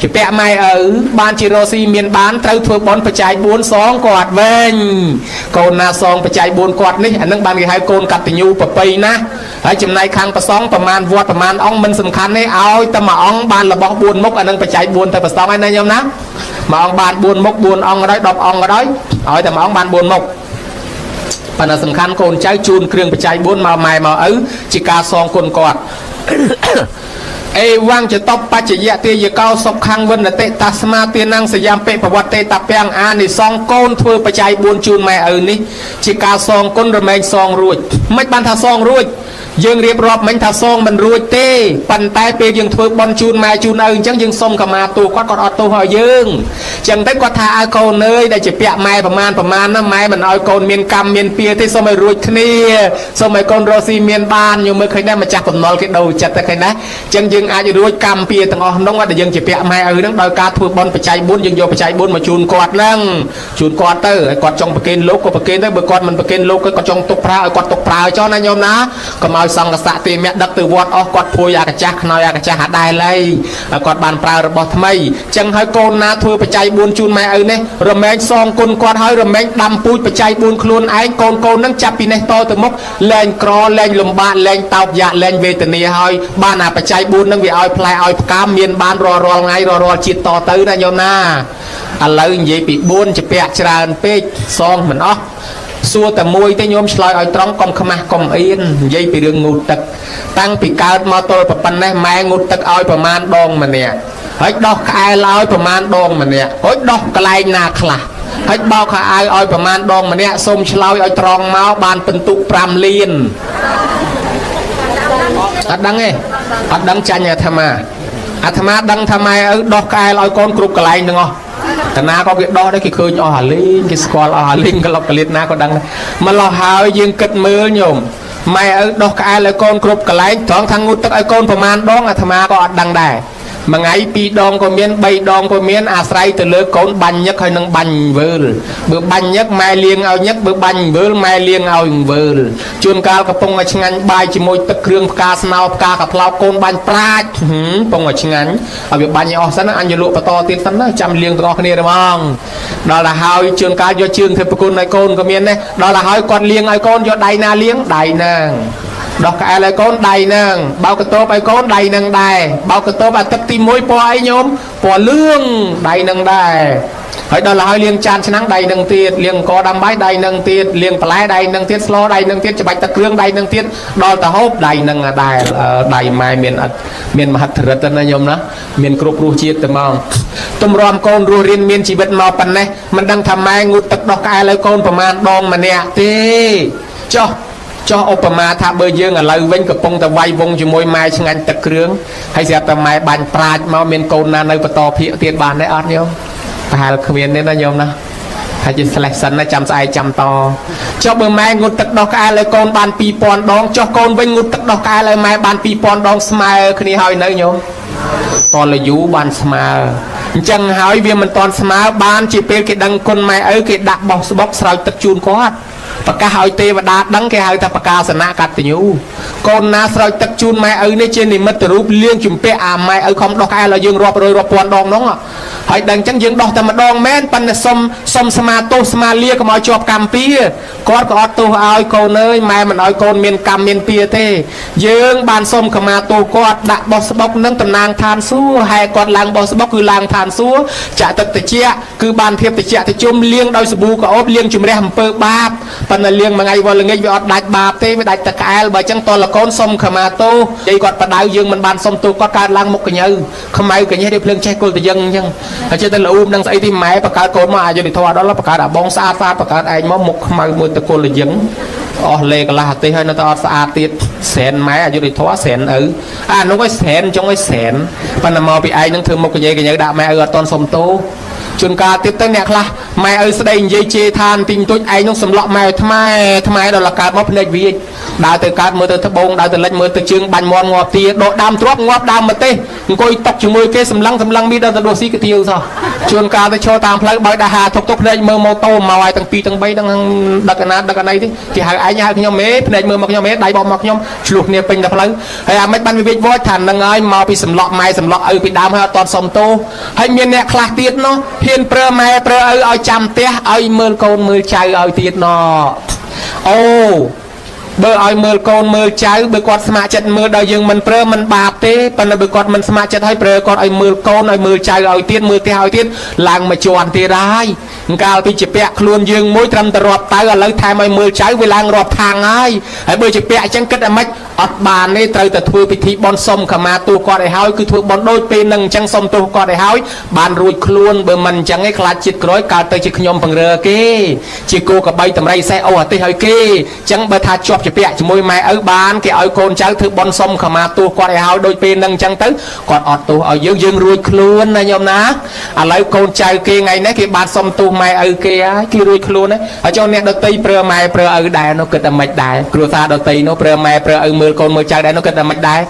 ជាពាក់ម៉ែឪបានជារស់ស៊ីមានបានត្រូវធ្វើបន់បច្ច័យ4សងគាត់វិញកូនណាសងបច្ច័យ4គាត់នេះអានឹងបានគេហៅកូនកតញ្ញូប្រពៃណាហើយចំណែកខាងប្រសងប្រមាណវត្តប្រមាណអង្គមិនសំខាន់ទេឲ្យតែមួយអង្គបានរបស់4មុខអានឹងបច្ច័យ4ទៅប្រសងហើយណាញោមណាមួយអង្គបាន4មុខ4អង្គក៏ដោយ10អង្គក៏ដោយឲ្យតែមួយអង្គបាន4មុខប៉ុន្តែសំខាន់កូនចៅជូនគ្រឿងបច្ច័យ4មកម៉ែមកឪជាការសងគុណគាត់ អេវងចតបច្ចយៈទាយកោសុខੰវិនតិតាស្មាទានងសយាមពិប្រវត្តិតពាំងអានិសងកូនធ្វើបច្ច័យ4ជូនម៉ែឪនេះជាការសងគុណរមែងសងរួចមិនបានថាសងរួច យើងរៀបរាប់មិញថាសងមិនរួចទេប៉ុន្តែពេលយើងធ្វើបន់ជូនម៉ែជូនឪអញ្ចឹងយើងសុំកម្មាទោសគាត់គាត់អត់ទោសឲ្យយើងអញ្ចឹងទៅគាត់ថាឲ្យកូនអើយដែលជាពាក់ម៉ែប្រមាណប្រមាណណាម៉ែមិនឲ្យកូនមានកម្មមានពៀទេសូមឲ្យរួចគ្នាសូមឲ្យកូនរស់ស៊ីមានបានញោមមើលឃើញដែរម្ចាស់បំណុលគេដូរចិត្តទៅឃើញណាអញ្ចឹងយើងអាចរួចកម្មពៀទាំងអស់នោះដែលយើងជាពាក់ម៉ែឪហ្នឹងដោយការធ្វើបន់បច្ច័យ4យើងយកបច្ច័យ4មកជូនគាត់ហ្នឹងជូនគាត់ទៅឲ្យគាត់ចង់ប្រគេនលោកក៏ប្រគេនទៅបើគាត់មិនប្រគេនលោកគាត់ចង់ទុកប្រើឲ្យគាត់ទុកប្រើចុះណាញោមណាកុំឲ្យសង្កសៈទេមៈដឹកទៅវត្តអស់គាត់ភួយអាកាចាស់ខ្នើយអាកាចាស់អាដែលហើយគាត់បានប្រើរបស់ថ្មីអញ្ចឹងហើយកូនណាធ្វើបច្ច័យ4ជូនម៉ែឪនេះរមែងសងគុណគាត់ហើយរមែងដាំពូជបច្ច័យ4ខ្លួនឯងកូនកូនហ្នឹងចាប់ពីនេះតទៅមុខលែងក្រលែងលំបាកលែងតោកយ៉ាក់លែងវេទនាហើយបានអាបច្ច័យ4ហ្នឹងវាឲ្យផ្លែឲ្យផ្កាមានបានរាល់រាល់ថ្ងៃរាល់រាល់ជាតិតទៅណាញោមណាឥឡូវនិយាយពី4ជាពាក់ច្រើនពេកសងមិនអស់សួរតែមួយទេញោមឆ្លើយឲ្យត្រង់កុំខ្មាស់កុំអៀននិយាយពីរឿងងូតទឹកតាំងពីកើតមកទល់ប៉ុណ្ណេះម៉ែងូតទឹកឲ្យប្រមាណដងម្នាក់ហើយដោះក្អែលឲ្យប្រមាណដងម្នាក់ហើយដោះកន្លែងណាខ្លះហើយបោកខោអាវឲ្យប្រមាណដងម្នាក់សូមឆ្លើយឲ្យត្រង់មកបានពិន្ទុ5លានអត់ដឹងទេអត់ដឹងចាញ់អាត្មាអាត្មាដឹងថាម៉ែឪដោះក្អែលឲ្យកូនគ្រប់កន្លែងទាំងអស់តាណាក៏គេដោះដែរគេឃើញអស់អាលីងគេស្គាល់អស់អាលីងក្លុកកលៀតណាក៏ដឹងដែរម្លោះហើយយើងគិតមើលញោមម៉ែឪដោះក្អែលឲ្យកូនគ្រប់កន្លែងត្រង់ថាងូតទឹកឲ្យកូនប្រមាណដងអាត្មាក៏អត់ដឹងដែរមួយថ្ងៃពីរដងក៏មានបីដងក៏មានអាស្រ័យទៅលើកូនបាញ់ញឹកហើយនឹងបាញ់វើលបើបាញ់ញឹកម៉ែលៀងឲ្យញឹកបើបាញ់វើលម៉ែលៀងឲ្យវើលជួនកាលកំពុងឲ្យឆ្ងាញ់បាយជាមួយទឹកគ្រឿងផ្កាស្នោផ្កាកាផ្លោកកូនបាញ់ប្រាច់កំពុងឲ្យឆ្ងាញ់ឲ្យវាបាញ់ឲ្យអស់សិនណាអញយកលក់បន្តទៀតសិនណាចាំលៀងទាំងអស់គ្នាហ្មងដល់ទៅហើយជួនកាលយកជើងធ្វើប្រគុណឲ្យកូនក៏មានដែរដល់ទៅហើយគាត់លៀងឲ្យកូនយកដៃណាលៀងដៃហ្នឹងដោះក្អែលឲ្យកូនដៃហ្នឹងបោកកតបឲ្យកូនដៃហ្នឹងដែរបោកកតបអាទឹកទី1ពណ៌អីញោមពណ៌លឿងដៃហ្នឹងដែរហើយដល់ហើយលាងចានឆ្នាំងដៃនឹងទៀតលាងអង្គដាំបាយដៃនឹងទៀតលាងបន្លែដៃនឹងទៀតស្លដៃនឹងទៀតច្បាច់ទឹកគ្រឿងដៃនឹងទៀតដល់ទៅហូបដៃនឹងដែរដៃម៉ែមានអត់មានមហិទ្ធិឫទ្ធិណាញោមណាមានគ្រប់រសជាតិតែមកទម្រាំកូនរស់រៀនមានជីវិតមកប៉ុណ្ណេះមិនដឹងថាម៉ែងូតទឹកដោះក្អែលឲ្យកូនប្រមាណដងម្នាក់ទេចុះចោះឧបមាថាបើយើងឥឡូវវិញកំពុងតែវាយវងជាមួយម៉ែឆ្ងាញ់ទឹកគ្រឿងហើយស្រាប់តែម៉ែបាញ់ប្រាជ្ញមកមានកូនណានៅបន្តភាកទៀតបានទេអត់ញោមប្រហែលគ្មានទេណាញោមណាហើយជាស្លេះសិនណាចាំស្អែកចាំតចុះបើម៉ែងូតទឹកដោះក្អែលឲ្យកូនបាន2000ដងចុះកូនវិញងូតទឹកដោះក្អែលឲ្យម៉ែបាន2000ដងស្មើគ្នាហើយនៅញោមតលយូបានស្មើអញ្ចឹងហើយវាមិនតន់ស្មើបានជាពេលគេដឹងគុណម៉ែឪគេដាក់បោះស្បុកស្រោចទឹកជូនគាត់ប្រកាសឲ្យទេវតាដឹងគេហៅថាប្រកាសនៈកតញ្ញូកូនណាស្រោចទឹកជូនម៉ែឪនេះជានិមិត្តរូបលៀងជំពាក់អាម៉ែឪខំដោះក្អែលឲ្យយើងរាប់រយរាប់ពាន់ដងនោះហើយដឹងអញ្ចឹងយើងដោះតែម្ដងមែនប៉ុន្តែសុំសុំស្មាទោសស្មាលាកុំឲ្យជាប់កម្មពៀគាត់ក៏អត់ទោសឲ្យកូនអើយម៉ែមិនឲ្យកូនមានកម្មមានពៀទេយើងបានសុំខមាទោសគាត់ដាក់បោះស្បុកនឹងតំណាងឋានសួគ៌ហែគាត់ឡើងបោះស្បុកគឺឡើងឋានសួគ៌ចាក់ទឹកតិចគឺបានភាពតិចតិជុំលាងដោយសាប៊ូក្រអូបលាងជំរះអំពើបាបប៉ុន្តែលាងមួយថ្ងៃវល់ល្ងាចវាអត់ដាច់បាបទេវាដាច់ទឹកក្អែលបើអញ្ចឹងតលកូនសុំខមាទោសនិយាយគាត់បដៅយើងមិនបានសុំទោសគាត់កើតឡើងមុខកញើខ្មៅកញេះដូចភ្លើងឆេះគល់តយឹងអញ្ចឹងហើយចេះតែល្អូមនឹងស្អីទីម៉ែបង្កើតកូនមកអាយុធម៌ដល់បង្កើតអាបងស្អាតស្អាតបង្កើតឯងមកមុខខ្មៅមួយតគល់តយឹងអស់លេកន្លះអាទិសហើយនៅតែអត់ស្អាតទៀតសែនម៉ែអាយុធម៌សែនឪអានោះឲ្យសែនចុងឲ្យសែនប៉ុន្តែមកពីឯងនឹងធ្វើមុខកញេកញើដាក់ម៉ែឪអត់តន់សុំទោសជួនកាលទៀតទៅអ្នកខ្លះម៉ែឪស្ដីនិយាយជេរថាបន្តិចបន្តួចឯងនឹងសម្លក់ម៉ែឲ្យថ្មែថ្មែដល់កើតមកភ្នែកវាចដើរទៅកើតមើលទៅត្បូងដើរទៅលិចមើលទៅជើងបាញ់មន់ងាប់ទាដកដើមទ្របងាប់ដើមម្ទេសអង្គុយតុកជាមួយគេសម្លឹងសម្លឹងមានដល់ទៅដួសស៊ីកាទៀវសោះជួនកាលទៅឈរតាមផ្លូវបើដាហាថុកថុកភ្នែកមើលម៉ូតូមកឲ្យទាំងពីរទាំងបីទាំងដឹកណាដឹកណីទេគេហៅឯងហៅខ្ញុំហេភ្នែកមើលមកខ្ញុំហេដៃបោះមកខ្ញុំឆ្លោះគ្នាពេញតែផ្លូវហើយអាមិនបានវិវេកវចថានឹងហើយមកពីសម្លក់ម៉ែសម្លក់ឪពីដើមហើយអត់តន់សុំទោសហើយមានអ្នកខ្លះទៀតនោះហ៊ានប្រើម៉ែប្រើឪឲ្យចាំផ្ទះឲ្យមើលកូនមើលចៅឲ្យទៀតណអូបើឲ្យមើលកូនមើលចៅបើគាត់ស្ម័គ្រចិត្តមើលដល់យើងមិនប្រើមិនបាបទេប៉ុន្តែបើគាត់មិនស្ម័គ្រចិត្តឲ្យប្រើគាត់ឲ្យមើលកូនឲ្យមើលចៅឲ្យទៀតមើលផ្ទះឲ្យទៀតឡើងមកជន់ទៀតហើយកាលពីជាពាក់ខ្លួនយើងមួយត្រឹមតែរាប់ទៅឥឡូវថែមឲ្យមើលចៅវាឡើងរាប់ខាងហើយហើយបើជាពាក់អញ្ចឹងគិតអាម៉េចអត់បានទេត្រូវតែធ្វើពិធីបន់សុំខមាទោសគាត់ឲ្យហើយគឺធ្វើបន់ដូចពេលនឹងអញ្ចឹងសុំទោសគាត់ឲ្យហើយបានរួចខ្លួនបើមិនអញ្ចឹងឯងខ្លាចជាតិក្រោយកើតទៅជាខ្ញុំពង្រើគេជាគោកបីតម្រៃសេះអូអាទិសឲ្យគេអញ្ចឹងបើថាជាប់ ប់ជាពាក់ជាមួយម៉ែឪបានគេឲ្យកូនចៅធ្វើបុណ្យសុំខមាទោសគាត់ឲ្យហើយដូចពេលហ្នឹងអញ្ចឹងទៅគាត់អត់ទោសឲ្យយើងយើងរួចខ្លួនណាញោមណាឥឡូវកូនចៅគេថ្ងៃនេះគេបានសុំទោសម៉ែឪគេហើយគេរួចខ្លួនហើយចុះអ្នកដតីប្រើម៉ែប្រើឪដែរនោះគិតតែមិនដែរគ្រួសារដតីនោះប្រើម៉ែប្រើឪមើលកូនមើលចៅដែរនោះគិតតែមិនដែរ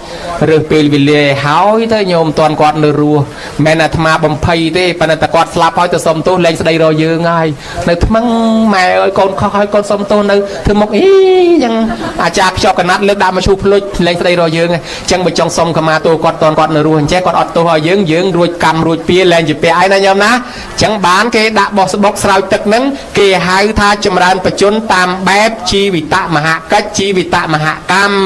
រើសពេលវេលាឲ្យហើយទៅញោមតាន់គាត់នៅរស់មិនអាត្មាបំភ័យទេប៉ុន្តែគាត់ស្លាប់ហើយទៅសុំទោសលែងស្ដីរកយើងហើយនៅថ្មឹងម៉ែឲ្យកូនខុសហើយកូនសុំទោសនៅធ្វើមុខអីចឹងអាចារ្យខ្ចប់កណាត់លើកដាក់មកឈូសភ្លុចលែងស្ដីរកយើងអញ្ចឹងបើចង់សុំខមាទោសគាត់តាន់គាត់នៅរស់អញ្ចេះគាត់អត់ទោសឲ្យយើងយើងរួចកម្មរួចពៀលែងជាពាក់ឯណាញោមណាអញ្ចឹងបានគេដាក់បោះស្បុកស្រោចទឹកហ្នឹងគេហៅថាចម្រើនបជនតាមបែបជីវិតមហកិច្ចជីវិតមហកម្ម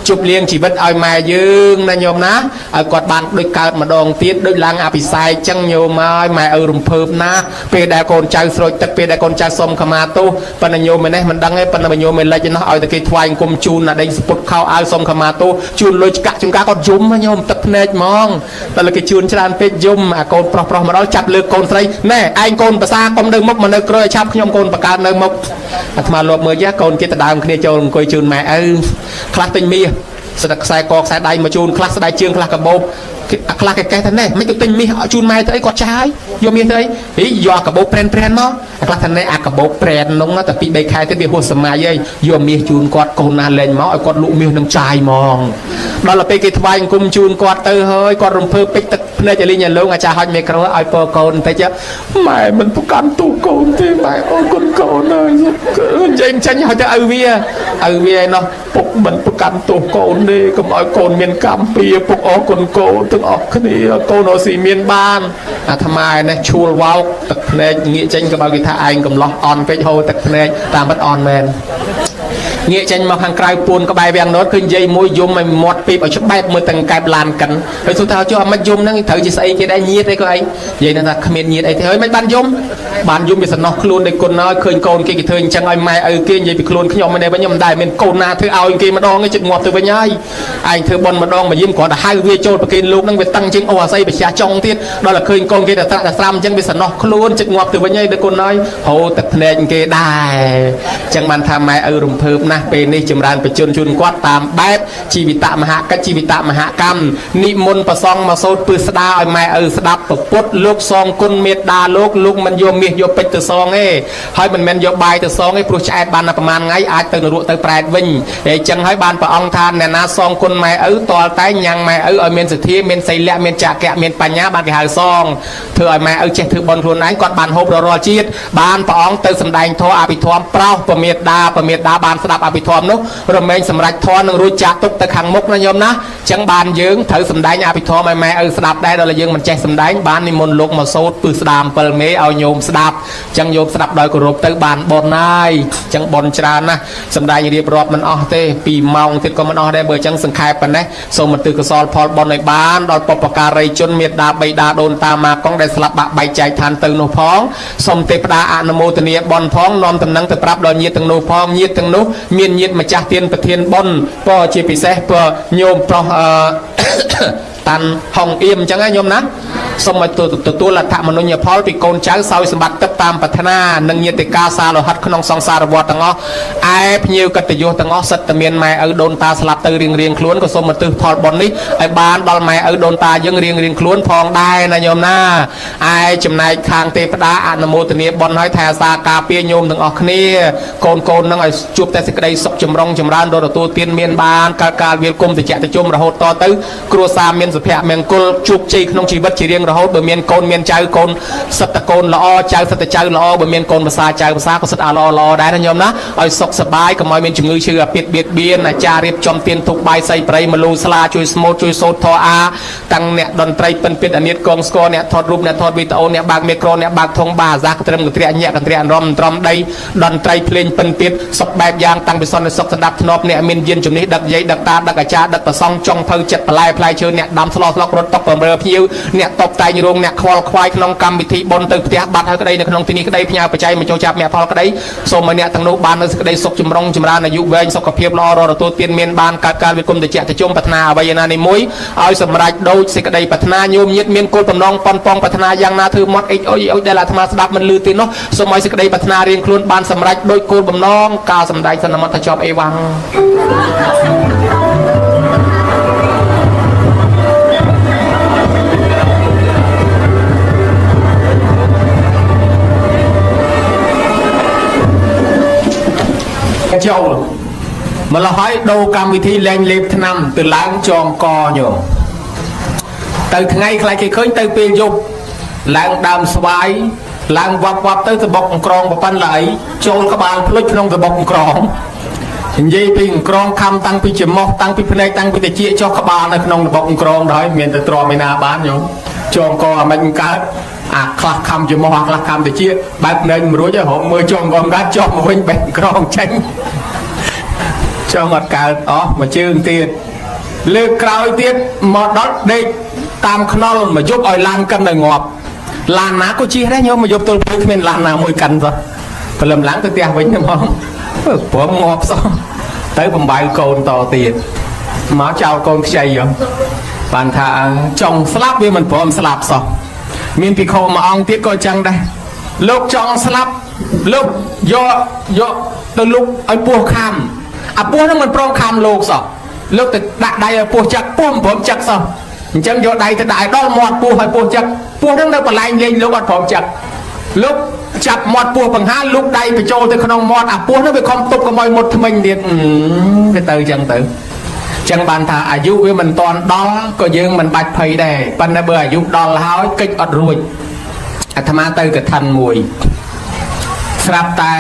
ជប់លៀងជីវិតឲ្យម៉ែយើងណាញោមណាឲ្យគាត់បានដូចកើតម្ដងទៀតដូចឡើងអភិសេកអញ្ចឹងញោមហើយម៉ែឪរំភើបណាស់ពេលដែលកូនចៅស្រោចទឹកពេលដែលកូនចៅសុំខមាទោសប៉ុន្តែញោមឯនេះមិនដឹងទេប៉ុន្តែញោមឯលិចឯនោះឲ្យតែគេថ្វាយអង្គមជូនណាដេញសពុតខោអាវសុំខមាទោសជូនលុយឆ្កាក់ជួនកាលគាត់យំញោមទឹកភ្នែកហ្មងតែលើគេជូនច្រើនពេកយំអាកូនប្រុសប្រុសមកដល់ចាប់លើកកូនស្រីណែឯងកូនប្រសាកុំនៅមុខមកនៅក្រោយឲ្យឆាប់ខ្ញុំកូនបកើតនៅមុខអាត្មាលបមើលយ៉ាកូនគេដដើមគ្នាចូលអង្គុយជូនម៉ែឪខ្លះទិញមាសស្ដឹកខ្សែកខ្សែដៃមកជូនខ្លះស្បែកជើងខ្លះកាបូបខ្លះគេកេះថាណែមិនទៅទិញមាសជូនម៉ែទៅអីគាត់ចាស់ហើយយកមាសទៅអីហីយកកាបូបប្រែនប្រែនមកខ្លះថាណែអាកាបូបប្រែននោះតែពី3ខែទៀតវាហួសសម័យហើយយកមាសជូនគាត់កូនណាលែងមកឲ្យគាត់លក់មាសនឹងចាយហ្មងដល់ទៅពេលគេថ្វាយអង្គមជូនគាត់ទៅហើយគាត់រំភើបពេចទឹកភ្នែកឲ្យលីងឲ្យលងអាចារ្យហុចមេក្រូឲ្យពរកូនបន្តិចម៉ែមិនប្រកាន់ទូកូនទេម៉ែអូគុណកូនអើយនិយាយចេញឲ្យទៅឪវាឪវាឯណោះពុកមិនប្រកាន់ទោសកូនទេកុំឲ្យកូនមានកម្មពៀពុកអរគុណកូនទាំងអស់គ្នាកូនអស់ស៊ីមានបានអាត្មាឯនេះឈួលវោកទឹកភ្នែកងាកចេញក៏បើគេថាឯងកំឡោះអន់ពេកហូរទឹកភ្នែកតាមពិតអន់មែនងាកចេញមកខាងក្រៅពួនក្បែរវាំងណូតឃើញយាយមួយយំឲ្យមាត់ពីបឲ្យច្បាប់មើលទាំងកែបឡានកិនហើយសួរថាចុះអាមិនយំហ្នឹងត្រូវជាស្អីគេដែរញាតអីក៏អីយាយហ្នឹងថាគ្មានញាតអីទេហើយមិនបានយំបានយំវាសំណោះខ្លួនដោយគុណហើយឃើញកូនគេគេធ្វើអញ្ចឹងឲ្យម៉ែឪគេនិយាយពីខ្លួនខ្ញុំមិនដែរវិញខ្ញុំមិនដែរមានកូនណាធ្វើឲ្យគេម្ដងឯងចិត្តងាប់ទៅវិញហើយឯងធ្វើបុណ្យម្ដងមកយាមគ្រាន់តែហៅវាចូលប្រគេនលោកហ្នឹងវាតឹងជាងអូអាស័យបច្ចាចុងទៀតដល់តែឃើញកូនគេតែត្រាក់តែស្រាំអញ្ចឹងវាសំណោះខ្លួនចិត្តងាប់ទៅវិញហើយដោយគុណហើយហូរទឹកភ្នែកគេដែរអញ្ចឹងបានថាម៉ែឪរំភើបណាស់ពេលនេះចម្រើនបជនជូនគាត់តាមបែបជីវិតមហកិច្ចជីវិតមហកម្មនិមន្តប្រសងមកសូត្រពឹស្ដាឲ្យម៉ែឪស្ដាប់ពពុទ្ធលោកសងគុណមេត្តាលោកលោកមិនយកមាសយកពេជ្រទៅសងទេហើយមិនមែនយកបាយទៅសងទេព្រោះឆ្អែតបានតែប្រហែលថ្ងៃអាចទៅនរកទៅប្រែតវិញហើយអញ្ចឹងហើយបានព្រះអង្គថាអ្នកណាសងគុណម៉ែឪតលតែញ៉ាំងម៉ែឪឲ្យមានសទ្ធាមានសីលៈមានចក្រៈមានបញ្ញាបានគេហៅសងធ្វើឲ្យម៉ែឪចេះធ្វើបុណ្យខ្លួនឯងគាត់បានហូបរាល់ជាតិបានព្រះអង្គទៅសម្ដែងធម៌អភិធម្មប្រោសពមេដាពមេដាបានស្ដាប់អភិធម្មនោះរមែងសម្រេចធម៌នឹងរួចចាក់ទុកទៅខាងមុខណាញោមណាអញ្ចឹងបានយើងត្រូវសម្ដែងអភិធម្មឲ្យម៉ែឪស្ដាប់ដែរដល់តែយើងមិនចេះសម្ដែងបាននិមន្តលោកមកសូត្រពឹស្ដាម7មេឲ្យញោមស្ដាប់អញ្ចឹងញោមស្ដាប់ដោយគោរពទៅបានបុណ្យហើយអញ្ចឹងបុណ្យច្រើនណាស់សម្ដែងរៀបរាប់មិនអស់ទេ2ម៉ោងទៀតក៏មិនអស់ដែរបើអញ្ចឹងសង្ខេបប៉ុណ្ណេះសូមបន្ទិកុសលផលបុណ្យឲ្យបានដល់បុព្វការីជនមេដាបៃតាដូនតាម៉ាកងដែលស្លាប់បាក់បែកចែកឋានទៅនោះផងសូមទេពតាអនុមោទនាបុណ្យផងនាំតំណែងទៅប្រាប់ដល់ញាតិទាំងនោះផងញាតិទាំងនោះមានញាតិម្ចាស់ទានប្រធានបុណ្យពរជាពិសេសពរញោមប្រុសអឺ តាន់ហុងអៀមអញ្ចឹងណាញោមណាសូមឲ្យទទួលលទ្ធមនុញ្ញផលពីកូនចៅសោយសម្បត្តិទឹកតាមប្រាថ្នានិងញាតិកាសាលោហិតក្នុងសង្សារវដ្តទាំងអស់ឯភ្ញៀវកិត្តិយសទាំងអស់សិតតែមានម៉ែឪដូនតាស្លាប់ទៅរៀងរៀងខ្លួនក៏សូមឧទ្ទិសផលបុណ្យនេះឲ្យបានដល់ម៉ែឪដូនតាយើងរៀងរៀងខ្លួនផងដែរណាញោមណាឯចំណែកខាងទេពតាអនុមោទនាបុណ្យឲ្យថែអាសាការពារញោមទាំងអស់គ្នាកូនកូននឹងឲ្យជួបតែសេចក្តីសុខចម្រុងចម្រើនរទទួលទានមានបានកាលកាលវាលគុំតិចតិជុំរហូតតទៅគ្រួសារមានសុភមង្គលជោគជ័យក្នុងជីវិតជារៀងរហូតបើមានកូនមានចៅកូនសិតតកូនល្អចៅសិតតចៅល្អបើមានកូនភាសាចៅភាសាក៏សិតអាល្អល្អដែរណាញោមណាឲ្យសុខសប្បាយកុំឲ្យមានជំងឺឈឺអាពាធបៀតបៀនអាចារ្យរៀបចំទានទុកបាយសីប្រៃមលូស្លាជួយស្មូតជួយសូត្រធម៌អាតាំងអ្នកតន្ត្រីពិនពិតអានិតកងស្គរអ្នកថតរូបអ្នកថតវីដេអូអ្នកបើកមីក្រូអ្នកបើកធុងបាអាសាត្រឹមកន្ទ្រាក់ញាក់កន្ទ្រាក់រំត្រំដីតន្ត្រីភ្លេងពិនពិតសុខបែបយ៉ាងតាំងពីសន្តិសុខស្ដាប់ធ្នាប់អ្នកមានយានជំនិះដឹកយាយដឹកតាដឹកអាចារ្យដឹកប្រសងចុងភៅចិត្តបន្លែផ្លែឈើអ្នកដាំស្លោស្លុករត់តុកបំរើភ្ញៀវអ្នកតប តែងរោងអ្នកខ្វល់ខ្វាយក្នុងកម្មវិធីបុណ្យទៅផ្ទះបាត់ហើយក្តីនៅក្នុងទីនេះក្តីផ្ញើបច្ច័យមកចូលចាប់មគ្គផលក្តីសូមឲ្យអ្នកទាំងនោះបាននៅសេចក្តីសុខចម្រុងចម្រើនអាយុវែងសុខភាពល្អរហូតទទួលទានមានបានកើតកាលវិគុណតិចតិជុំប្រាថ្នាអ្វីណានេះមួយឲ្យសម្រេចដូចសេចក្តីប្រាថ្នាញោមញាតមានគោលបំណងប៉ុនប៉ងប្រាថ្នាយ៉ាងណាធ្វើមាត់អិចអុយអុយដែលអាត្មាស្ដាប់មិនឮទេនោះសូមឲ្យសេចក្តីប្រាថ្នារៀងខ្លួនបានសម្រេចដូចគោលបំណងការសម្ដែងសន្មតថាជាប់អេវ៉ាំង ចូលម្ល៉េះហើយដូរកម្មវិធីលែងលេបថ្នាំទៅឡើងចងកញោមទៅថ្ងៃខ្លាចគេឃើញទៅពេលយប់ឡើងដើមស្វាយឡើងវ៉ាប់វ៉ាប់ទៅសបុកអង្ក្រងប្រប៉ិនល្អីចូលក្បាលភ្លុចក្នុងសបុកអង្ក្រងនិយាយពីអង្ក្រងខំតាំងពីច្រមុះតាំងពីភ្នែកតាំងពីតិចចុះក្បាលនៅក្នុងសបុកអង្ក្រងដល់មានតែទ្រាំឯណាបានញោមចងកអាមិនកើតអាខ្លះខំច្រមុះអាខ្លះខំតិចបែបភ្នែកមិនរួចទេរកមើលចងកកើតចុះមកវិញបែកអង្ក្រងចេញ ចង់អត់កើតអស់មួយជើងទៀតលើកក្រោយទៀតមកដល់ដេកតាមខ្នល់មកយប់ឲ្យឡានកិនឲ្យងាប់ឡានណាក៏ជិះដែរញោមមកយប់ទល់ព្រឹកគ្មានឡានណាមួយកិនសោះព្រលឹមឡើងទៅផ្ទះវិញហ្មងព្រមងាប់សោះទៅបំបៅកូនតទៀតមកចោលកូនខ្ចីហ៎បានថាចង់ស្លាប់វាមិនព្រមស្លាប់សោះមានភិក្ខុមួយអង្គទៀតក៏ចឹងដែរលោកចង់ស្លាប់លោកយកយកទៅលុកឲ្យពោះខំ អាពស់ហ្នឹងមិនព្រមខំលោកសោះលោកទៅដាក់ដៃឲ្យពស់ចឹកពស់មិនព្រមចឹកសោះអញ្ចឹងយកដៃទៅដាក់ឲ្យដល់មាត់ពស់ឲ្យពស់ចឹកពស់ហ្នឹងនៅបន្លែងលេងលោកអត់ព្រមចឹកលោកចាប់មាត់ពស់បង្ហាលោកដៃបញ្ចូលទៅក្នុងមាត់អាពស់ហ្នឹងវាខំទប់កុំឲ្យមុតថ្មិញទៀតវាទៅចឹងទៅចឹងបានថាអាយុវាមិនតាន់ដល់ក៏យើងមិនបាច់ភ័យដែរប៉ុន្តែបើអាយុដល់ហើយកិច្ចអត់រួចអាត្មាទៅកឋិនមួយស្រាប់តែ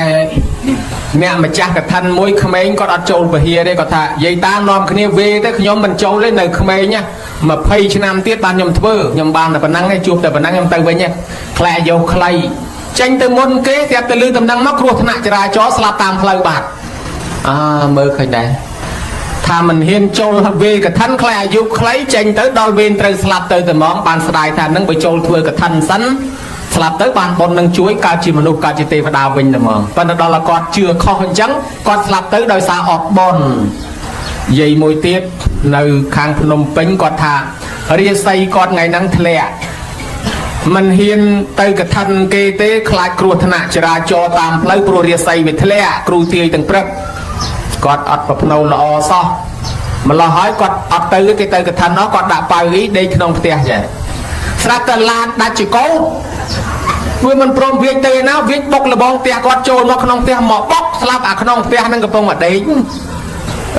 អ្នកម្ចាស់កឋិនមួយក្មេងគាត់អត់ចូលពហិទេគាត់ថាយាយតានាំគ្នាវេទៅខ្ញុំមិនចូលទេនៅក្មេងណា20ឆ្នាំទៀតបានខ្ញុំធ្វើខ្ញុំបានតែប៉ុណ្ណឹងឯងជួបតែប៉ុណ្ណឹងខ្ញុំទៅវិញខ្លែយកខ្លីចេញទៅមុនគេស្រាប់តែលឺតំណឹងមកគ្រោះថ្នាក់ចរាចរណ៍ស្លាប់តាមផ្លូវបាត់អើមើលឃើញដែរថាមិនហ៊ានចូលវេកឋិនខ្លែអាយុខ្លីចេញទៅដល់វេនត្រូវស្លាប់ទៅតែហ្មងបានស្ដាយថានឹងបើចូលធ្វើកឋិនសិនស្លាប់ទៅបានបុណ្យនឹងជួយកើតជាមនុស្សកើតជាទេវតាវិញតែហ្មងប៉ុន្តែដល់គាត់ជឿខុសអញ្ចឹងគាត់ស្លាប់ទៅដោយសារអត់បុណ្យយាយមួយទៀតនៅខាងភ្នំពេញគាត់ថារាសីគាត់ថ្ងៃហ្នឹងធ្លាក់មិនហ៊ានទៅកឋិនគេទេខ្លាចគ្រោះថ្នាក់ចរាចរណ៍តាមផ្លូវព្រោះរាសីវាធ្លាក់គ្រូទាយទាំងព្រឹកគាត់អត់ប្រភ្នូល្អសោះម្លោះហើយគាត់អត់ទៅគេទៅកឋិននោះគាត់ដាក់ប៉ៅអីដេកក្នុងផ្ទះចេះស្រាប់តែឡានដាច់ចកោវាមិនព្រមវាចទៅឯណាវាចបុកលបងផ្ទះគាត់ចូលមកក្នុងផ្ទះមកបុកស្លាប់អាក្នុងផ្ទះហ្នឹងកំពុងតែដេក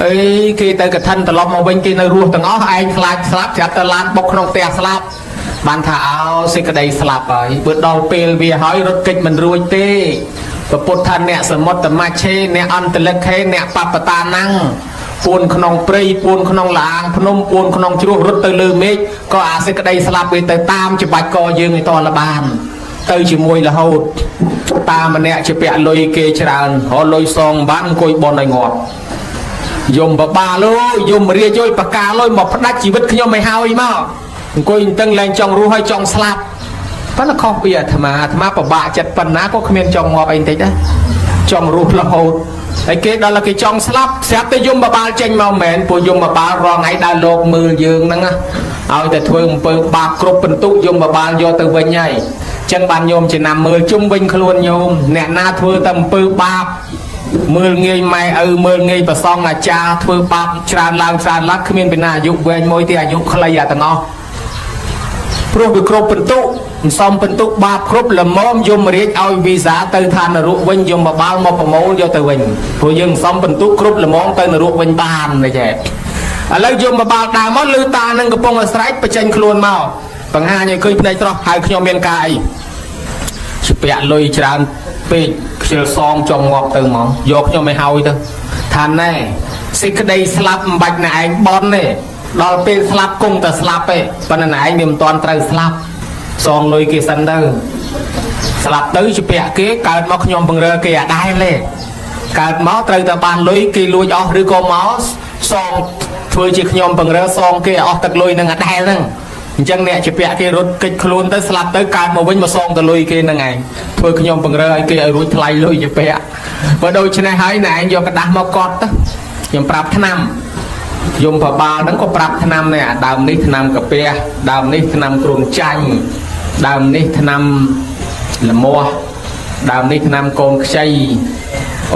អីគេទៅកឋិនត្រឡប់មកវិញគេនៅរស់ទាំងអស់ឯងខ្លាចស្លាប់ស្រាប់តែឡានបុកក្នុងផ្ទះស្លាប់បានថាអោសេចក្តីស្លាប់ហើយបើដល់ពេលវាហើយរត់គេចមិនរួចទេពពុទ្ធថាអ្នកសមុទ្រមច្ឆេអ្នកអន្តលិខេអ្នកបបតានੰពួនក្នុងព្រៃពួនក្នុងលាងភ្នំពួនក្នុងជ្រោះរត់ទៅលើមេឃក៏អាសេចក្តីស្លាប់វាទៅតាមច្បាច់កយើងឲ្យតលបានទៅជាមួយរហូតតាមម្នាក់ជាពាក់លុយគេច្រើនរលុយសងបានអង្គុយបនឲ្យងាប់យំបបាលអើយយំរាជអើយបកាលអើយមកផ្ដាច់ជីវិតខ្ញុំឲ្យហើយមកអង្គុយអន្ទឹងលែងចង់រស់ហើយចង់ស្លាប់ប៉ុន្តែខុសពីអាត្មាអាត្មាពិបាកចិត្តប៉ុណ្ណាក៏គ្មានចង់ងាប់អីបន្តិចដែរចង់រស់រហូតហើយគេដល់គេចង់ស្លាប់ស្រាប់តែយំបបាលចេញមកមែនព្រោះយំបបាលរងថ្ងៃដើរលោកមើលយើងហ្នឹងណាឲ្យតែធ្វើអំពើបាបគ្រប់ពិន្ទុយំបបាលយកទៅវិញហើយចឹងបានញោមចំណាំមើលជុំវិញខ្លួនញោមអ្នកណាធ្វើតែអំពើបាបមើលងាយម៉ែឪមើលងាយប្រសងអាចារ្យធ្វើបាបច្រើនឡើងច្រើនឡើងគ្មានពីណាអាយុវែងមួយទេអាយុខ្លីអាទាំងអស់ព្រោះវាគ្រប់ពិន្ទុសំពិន្ទុបាបគ្រប់ល្មមយមរាជឲ្យវីសាទៅឋាននរកវិញយមបាលមកប្រមូលយកទៅវិញព្រោះយើងសំពិន្ទុគ្រប់ល្មមទៅនរកវិញបាននេះចេះឥឡូវយមបាលដើរមកលឺតានឹងកំពុងអាស្រែកបញ្ចេញខ្លួនមកបង្ហាញឲ្យឃើញភ្នែកស្រស់ហើយខ្ញុំមានការអីស្ពាក់លុយច្រើនពេកខ្ជិលសងចង់ងាប់ទៅហ្មងយកខ្ញុំឲ្យហើយទៅថាណែសេចក្តីស្លាប់មិនបាច់ណែឯងបន់ទេដល់ពេលស្លាប់គង់តែស្លាប់ទេប៉ុន្តែណែឯងវាមិនទាន់ត្រូវស្លាប់សងលុយគេសិនទៅស្លាប់ទៅជាពាក់គេកើតមកខ្ញុំបង្រើគេអាដែរទេកើតមកត្រូវតែបានលុយគេលួចអស់ឬក៏មកសងធ្វើជាខ្ញុំបង្រើសងគេអស់ទឹកលុយនឹងអាដែរហ្នឹង អញ្ចឹងអ្នកជាពាក់គេរត់កិច្ចខ្លួនទៅស្លាប់ទៅកើតមកវិញមកសងទៅលុយគេហ្នឹងឯងធ្វើខ្ញុំបង្រើឲ្យគេឲ្យរួចថ្លៃលុយជាពាក់បើដូច្នេះហើយណែឯងយកกระดาษមកកត់ទៅខ្ញុំប្រាប់ឆ្នាំយមប្របាលហ្នឹងក៏ប្រាប់ឆ្នាំនេះអាដើមនេះឆ្នាំកាពះដើមនេះឆ្នាំគ្រុនចាញ់ដើមនេះឆ្នាំលមាស់ដើមនេះឆ្នាំកូនខ្ចី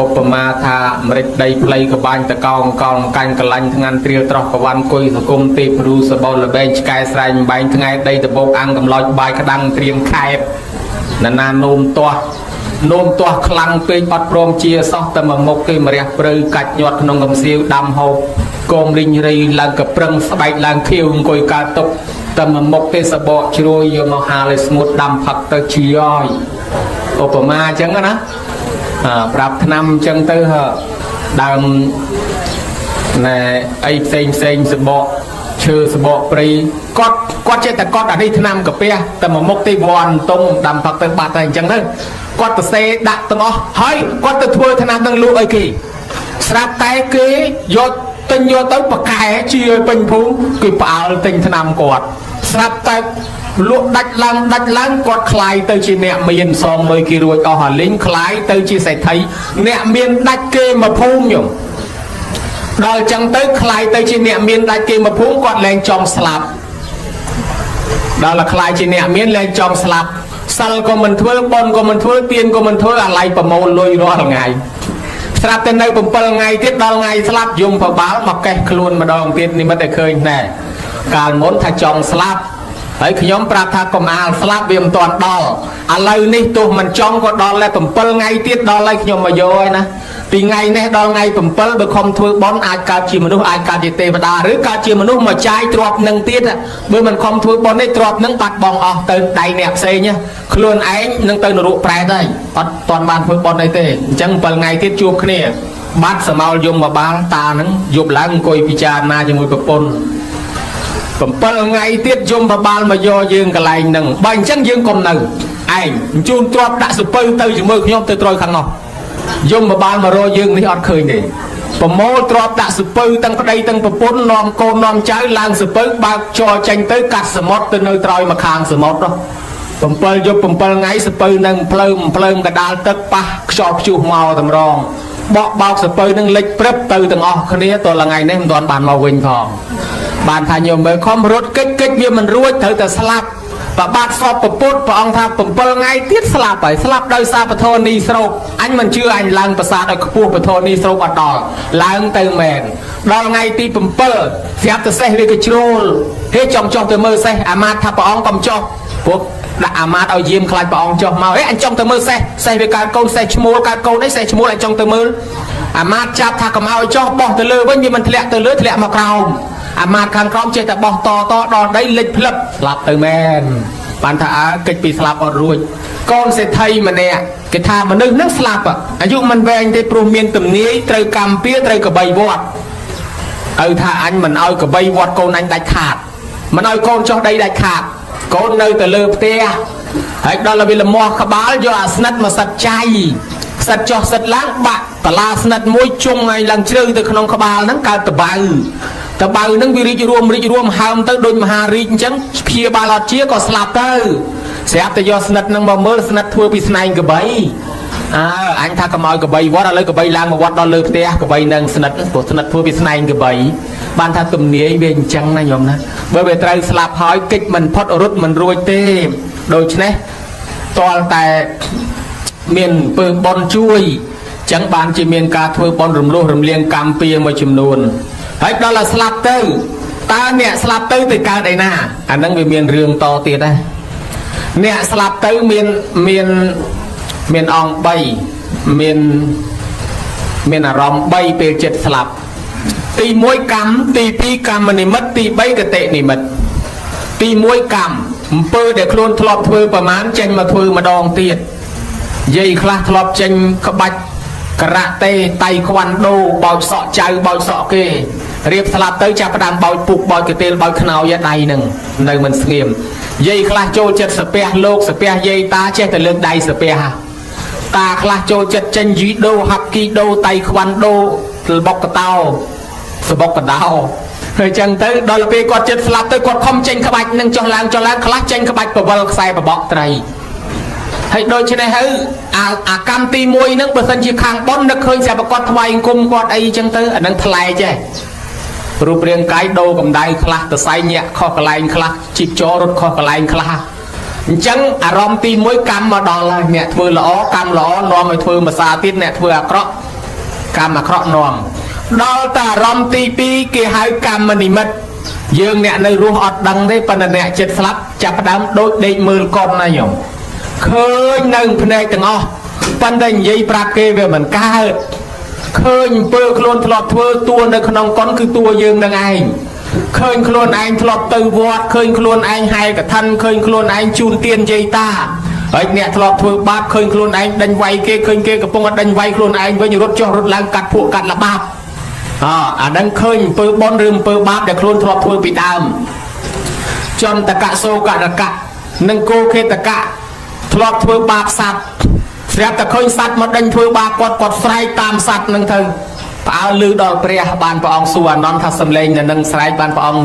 ឧបមាថាម្រេចដីផ្លៃកបាញ់តកោងកោងកាញ់កលាញ់ថ្ងាន់ត្រៀលត្រោះកវ៉ាន់គុយសង្គមទេពរូសបោលបែងឆ្កែស្រែងបែងថ្ងៃដីដបោកអាំងកំឡោចបាយក្តាំងត្រៀមខែបណានានោមទាស់នោមទាស់ខ្លាំងពេកអត់ព្រមជាសោះតែមួយមុខគេម្រះព្រៅកាច់ញាត់ក្នុងកំសៀវដាំហូបកុំលីងរៃឡើងកប្រឹងស្បែកឡើងខៀវអង្គុយកើតទុកតែមួយមុខទេសបកជ្រួយយកមកហាលឲ្យស្ងួតដាំផឹកទៅជាយឧបមាអញ្ចឹងណាប្រាប់ឆ្នាំអញ្ចឹងទៅដើមណែអីផ្សេងផ្សេងសបកឈើសបកព្រៃគាត់គាត់ចេះតែគាត់អានេះឆ្នាំកាពះតែមួយមុខទេវ័នតុងដាំផឹកទៅបាត់ហើយអញ្ចឹងទៅគាត់ទៅសេដាក់ទាំងអស់ហើយគាត់ទៅធ្វើឆ្នាំនឹងលក់ឲ្យគេស្រាប់តែគេយកទិញយកទៅប្រកែជាឲ្យពេញភូមិគឺផ្អើលទិញឆ្នាំគាត់ស្រាប់តែលក់ដាច់ឡើងដាច់ឡើងគាត់คลายទៅជាអ្នកមានសងលុយគេរួចអស់អាលីងคลายទៅជាសេដ្ឋីអ្នកមានដាច់គេមកភូមិខ្ញុំដល់ចឹងទៅคลายទៅជាអ្នកមានដាច់គេមកភូមិគាត់លែងចង់ស្លាប់ដល់តែคลายជាអ្នកមានលែងចង់ស្លាប់សិលក៏មិនធ្វើបុណ្យក៏មិនធ្វើទានក៏មិនធ្វើអាឡ័យប្រមូលលុយរាល់ថ្ងៃស្រាប់តែនៅ7ថ្ងៃទៀតដល់ថ្ងៃស្លាប់យំប្របាលមកកេះខ្លួនម្ដងទៀតនិមិត្តឲ្យឃើញណែកាលមុនថាចង់ស្លាប់ហើយខ្ញុំប្រាប់ថាកុំអាលស្លាប់វាមិនទាន់ដល់ឥឡូវនេះទោះមិនចង់ក៏ដល់ដែរ7ថ្ងៃទៀតដល់ហើយខ្ញុំមកយកហើយណាពីថ្ងៃនេះដល់ថ្ងៃ7បើខំធ្វើបុណ្យអាចកើតជាមនុស្សអាចកើតជាទេវតាឬកើតជាមនុស្សមកចាយទ្រព្យនឹងទៀតបើមិនខំធ្វើបុណ្យនេះទ្រព្យនឹងបាត់បង់អស់ទៅដៃអ្នកផ្សេងខ្លួនឯងនឹងទៅនរកប្រែតហើយអត់ទាន់បានធ្វើបុណ្យអីទេអញ្ចឹង7ថ្ងៃទៀតជួបគ្នាបាត់សមោលយមបាលតានឹងយប់ឡើងអង្គុយពិចារណាជាមួយប្រពន្ធ7ថ្ងៃទៀតយមបបាលមកយកយើងកន្លែងហ្នឹងបើអញ្ចឹងយើងកុំនៅឯងបញ្ជូនទ្របដាក់សុពៅទៅជាមួយខ្ញុំទៅត្រយខាងនោះយមបបាលមករកយើងនេះអត់ឃើញទេប្រមូលទ្របដាក់សុពៅទាំងប្តីទាំងប្រពន្ធនាំកូននាំចៅឡើងសុពៅបើកចរចេញទៅកាត់សមុទ្រទៅនៅត្រយមកខាងសមុទ្រនោះ7យប់7ថ្ងៃសុពៅនឹងភ្លើមភ្លើមកដាលទឹកប៉ះខ្យល់ព្យុះមកតម្រងបកបោកសពៅនឹងលិចព្រឹបទៅទាំងអស់គ្នាតលថ្ងៃនេះមិនទាន់បានមកវិញផងបានថាញោមមើលខំរត់កិច្ចកិច្ចវាមិនរួចត្រូវតែស្លាប់ប្របាទសពពពុទ្ធព្រះអង្គថា7ថ្ងៃទៀតស្លាប់ហើយស្លាប់ដោយសារពធនីស្រោបអញមិនជឿអញឡើងប្រាសាទឲ្យខ្ពស់ពធនីស្រោបអត់ដល់ឡើងទៅមែនដល់ថ្ងៃទី7ស្រាប់តែសេះវាក៏ជ្រុលហេចង់ចុះទៅមើលសេះអាមាត្យថាព្រះអង្គកុំចុះព្រោះដាក់អាមាត្យឲ្យយាមខ្លាចព្រះអង្គចុះមកហេអញចង់ទៅមើលសេះសេះវាកើតកូនសេះឈ្មោលកើតកូនអីសេះឈ្មោលអញចង់ទៅមើលអាមាត្យចាប់ថាកុំឲ្យចុះបោះទៅលើវិញវាមិនធ្លាក់ទៅលើធ្លាក់មកក្រោមអាមាត្យខាងក្រោមចេះតែបោះតតដល់ដីលិចផ្លឹបស្លាប់ទៅមែនបានថាអើកិច្ចពីស្លាប់អត់រួចកូនសេដ្ឋីម្នាក់គេថាមនុស្សនឹងស្លាប់អាយុមិនវែងទេព្រោះមានទំនាយត្រូវកម្មពៀត្រូវកបីវត្តឪថាអញមិនឲ្យកបីវត្តកូនអញដាច់ខាតមិនឲ្យកូនចុះដីដាច់ខាតកូននៅទៅលើផ្ទះហើយដល់វាលមាស់ក្បាលយកអាស្និតមកសិតចៃសិតចុះសិតឡើងបាក់តឡាស្និតមួយជុងឲ្យឡើងជ្រៅទៅក្នុងក្បាលហ្នឹងកើតតបៅតបៅហ្នឹងវារីករួមរីករួមហើមទៅដូចមហារីកអញ្ចឹងព្យាបាលអត់ជាក៏ស្លាប់ទៅស្រាប់តែយកស្និតហ្នឹងមកមើលស្និតធ្វើពីស្នែងកបីអើអញថាកុំឲ្យកបីវត្តឥឡូវកបីឡើងមកវត្តដល់លើផ្ទះកបីនឹងស្និតព្រោះស្និតធ្វើពីស្នែងកបីបានថាទំនាយវាអញ្ចឹងណាញោមណាបើវាត្រូវស្លាប់ហើយកិច្ចមិនផុតរត់មិនរួចទេដូច្នេះតលតែមានអំពើបុណ្យជួយចឹងបានជាមានការធ្វើបុណ្យរំលោះរំលៀងកម្មពៀមួយចំនួនហើយដល់តែស្លាប់ទៅតើអ្នកស្លាប់ទៅទៅកើតឯណាអាហ្នឹងវាមានរឿងតទៀតដែរអ្នកស្លាប់ទៅមានមានមានអង្គ3មានមានអារម្មណ៍3ពេលចិត្តស្លាប់ទី1កម្មទី2កម្មនិមិត្តទី3កតិនិមិត្តទី1កម្មអំពើដែលខ្លួនធ្លាប់ធ្វើប្រមាណចេញមកធ្វើម្ដងទៀតយាយខ្លះធ្លាប់ចេញក្បាច់ការ៉ាតេតៃខ្វាន់ដូបោចសក់ចៅបោចសក់គេរៀបស្លាប់ទៅចាប់ផ្ដើមបោចពុកបោចកទេលបោចខ្នើយដៃនឹងនៅមិនស្ងៀមយាយខ្លះចូលចិត្តសាពះលោកសាពះយាយតាចេះតែលើកដៃសាពះតាខ្លះចូលចិត្តចេញយីដូហាប់គីដូតៃខ្វាន់ដូលបុកកតោសបុកកដោ ហើយចឹងទៅដល់ពេលគាត់ចិត្តស្លាប់ទៅគាត់ខំចេញក្បាច់នឹងចុះឡើងចុះឡើងខ្លះចេញក្បាច់ពវល់ខ្សែបបកត្រីហើយដូច្នេះហើយអាកម្មទី1ហ្នឹងបើសិនជាខាងប៉ុននឹកឃើញស្រាប់គាត់ថ្វាយអង្គមគាត់អីចឹងទៅអាហ្នឹងថ្លែកចេះរូបរាងកាយដូរកម្ដៅខ្លះតសៃញាក់ខុសកន្លែងខ្លះជីបចររត់ខុសកន្លែងខ្លះអញ្ចឹងអារម្មណ៍ទី1កម្មមកដល់ហើយអ្នកធ្វើល្អកម្មល្អនាំឲ្យធ្វើមួយសាទៀតអ្នកធ្វើអាក្រក់កម្មអាក្រក់នាំដល់តែអារម្មណ៍ទី2គេហៅកម្មនិមិត្តយើងអ្នកនៅរស់អត់ដឹងទេប៉ុន្តែអ្នកចិត្តស្លាប់ចាប់ផ្ដើមដូចដេកមើលកុនណាញោមឃើញនៅភ្នែកទាំងអស់ប៉ុន្តែនិយាយប្រាប់គេវាមិនកើតឃើញអំពើខ្លួនធ្លាប់ធ្វើតួនៅក្នុងកុនគឺតួយើងនឹងឯងឃើញខ្លួនឯងធ្លាប់ទៅវត្តឃើញខ្លួនឯងហែកឋិនឃើញខ្លួនឯងជូនទានយាយតាហើយអ្នកធ្លាប់ធ្វើបាបឃើញខ្លួនឯងដេញវាយគេឃើញគេកំពុងតែដេញវាយខ្លួនឯងវិញរត់ចុះរត់ឡើងកាត់ពួកកាត់លបាបអអាហ្នឹងឃើញអំពើបុណ្យឬអំពើបាបដែលខ្លួនធ្លាប់ធ្វើពីដើមចន្តកៈសោករកៈនិងគោខេតកៈធ្លាប់ធ្វើបាបសត្វស្រាប់តែឃើញសត្វមកដេញធ្វើបាបគាត់គាត់ស្រែកតាមសត្វហ្នឹងទៅផ្អើលឺដល់ព្រះបានព្រះអង្គសួរអានន្ទថាសំឡេងនៅនឹងស្រែកបានព្រះអង្គ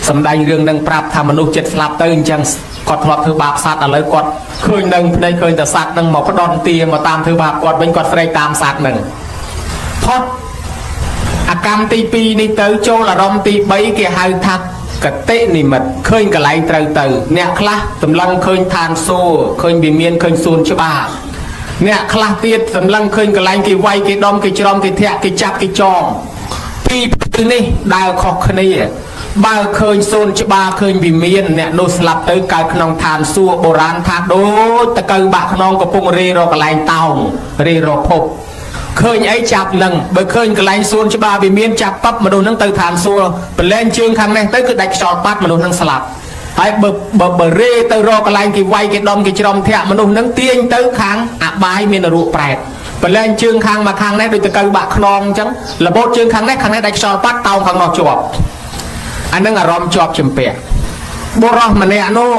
សម្ដែងរឿងនឹងប្រាប់ថាមនុស្សចិត្តស្លាប់ទៅអញ្ចឹងគាត់ធ្លាប់ធ្វើបាបសត្វឥឡូវគាត់ឃើញនឹងភ្នែកឃើញតែសត្វនឹងមកផ្ដន់ទាមកតាមធ្វើបាបគាត់វិញគាត់ស្រែកតាមសត្វនឹងផុតអាកម្មទី2នេះទៅចូលអារម្មណ៍ទី3គេហៅថាកតិនិមិត្តឃើញកន្លែងត្រូវទៅអ្នកខ្លះសម្លឹងឃើញឋានសួគ៌ឃើញវិមានឃើញសួនច្បារអ្នកខ្លះទៀតសម្លឹងឃើញកន្លែងគេវាយគេដំគេច្រំគេធាក់គេចាប់គេចងពីរនេះដើរខុសគ្នាបើឃើញសួនច្បារឃើញវិមានអ្នកនោះស្លាប់ទៅកើតក្នុងឋានសួគ៌បុរាណថាដូចតកៅបាក់ខ្នងកំពុងរេរកកន្លែងតោងរេរកភពឃើញអីចាប់នឹងបើឃើញកន្លែងសួនច្បារវិមានចាប់ប៉ាប់មនុស្សនឹងទៅឋានសួគ៌ប្រលែងជើងខាងនេះទៅគឺដាច់ខ្យល់បាត់មនុស្សនឹងស្លាប់ហើយបើបើបើរេទៅរកកន្លែងគេវាយគេដំគេច្រំធាក់មនុស្សនឹងទាញទៅខាងអបាយមាននរកប្រែតប្រលែងជើងខាងមកខាងនេះដូចតកៅបាក់ខ្នងអញ្ចឹងរបូតជើងខាងនេះខាងនេះដាច់ខ្យល់បាត់តោងខាងនោះជាប់អានឹងអារម្មណ៍ជាប់ជំពាក់បុរសម្នាក់នោះ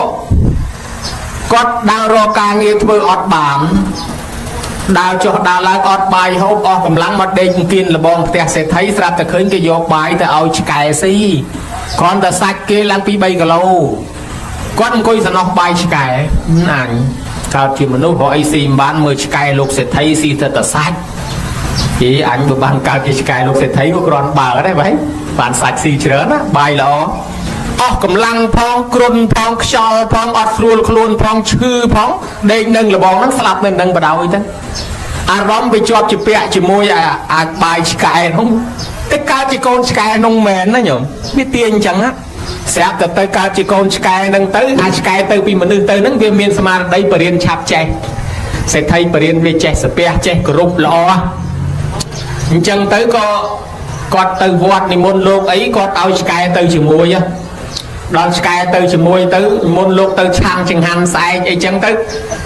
គាត់ដើររកការងារធ្វើអត់បានដើរចុះដើរឡើងអត់បាយហូបអស់កម្លាំងមកដេកគៀនលបងផ្ទះសេដ្ឋីស្រាប់តែឃើញគេយកបាយទៅឲ្យឆ្កែស៊ីគ្រាន់តែសាច់គេឡើងពី3គីឡូគាត់អង្គុយសំណោះបាយឆ្កែអញកើតជាមនុស្សរកអីស៊ីមិនបានមើលឆ្កែលោកសេដ្ឋីស៊ីទៅតែសាច់យីអញបើបានកើតជាឆ្កែលោកសេដ្ឋីក៏គ្រាន់បើដែរបែបានសាច់ស៊ីច្រើនណាបាយល្អអស់កម្លាំងផងគ្រុនផងខ្យល់ផងអត់ស្រួលខ្លួនផងឈឺផងដេកនឹងលបងហ្នឹងស្លាប់នៅនឹងបដ ாய் ទៅអារម្មណ៍វាជាប់ជាពាក់ជាមួយអាបាយឆ្កែហ្នឹងទៅកើតជាកូនឆ្កែហ្នឹងមែនណាញោមវាទាញអញ្ចឹងណាស្រាប់តែទៅកើតជាកូនឆ្កែហ្នឹងទៅអាឆ្កែទៅពីមនុស្សទៅហ្នឹងវាមានស្មារតីបរៀនឆាប់ចេះសេដ្ឋីបរៀនវាចេះសាពះចេះគោរពល្អអញ្ចឹងទៅក៏គាត់ទៅវត្តនិមន្តលោកអីគាត់ឲ្យឆ្កែទៅជាមួយដល់ឆ្កែទៅជាមួយទៅមុនលោកទៅឆាំងចង្ហាន់ស្អែកអីចឹងទៅ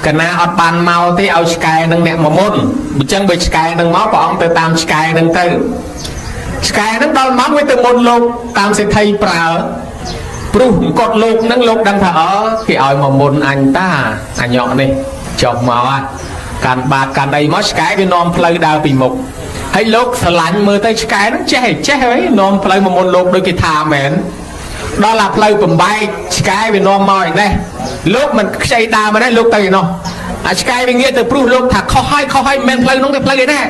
កណាអត់បានមកទេឲ្យឆ្កែនឹងអ្នកមកមុនអញ្ចឹងបើឆ្កែនឹងមកព្រះអង្គទៅតាមឆ្កែនឹងទៅឆ្កែនឹងដល់មកវាទៅមុនលោកតាមសេដ្ឋីប្រើព្រោះគាត់លោកនឹងលោកដឹងថាអើគេឲ្យមកមុនអញតាអញក់នេះចុះមកកាន់បាតកាន់អីមកឆ្កែវានាំផ្លូវដើរពីមុខហើយលោកស្រឡាញ់មើលទៅឆ្កែនឹងចេះចេះហើយនាំផ្លូវមកមុនលោកដូចគេថាមែនដល់អាផ្លូវបំបែកឆ្កែវានាំមកឯនេះលោកមិនខ្ចីដើមមកនេះលោកទៅឯនោះអាឆ្កែវាងាកទៅព្រោះលោកថាខុសហើយខុសហើយមិនមែនផ្លូវនោះទេផ្លូវឯនេះ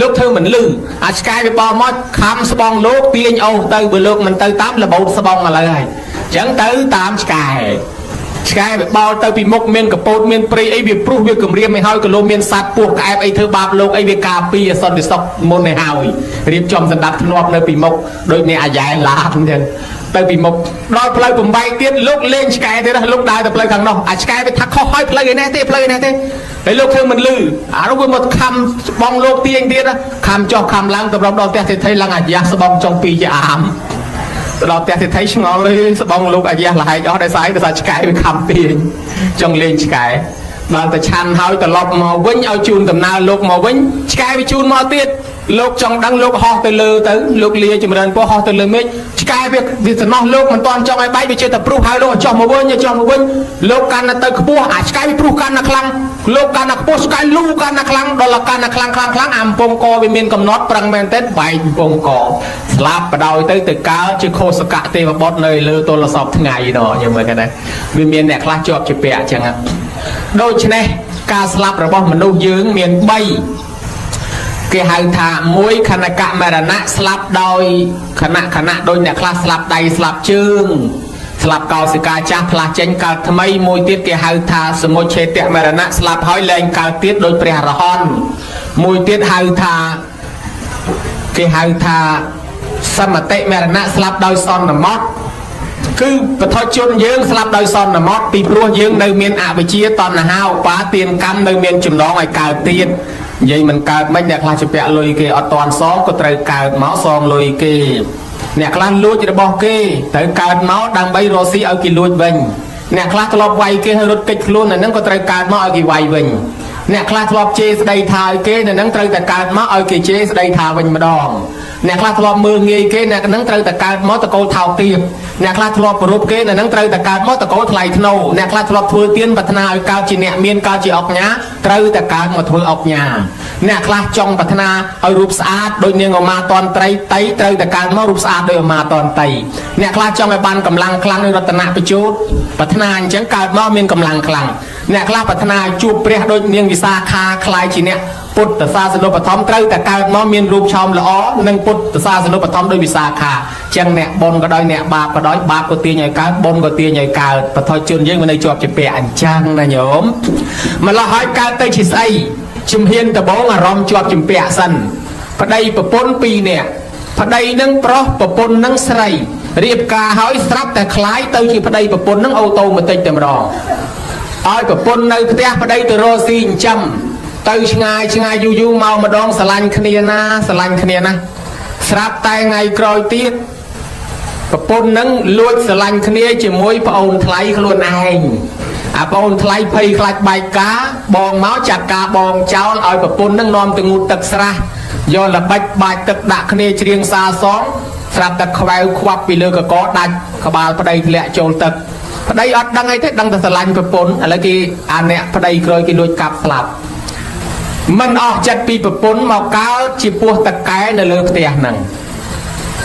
លោកធ្វើមិនលឺអាឆ្កែវាបោមកខំស្បងលោកទាញអូសទៅបើលោកមិនទៅតាមរបូតស្បងឥឡូវហើយអញ្ចឹងទៅតាមឆ្កែឆ្កែវាបោលទៅពីមុខមានកពោតមានព្រៃអីវាព្រុសវាគម្រាមឲ្យហើយកលោមានសត្វពស់ក្អែបអីធ្វើបាបលោកអីវាការពារសន្តិសុខមុនឲ្យហើយរៀបចំសម្ដាប់ធ្នាប់នៅពីមុខដូចអ្នកអាយ៉ែឡានអញ្ចឹងទៅពីមុខដល់ផ្លូវបំបែកទៀតលោកលេងឆ្កែទៀតណាលោកដើរទៅផ្លូវខាងនោះអាឆ្កែវាថាខុសហើយផ្លូវឯនេះទេផ្លូវឯនេះទេហើយលោកធ្វើមិនលឺអានោះវាមកខំស្បងលោកទាញទៀតខំចុះខំឡើងទៅដល់ផ្ទះសេដ្ឋីឡើងអាយ៉ាស្បងចុងពីរជាអាមដល់ផ្ទះសេដ្ឋីឆ្ងល់ទេស្បងលោកអាយ៉ាលហែកអស់ដោយសារអីដោយសារឆ្កែវាខំទាញចង់លេងឆ្កែដល់តែឆាន់ហើយត្រឡប់មកវិញឲ្យជូនដំណើរលោកមកវិញឆ្កែវាជូនមកទៀត លោកចង់ដឹងលោកហោះទៅលើទៅលោកលាចម្រើនពោះហោះទៅលើមេឃឆ្កែវាវាសំណោះលោកមិនតាន់ចង់ឲ្យបែកវាចេះតែព្រុសហើយលោកឲ្យចុះមកវិញឲ្យចុះមកវិញលោកកាន់តែទៅខ្ពស់អាឆ្កែវាព្រុសកាន់តែខ្លាំងលោកកាន់តែខ្ពស់ឆ្កែលូកាន់តែខ្លាំងដល់កាន់តែខ្លាំងខ្លាំងខ្លាំងអាកំពងកវាមានកំណត់ប្រឹងមែនទែនបែកកំពងកស្លាប់បដោយទៅទៅកើតជាខោសកៈទេវបុត្រនៅលើទលសពថ្ងៃដល់យើងមើលគេដែរវាមានអ្នកខ្លះជាប់ជាពាក់អញ្ចឹងដូច្នេះការស្លាប់របស់មនុស្សយើងមាន3គេហៅថាមួយខណកមរណៈស្លាប់ដោយខណៈខណៈដោយអ្នកខ្លះស្លាប់ដៃស្លាប់ជើងស្លាប់កោសិកាចាស់ផ្លាស់ចេញកើតថ្មីមួយទៀតគេហៅថាសមុច្ឆេតមរណៈស្លាប់ហើយលែងកើតទៀតដោយព្រះរហន្តមួយទៀតហៅថាគេហៅថាសមតិមរណៈស្លាប់ដោយសន្មត់គឺបទជនយើងស្លាប់ដោយសន្មត់ពីព្រោះយើងនៅមានអវិជ្ជាតណ្ហាឧបាទានកម្មនៅមានចំណងឲ្យកើតទៀតនិយាយមិនកើតមិនអ្នកខ្លះជពាក់លុយគេអត់តាន់សងក៏ត្រូវកើតមកសងលុយគេអ្នកខ្លះលួចរបស់គេត្រូវកើតមកដើម្បីរកស៊ីឲ្យគេលួចវិញអ្នកខ្លះធ្លាប់វាយគេហើយរត់គេចខ្លួននៅនឹងក៏ត្រូវកើតមកឲ្យគេវាយវិញអ្នកខ្លះធ្លាប់ជេរស្ដីថាឲ្យគេនៅនឹងត្រូវតែកើតមកឲ្យគេជេរស្ដីថាវិញម្ដងអ្នកខ្លះធ្លាប់មើលងាយគេអ្នកនឹងត្រូវតែកើតមកតកូលថោកទាបអ្នកខ្លះធ្លាប់ប្រពគេនៅនឹងត្រូវតែកើតមកតកូលថ្លៃថ្នូរអ្នកខ្លះធ្លាប់ធ្វើទានប្រាថ្នាឲ្យកើតជាអ្នកមានកើតជាអុកញ៉ាត្រូវតែកើតមកធ្វើអុកញ៉ាអ្នកខ្លះចង់ប្រាថ្នាឲ្យរូបស្អាតដូចនាងអមាតន្ត្រីតីត្រូវតែកើតមករូបស្អាតដូចអមាតន្ត្រីអ្នកខ្លះចង់ឲ្យបានកម្លាំងខ្លាំងដូចរតនបញ្ជូតប្រាថ្នាអញ្ចឹងកើតមកមានកម្លាំងខ្លាំងអ្នកខ្លះប្រាថ្នាឲ្យជួបព្រះដូចនាងវិសាខាខ្លាយជាអ្នកពុទ្ធសាសនុបត្ថម្ភត្រូវតែកើតមកមានរូបឆោមល្អនិងពុទ្ធសាសនុបត្ថម្ភដោយវិសាខាចឹងអ្នកបុណ្យក៏ដោយអ្នកបាបក៏ដោយបាបក៏ទាញឲ្យកើតបុណ្យក៏ទាញឲ្យកើតបទជនយើងមិននៅជាប់ជាពាក់អញ្ចឹងណាញោមម្ល៉េះហើយកើតទៅជាស្អីជំហានដំបូងអារម្មណ៍ជាប់ជំពាក់សិនប្តីប្រពន្ធពីរនាក់ប្តីនឹងប្រុសប្រពន្ធនឹងស្រីរៀបការហើយស្រាប់តែคล้ายទៅជាប្តីប្រពន្ធនឹងអូតូម៉ាទិកតែម្ដងឲ្យប្រពន្ធនៅផ្ទះប្តីទៅរកស៊ីចិញ្ចឹមទៅឆ្ងាយឆ្ងាយយូរយូរមកម្ដងស្រឡាញ់គ្នាណាស្រឡាញ់គ្នាណាស្រាប់តែថ្ងៃក្រោយទៀតប្រពន្ធនឹងលួចស្រឡាញ់គ្នាជាមួយប្អូនថ្លៃខ្លួនឯងអាប្អូនថ្លៃភ័យខ្លាចបែកការបងមកចាត់ការបងចោលឲ្យប្រពន្ធនឹងនាំទៅងូតទឹកស្រះយកល្បិចបាចទឹកដាក់គ្នាច្រៀងសាសងស្រាប់តែខ្វែវខ្វាប់ពីលើកកដាច់ក្បាលប្តីធ្លាក់ចូលទឹកប្តីអត់ដឹងអីទេដឹងតែស្រឡាញ់ប្រពន្ធឥឡូវគេអាអ្នកប្តីក្រោយគេលួចកាប់ស្លាប់មិនអស់ចិត្តពីប្រពន្ធមកកើតជាពោះតកែនៅលើផ្ទះហ្នឹង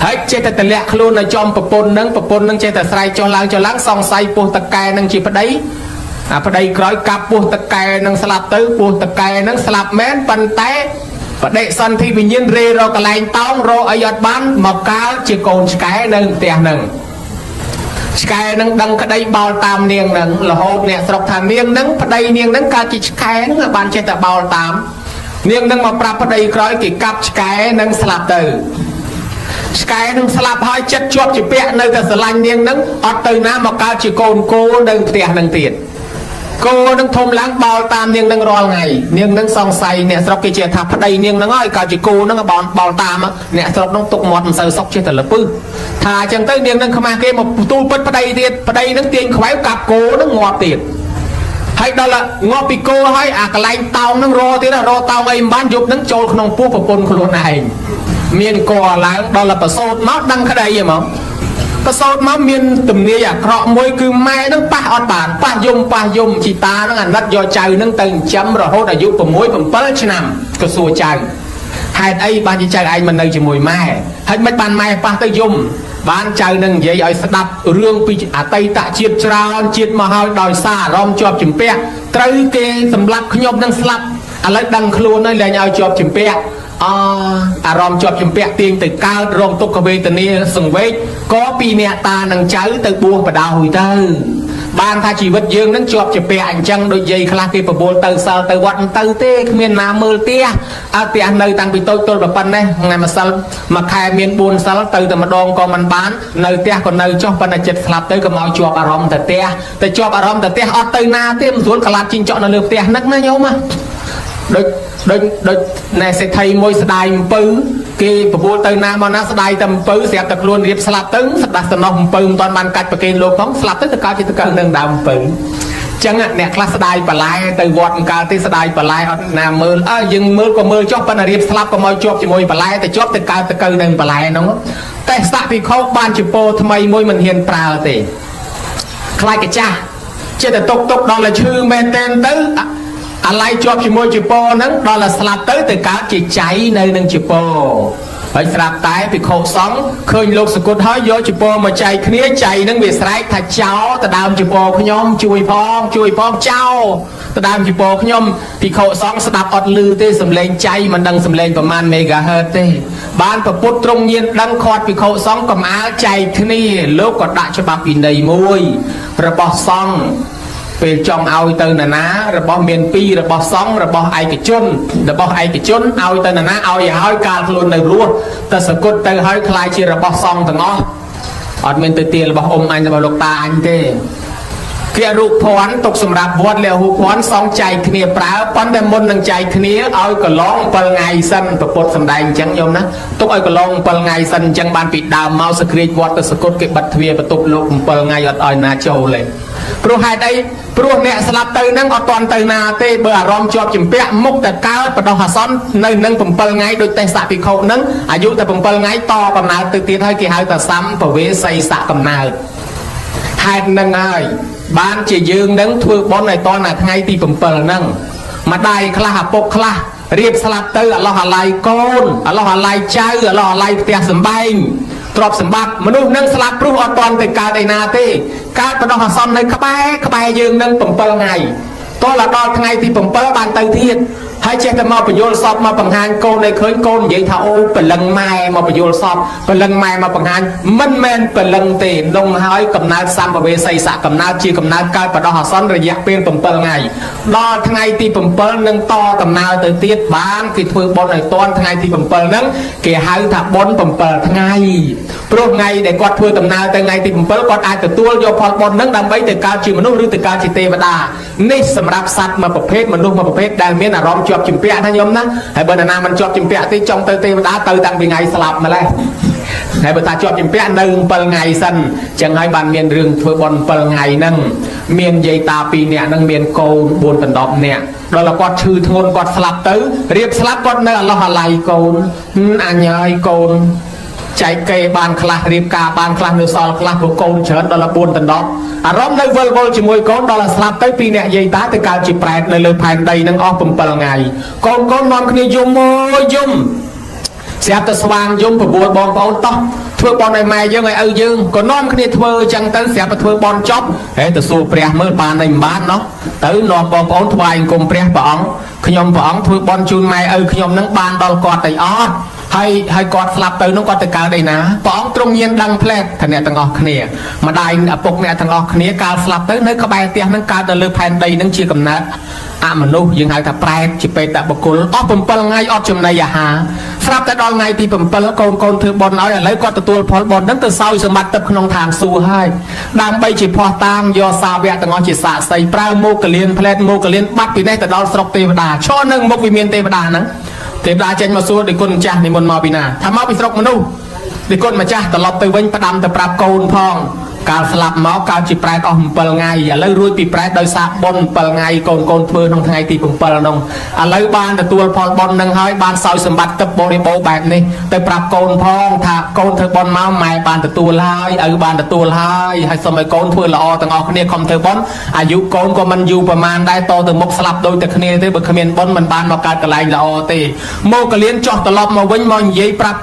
ហើយចេះតែតម្លាក់ខ្លួននៅចំប្រពន្ធហ្នឹងប្រពន្ធហ្នឹងចេះតែស្រែកចុះឡើងចុះឡើងសង្ស័យពោះតកែហ្នឹងជាប្តីអាប្តីក្រោយកាប់ពោះតកែហ្នឹងស្លាប់ទៅពោះតកែហ្នឹងស្លាប់មែនប៉ុន្តែបដិសន្ធិវិញ្ញាណរេរកកន្លែងតោងរកអីអត់បានមកកើតជាកូនឆ្កែនៅផ្ទះហ្នឹងឆ្កែនឹងដឹងក្តីបោលតាមនាងនឹងរហូតអ្នកស្រុកថានាងនឹងប្តីនាងនឹងកើតជាឆ្កែនឹងបានចេះតែបោលតាមនាងនឹងមកប្រាប់ប្តីក្រោយគេកាប់ឆ្កែនឹងស្លាប់ទៅឆ្កែនឹងស្លាប់ហើយចិត្តជាប់ជាពាក់នៅតែស្រឡាញ់នាងនឹងអត់ទៅណាមកកើតជាកូនគោនៅផ្ទះនឹងទៀតគោនឹងធំឡើងបោលតាមនាងនឹងរាល់ថ្ងៃនាងនឹងសង្ស័យអ្នកស្រុកគេជឿថាប្តីនាងនឹងហើយកើតជាគោនឹងបោលបោលតាមអ្នកស្រុកនឹងទុកមាត់មិនសូវសុខចេះតែលពឹសថាអញ្ចឹងទៅនាងនឹងខ្មាស់គេមកទូលពិតប្តីទៀតប្តីនឹងទាញខ្វែវកាប់គោនឹងងាប់ទៀតហើយដល់ងាប់ពីគោហើយអាកន្លែងតោងនឹងរទៀតរតោងអីមិនបានយប់នឹងចូលក្នុងពោះប្រពន្ធខ្លួនឯងមានកឡើងដល់ប្រសូតមកដឹងក្តីហ្មងប្រសូតមកមានទំនាយអាក្រក់មួយគឺម៉ែនឹងប៉ះអត់បានប៉ះយំប៉ះយំជីតានឹងអាណិតយកចៅនឹងទៅចិញ្ចឹមរហូតអាយុ6 7ឆ្នាំក៏សួរចៅហេតុអីបានជាចៅឯងមិននៅជាមួយម៉ែហើយមិនបានម៉ែប៉ះទៅយំបានចៅនឹងនិយាយឲ្យស្ដាប់រឿងពីអតីតជាតិច្រើនជាតិមកហើយដោយសារអារម្មណ៍ជាប់ជំពាក់ត្រូវគេសម្លាប់ខ្ញុំនឹងស្លាប់ឥឡូវដឹងខ្លួនហើយលែងឲ្យជាប់ជំពាក់អអារម្មណ៍ជាប់ជំពាក់ទាញទៅកើតរងទុក្ខវេទនាសង្វេគក៏ពីអ្នកតានឹងចៅទៅបួសបដ ாய் ទៅបានថាជីវិតយើងនឹងជាប់ជំពាក់អញ្ចឹងដូចយាយខ្លះគេបបួលទៅសិលទៅវត្តទៅទេគ្មានណាមើលផ្ទះអើផ្ទះនៅតាំងពីតូចទល់ប៉ុណ្ណេះថ្ងៃម្សិលមួយខែមាន4សិលទៅតែម្ដងក៏មិនបាននៅផ្ទះក៏នៅចុះប៉ុន្តែចិត្តស្លាប់ទៅក៏មកជាប់អារម្មណ៍តែផ្ទះតែជាប់អារម្មណ៍តែផ្ទះអត់ទៅណាទេមិនស្រួលក្លាត់ជីងចក់នៅលើផ្ទះនឹកណាញោមដូចដូចដូចណែសេដ្ឋីមួយស្ដាយអំពៅគេបបួលទៅណាមកណាស្ដាយតែអំពៅស្រាប់តែខ្លួនរៀបស្លាប់ទៅស្ដាស់សំណោះអំពៅមិនតាន់បានកាច់ប្រគេនលោកផងស្លាប់ទៅទៅកើតជាតកើនឹងដើមអំពៅ ចឹងអ្នកខ្លះស្ដាយបន្លែទៅវត្តកើតទេស្ដាយបន្លែអត់ណាមើលអើយើងមើលក៏មើលចុះប៉ុន្តែរៀបស្លាប់ក៏មកជាប់ជាមួយបន្លែទៅជាប់ទៅកើតទៅកើនឹងបន្លែហ្នឹងតែស័កភិក្ខុបានជាពោថ្មីមួយមិនហ៊ានប្រើទេខ្លាចកាចាស់ចិត្តតែតុកតុកដល់តែឈឺមែនតែនទៅអាឡ័យជាប់ជាមួយជាពោហ្នឹងដល់តែស្លាប់ទៅទៅកើតជាចៃនៅនឹងជាពោហើយស្រាប់តែភិក្ខុសង្ឃឃើញលោកសគុតហើយយកចពោមកចែកគ្នាចៃនឹងវាស្រែកថាចោលទៅដើមចពោខ្ញុំជួយផងជួយផងចោលទៅដើមចពោខ្ញុំភិក្ខុសង្ឃស្ដាប់អត់ឮទេសំឡេងចៃមិនដឹងសំឡេងប្រមាណ megahertz ទេបានប្រពុតត្រង់ញៀនដឹងខាត់ភិក្ខុសង្ឃកំអាលចែកគ្នាលោកក៏ដាក់ច្បាប់វិន័យមួយរបស់សង្ឃពេលចង់ឲ្យទៅណានារបស់មានពីររបស់សង្ឃរបស់ឯកជនរបស់ឯកជនឲ្យទៅណានាឲ្យឲ្យកាលខ្លួននៅរស់តែសគុតទៅឲ្យคล้ายជារបស់សង្ឃទាំងអស់អត់មានទៅទារបស់អ៊ំអញរបស់លោកតាអញទេគេរូបភ័ណ្ឌទុកសម្រាប់វត្តលហុភ័ណ្ឌសងចែកគ្នាប្រើប៉ុន្តែមុននឹងចែកគ្នាឲ្យកន្លង7ថ្ងៃសិនប្រពុតសំដែងអញ្ចឹងញោមណាទុកឲ្យកន្លង7ថ្ងៃសិនអញ្ចឹងបានពីដើមមកសក្រាចវត្តទៅសគុតគេបិទទ្វារបន្ទប់លោក7ថ្ងៃអត់ឲ្យណាចូលទេព្រោះហេតុអីព្រោះអ្នកស្លាប់ទៅហ្នឹងអត់ទាន់ទៅណាទេបើអារម្មណ៍ជាប់ជំពាក់មុខតែកើតបដោះអាសន្ននៅនឹង7ថ្ងៃដូចទេសភិក្ខុហ្នឹងអាយុតែ7ថ្ងៃតកំណើតទៅទៀតហើយគេហៅថាសម្ពវេសីសៈកំណើតហេតុហ្នឹងហើយបានជាយើងនឹងធ្វើបុណ្យឲ្យតនៅថ្ងៃទី7ហ្នឹងម្ដាយខ្លះឪពុកខ្លះរៀបស្លាប់ទៅអឡោះអាល័យកូនអឡោះអាល័យចៅអឡោះអាល័យផ្ទះសម្បែងទ្រព្យសម្បត្តិមនុស្សនឹងស្លាប់ព្រោះអត់ទាន់ទៅកើតឯណាទេកើតបដោះអាសន្ននៅក្បែរក្បែរយើងនឹង7ថ្ងៃតោះដល់ថ្ងៃទី7បានទៅទៀតហើយចេះតែមកបញ្យលសពមកបង្ហាញកូនឲ្យឃើញកូននិយាយថាអូព្រលឹងម៉ែមកបញ្យលសពព្រលឹងម៉ែមកបង្ហាញមិនមែនព្រលឹងទេនងហើយកំណើតសម្ភវេសីសៈកំណើតជាកំណើតកើតបដោះអាសន្នរយៈពេល7ថ្ងៃដល់ថ្ងៃទី7នឹងតកំណើតទៅទៀតបានគេធ្វើបុណ្យឲ្យតាន់ថ្ងៃទី7ហ្នឹងគេហៅថាបុណ្យ7ថ្ងៃព្រោះថ្ងៃដែលគាត់ធ្វើដំណើរទៅថ្ងៃទី7គាត់អាចទទួលយកផលបុណ្យហ្នឹងដើម្បីទៅកើតជាមនុស្សឬទៅកើតជាទេវតានេះសម្រាប់សត្វមួយប្រភេទមនុស្សមួយប្រភេទដែលមានអារម្មណ៍ជាប់ជំពាក់ណាញោមណាហើយបើនរណាមិនជាប់ជំពាក់ទេចង់ទៅទេវតាទៅតាំងពីថ្ងៃស្លាប់ម្លេះហើយបើថាជាប់ជំពាក់នៅ7ថ្ងៃសិនចឹងហើយបានមានរឿងធ្វើបុណ្យ7ថ្ងៃហ្នឹងមានយាយតា2នាក់ហ្នឹងមានកូន4ដណ្ដប់នាក់ដល់គាត់ឈឺធ្ងន់គាត់ស្លាប់ទៅរៀបស្លាប់គាត់នៅអឡោះអាល័យកូនអញហើយកូនចែកគេបានខ្លះរៀបការបានខ្លះនៅសល់ខ្លះព្រោះកូនច្រើនដល់4ដណ្ដប់អារម្មណ៍នៅវិលវល់ជាមួយកូនដល់ស្លាប់ទៅពីអ្នកយាយតាទៅកើតជាប្រែតនៅលើផែនដីនឹងអស់7ថ្ងៃកូនកូននាំគ្នាយំមួយយំស្រាប់តែស្វាងយំបបួលបងប្អូនតោះធ្វើបន់ឲ្យម៉ែយើងឲ្យឪយើងក៏នាំគ្នាធ្វើចឹងទៅស្រាប់តែធ្វើបន់ចប់ហេទៅសួរព្រះមើលបានមិនបានណោះទៅនាំបងប្អូនថ្វាយអង្គមព្រះព្រះអង្គខ្ញុំព្រះអង្គធ្វើបន់ជូនម៉ែឪខ្ញុំនឹងបានដល់គាត់តែអត់ហើយហើយគាត់ស្លាប់ទៅនោះគាត់ទៅកើតឯណាព្រះអង្គទ្រង់ញៀនដឹងផ្លែតថាអ្នកទាំងអស់គ្នាម្ដាយឪពុកអ្នកទាំងអស់គ្នាកាលស្លាប់ទៅនៅក្បែរផ្ទះនឹងកើតនៅលើផែនដីនឹងជាកំណើតអមនុស្សយើងហៅថាប្រែតជាបេតបុគ្គលអស់7ថ្ងៃអត់ចំណីអាហារស្រាប់តែដល់ថ្ងៃទី7កូនកូនធ្វើបុណ្យឲ្យឥឡូវគាត់ទទួលផលបុណ្យហ្នឹងទៅសោយសម្បត្តិទឹកក្នុងឋានសួគ៌ហើយដើម្បីជាភ័ស្តុតាងយកសាវកទាំងអស់ជាសាក្សីប្រើមោគលៀនផ្លែតមោគលៀនបាត់ពីនេះទៅដល់ស្រុកទេវតាឈរនឹងមុខវិមានទេវតាហ្នឹងទេវតាចេញមកសួរដោយគុណម្ចាស់និមន្តមកពីណាថាមកពីស្រុកមនុស្សដោយគុណម្ចាស់ត្រឡប់ទៅវិញផ្ដាំទៅប្រាប់កូនផងកាលស្លាប់មកកើតជាប្រែតអស់7ថ្ងៃឥឡូវរួចពីប្រែតដោយសារបុណ្យ7ថ្ងៃកូនកូនធ្វើក្នុងថ្ងៃទី7នោះឥឡូវបានទទួលផលបុណ្យនឹងហើយបានសោយសម្បត្តិទឹកបរិបូរបែបនេះទៅប្រាប់កូនផងថាកូនធ្វើបុណ្យមកម៉ែបានទទួលហើយឪបានទទួលហើយហើយសូមឲ្យកូនធ្វើល្អទាំងអស់គ្នាខំធ្វើបុណ្យអាយុកូនក៏មិនយូរប្រមាណដែរតទៅមុខស្លាប់ដូចតែគ្នាទេបើគ្មានបុណ្យមិនបានមកកើតកន្លែងល្អទេមកកលៀនចោះត្រឡប់មកវិញមកនិយាយប្រាប់